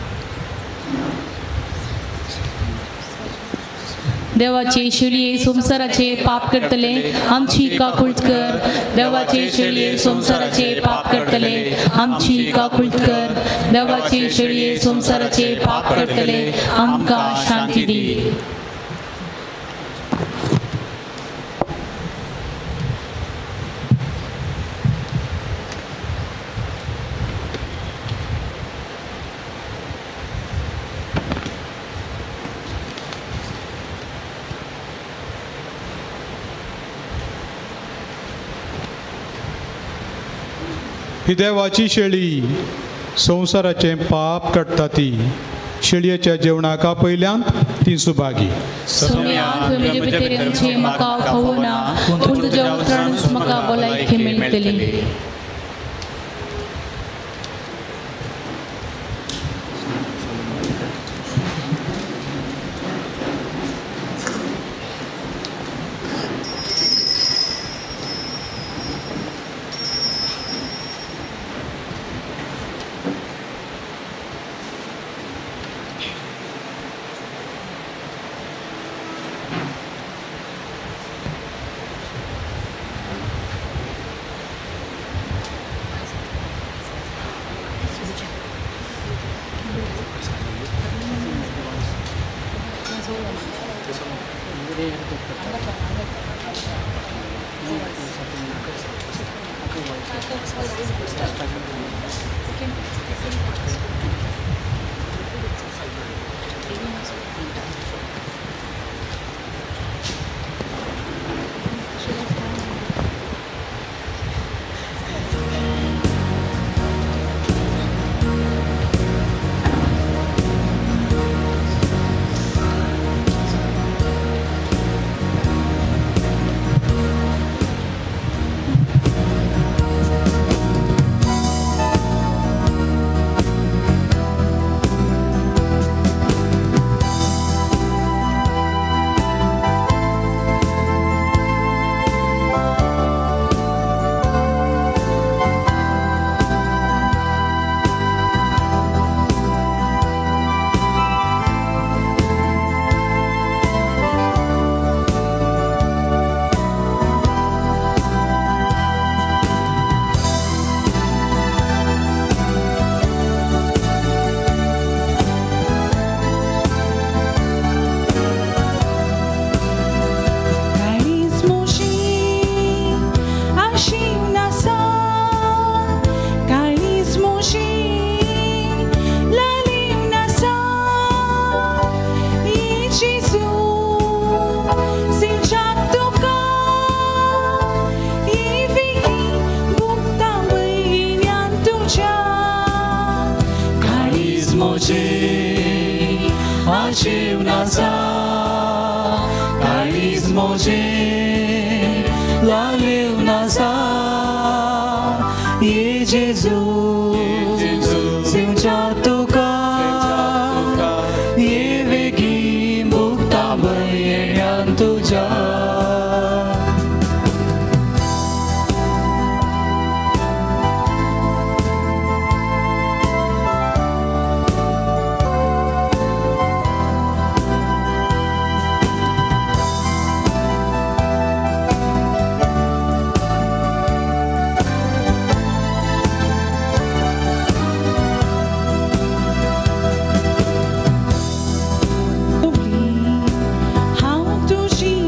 देवाचे शेळये संवसाराचे पाप करतले आमची काकुळट कर. देवाचे शेळये संवसाराचे पाप करतले आमची काकुळट कर. देवाचे शेळये संवसाराचे पाप करतले आमकां शांती दी. ही देवाची शेळी संवसाराचें पाप काडटा ती शेळयेच्या जेवणाक आपयल्यांत ती सुभागी.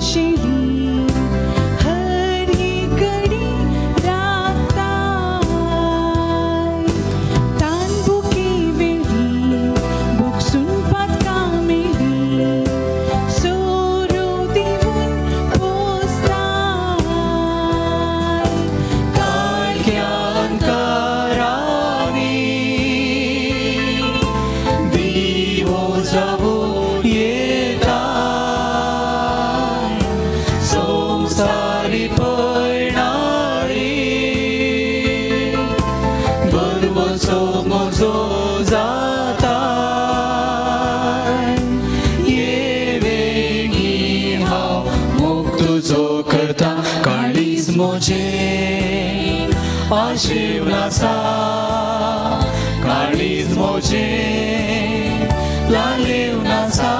She मोजें आशिवन आसा काळीज मोजें लालेवन आसा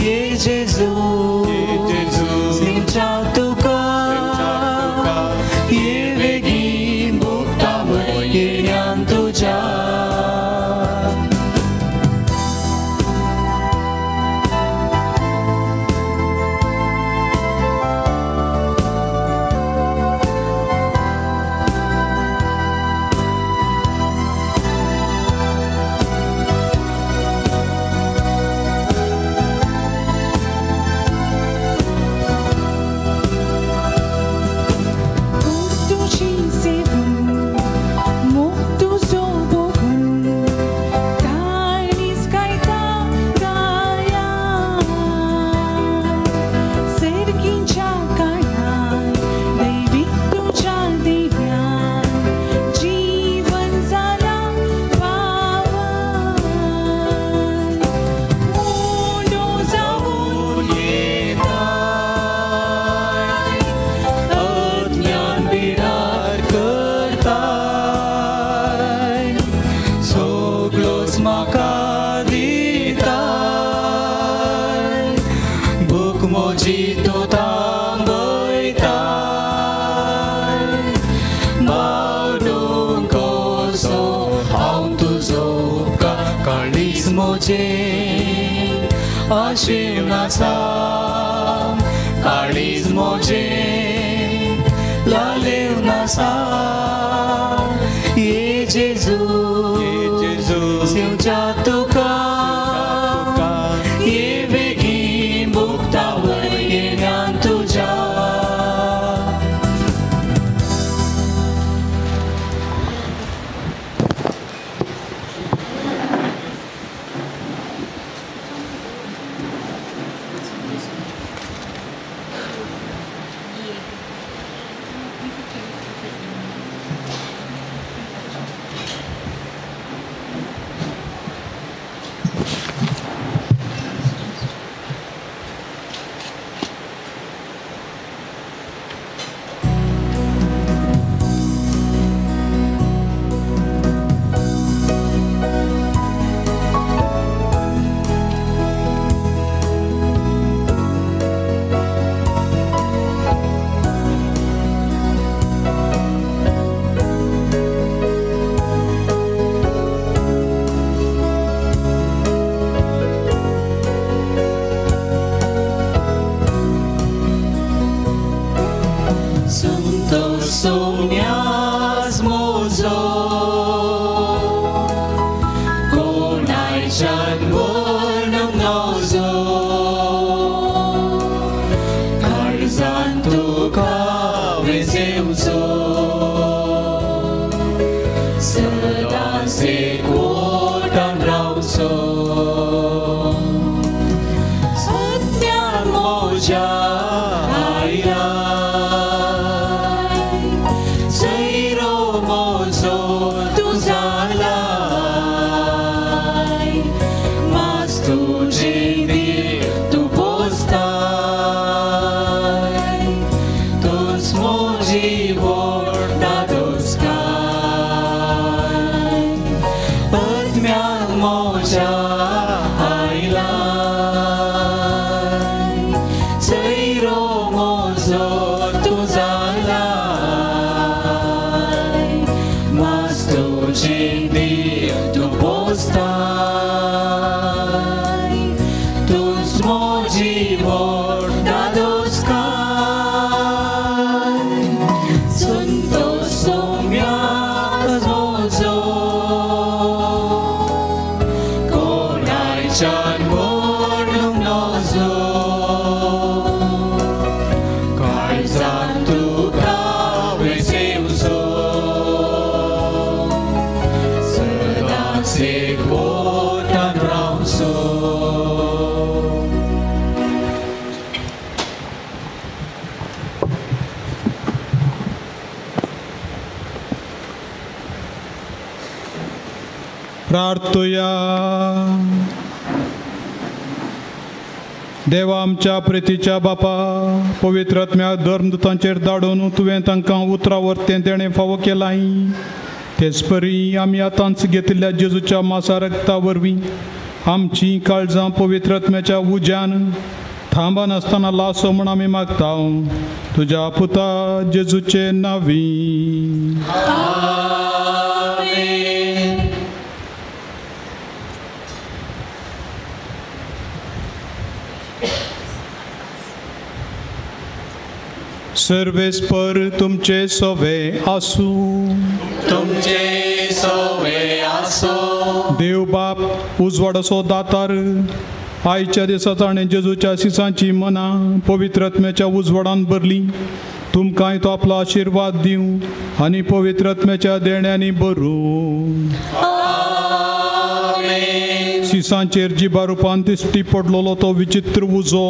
ये जेजू सिमच्या तुका ये बेगीन भोगता येण्यान तुज्या आशिवन आसा काळीज मोजें लालेवन आसा ये जेजू सिंवच्या तुका ये बेगीन भोगता येण्यान तुज्या प्रार्थुया. देवा आमच्या प्रितीच्या बापा, पवित्र आत्म्या धर्मदूतांचेर धाडून तुवें तांकां उतरा वरतें देणें फावो केलां. तेच परी आमी आतांच घेतिल्ल्या जेजूच्या मासा रक्ता वरवीं आमचीं काळजां पवित्र आत्म्याच्या उज्यान थांबनासतना लासो म्हूण आमी मागता तुज्या पुता जेजूचे नांवी. सर्वेस्पर तुमचे सोवे आसूं. तुमचे सोवे आसूं. देव बाप उजवाडाचो दातार, आयच्या दिसा ताणें जेजूच्या सिसांची मनां पवित्र आत्म्याच्या उजवाडान भरली. तुमकांय तो आपलो आशिर्वाद दिवं आनी पवित्र आत्म्याच्या देण्यांनी भरूं. सिसांचेर जिबा रुपान दिश्टी पडलेलो तो विचित्र उजो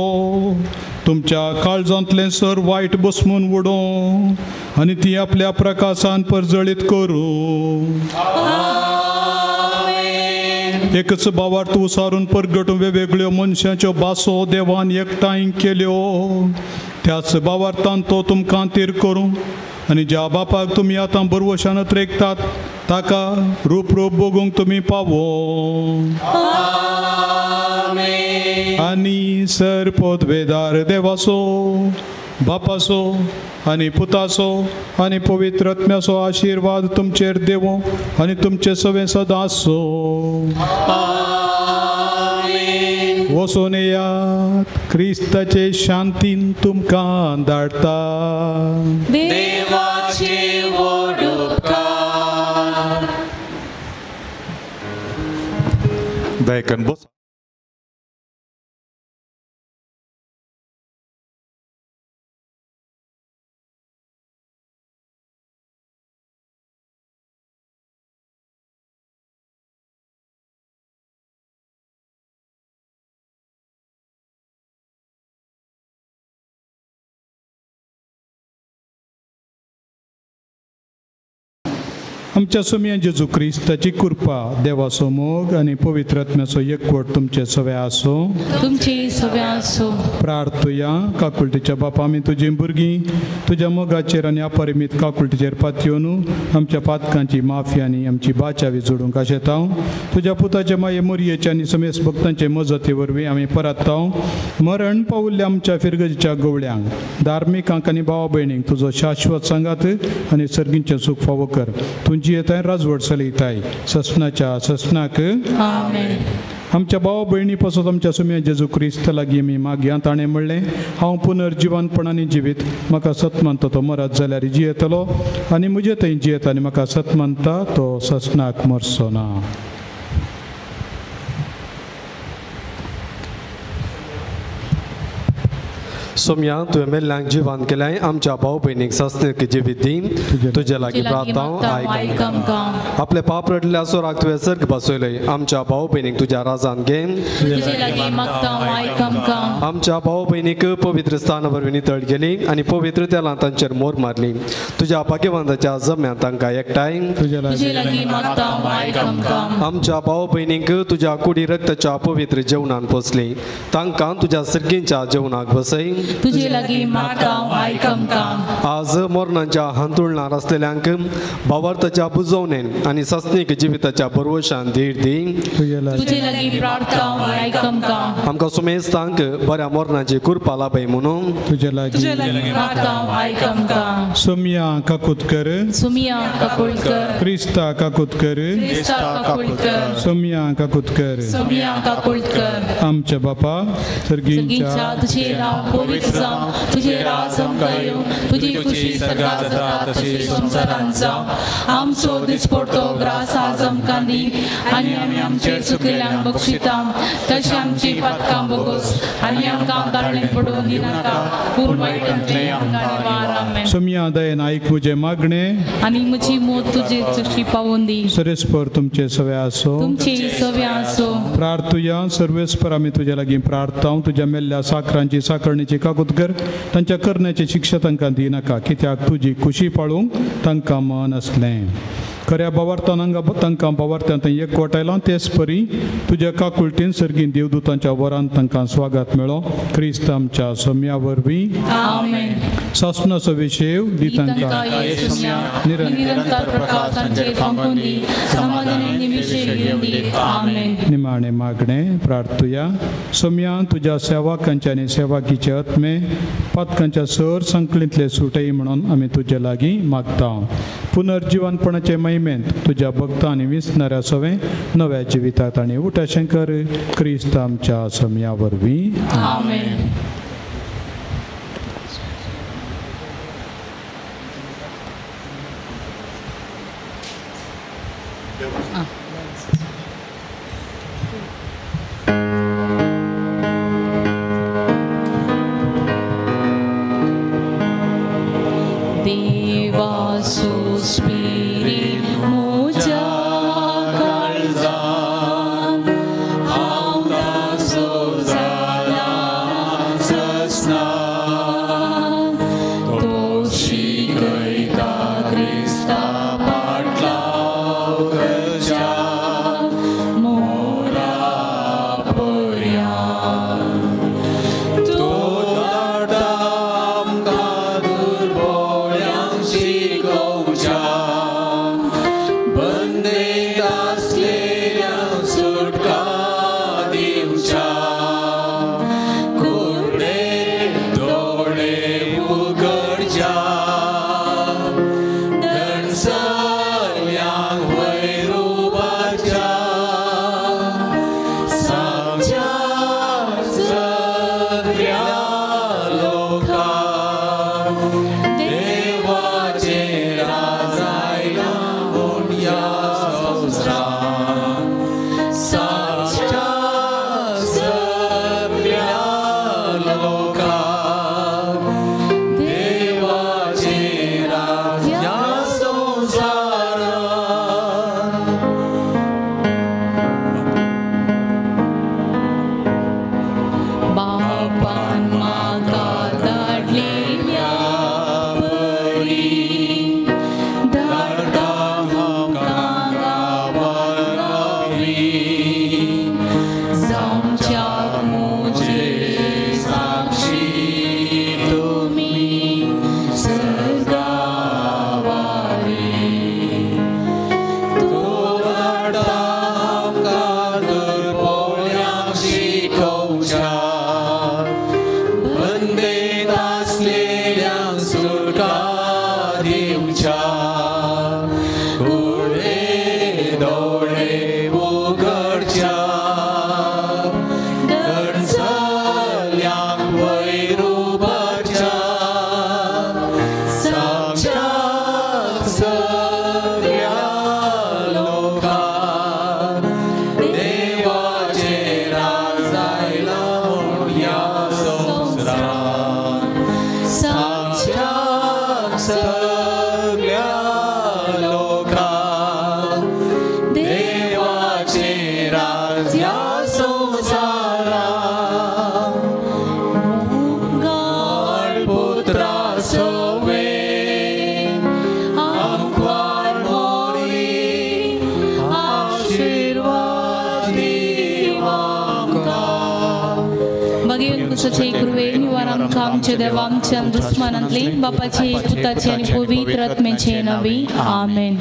तुमच्या काळजांतलें सर वायट बसमून उडोवं आनी ती आपल्या प्रकाशान परजळीत करूं. एकच बावार्थ उसारून परगटून वेगवेगळ्यो मनशाच्यो भासो देवान एकठांय केल्यो. त्याच बावार्थान तो तुमकां तीर करूं आनी ज्या बापाक तुमी आतां बरवशान त्रेकतात ताका रूप रूप बघूंक तुमी पावो. आनी सर पदवेदार देवाचो, बापाचो आनी पुताचो आनी पवित्र आत्म्याचो आशिर्वाद तुमचेर देवो आनी तुमचे सवें सदां आसो. वचून येयात, क्रिस्ताचे शांतीन तुमकां धाडटा. देवाचे व्हड उपकार. दयेकन बस. आमच्या सोमया जेजू क्रिस्ताची कृपा, देवाचो मोग आनी पवित्र आत्म्याचो एकवट तुमचे सवे आसूं. तुमचे सवे आसूं. प्रार्थुया. काकुळटीच्या बापा, आमी तुजी भुरगीं तुज्या मोगाचेर आनी अपरिमीत काकुळटीचेर पातयेवन आमच्या पातकांची माफी आनी आमची बाचावी जोडूंक आशेता. तुज्या पुताचे माये मोरयेचे आनी समेस्त भक्तांचे मजती वरवीं आमी परत्ता. मरण पावल्ल्या आमच्या फिरगजीच्या गवळ्यांक, धार्मिकांक आनी भावा भयणींक तुजो शाश्वत सांगात आनी सर्गींचें सूख फावो कर. तुजी येताय राजवट चलयताय ससनाच्या ससनाक. आमच्या भाव भयणी पासत आमच्या सुम्या जेजू क्रिस्त लागीं आमी मागया. ताणें म्हणलें, हांव पुनर्जिवनपणान जिवीत, म्हाका सत मानता तो मरत जाल्यार जियेतलो आनी म्हजे थंय जियेता आनी म्हाका सत मानता तो ससनाक मरचो ना. सोमया, तुवें मेल्ल्यांक जिवान केल्याय, आमच्या भाव भयणीक सासणीक जिवीत दी. तुजे लागीं प्रार्थना आयक आमकां. आपले पाप रडल्या सोराक तुवें सर्ग बसयलय, आमच्या भाव भयणीक तुज्या राजान घे. आमच्या भाव भयणीक पवित्र स्थाना वरवीं नितळ गेली आनी पवित्र तेलान तांचेर मोर मारली. तुज्या भाग्यवंताच्या जम्यांत तांकां एकठांय. आमच्या भाव भयणीक तुज्या कुडी रक्ताच्या पवित्र जेवणान पोसली, तांकां तुज्या सर्गींच्या जेवणाक बसय. तुजे लागीं मागता आयक आमकां. आज मरणाच्या हांतुळणार आसलेल्यांक भावार्थाच्या बुजवणेन आनी सासणीक जिविताच्या भरवशान धीर दी. तुजे लागीं प्रार्थना आयक आमकां. आमकां सुमेस्तांक बऱ्या मरणाची कृपा लाभय म्हणून तुजे लागीं प्रार्थना आयक आमकां. सोमिया काकुतकर, सोमिया काकुळकर, क्रिस्ता काकुतकर, क्रिस्ता काकुळकर, सोमिया काकुतकर, सोमिया काकुळकर. आमच्या बापा सर्गींच्या, तुझे नांव पवित्र जावं, तुझे राज आमकां येवं, तुजी खुशी स्वर्गांत जाता तशी संवसारांत जावं. आमचो दिसपडतो ग्रास आज आमकां दी आनी आमी आमचे चुकिल्ल्यांक बक्षिता तशें आमची पातकां बोगोस आनी आमकां ताळणें पडून दिनाका, पूण वायटांतलें आमकां निवार. आमेन. सोमया दयेन आयक म्हजें मागणें आनी म्हजी मोत तुजे तशी पावून दी. सर्वेस्पर तुमचे सवे आसो. तुमचे सवे आसो. प्रार्थुया. सर्वेस्पर आमी तुज्या लागीं प्रार्थता. तुज्या मेल्ल्या साकरांची साकरणेची काकूत कर, तांच्या करण्याची शिक्षा तांकां दिनाका, कित्याक तुजी खुशी पाळूंक तांकां मन आसलें. खऱ्या भावार्थान हांगा तांकां भावार्थ्यान थंय एकवट आयलो तेच परी तुज्या काकुळटीन सर्गीन देवदूतांच्या वरान तांकां स्वागत मेळो क्रिस्त आमच्या सोम्या वरवीं. सासणाचो विशेव दी तांकां निरंतर निमाणे मागणे प्रार्थुया. सोम्या तुज्या सेवकांच्या आनी सेवाकीचे आत्मे पातकांच्या सर संकलींतले सुटय म्हणून आमी तुजे लागीं मागता. पुनर्जिवनपणाचे महिमेंत तुज्या भक्ता आनी विसणाऱ्या सवें नव्या जिवितात आनी उठाशंकर क्रिस्त आमच्या सोम्या वरवीं. देवा आमच्या दुस्मनांतली बापाचे पुताचे आनी पवित्र आत्म्याचे नांवी आमेन.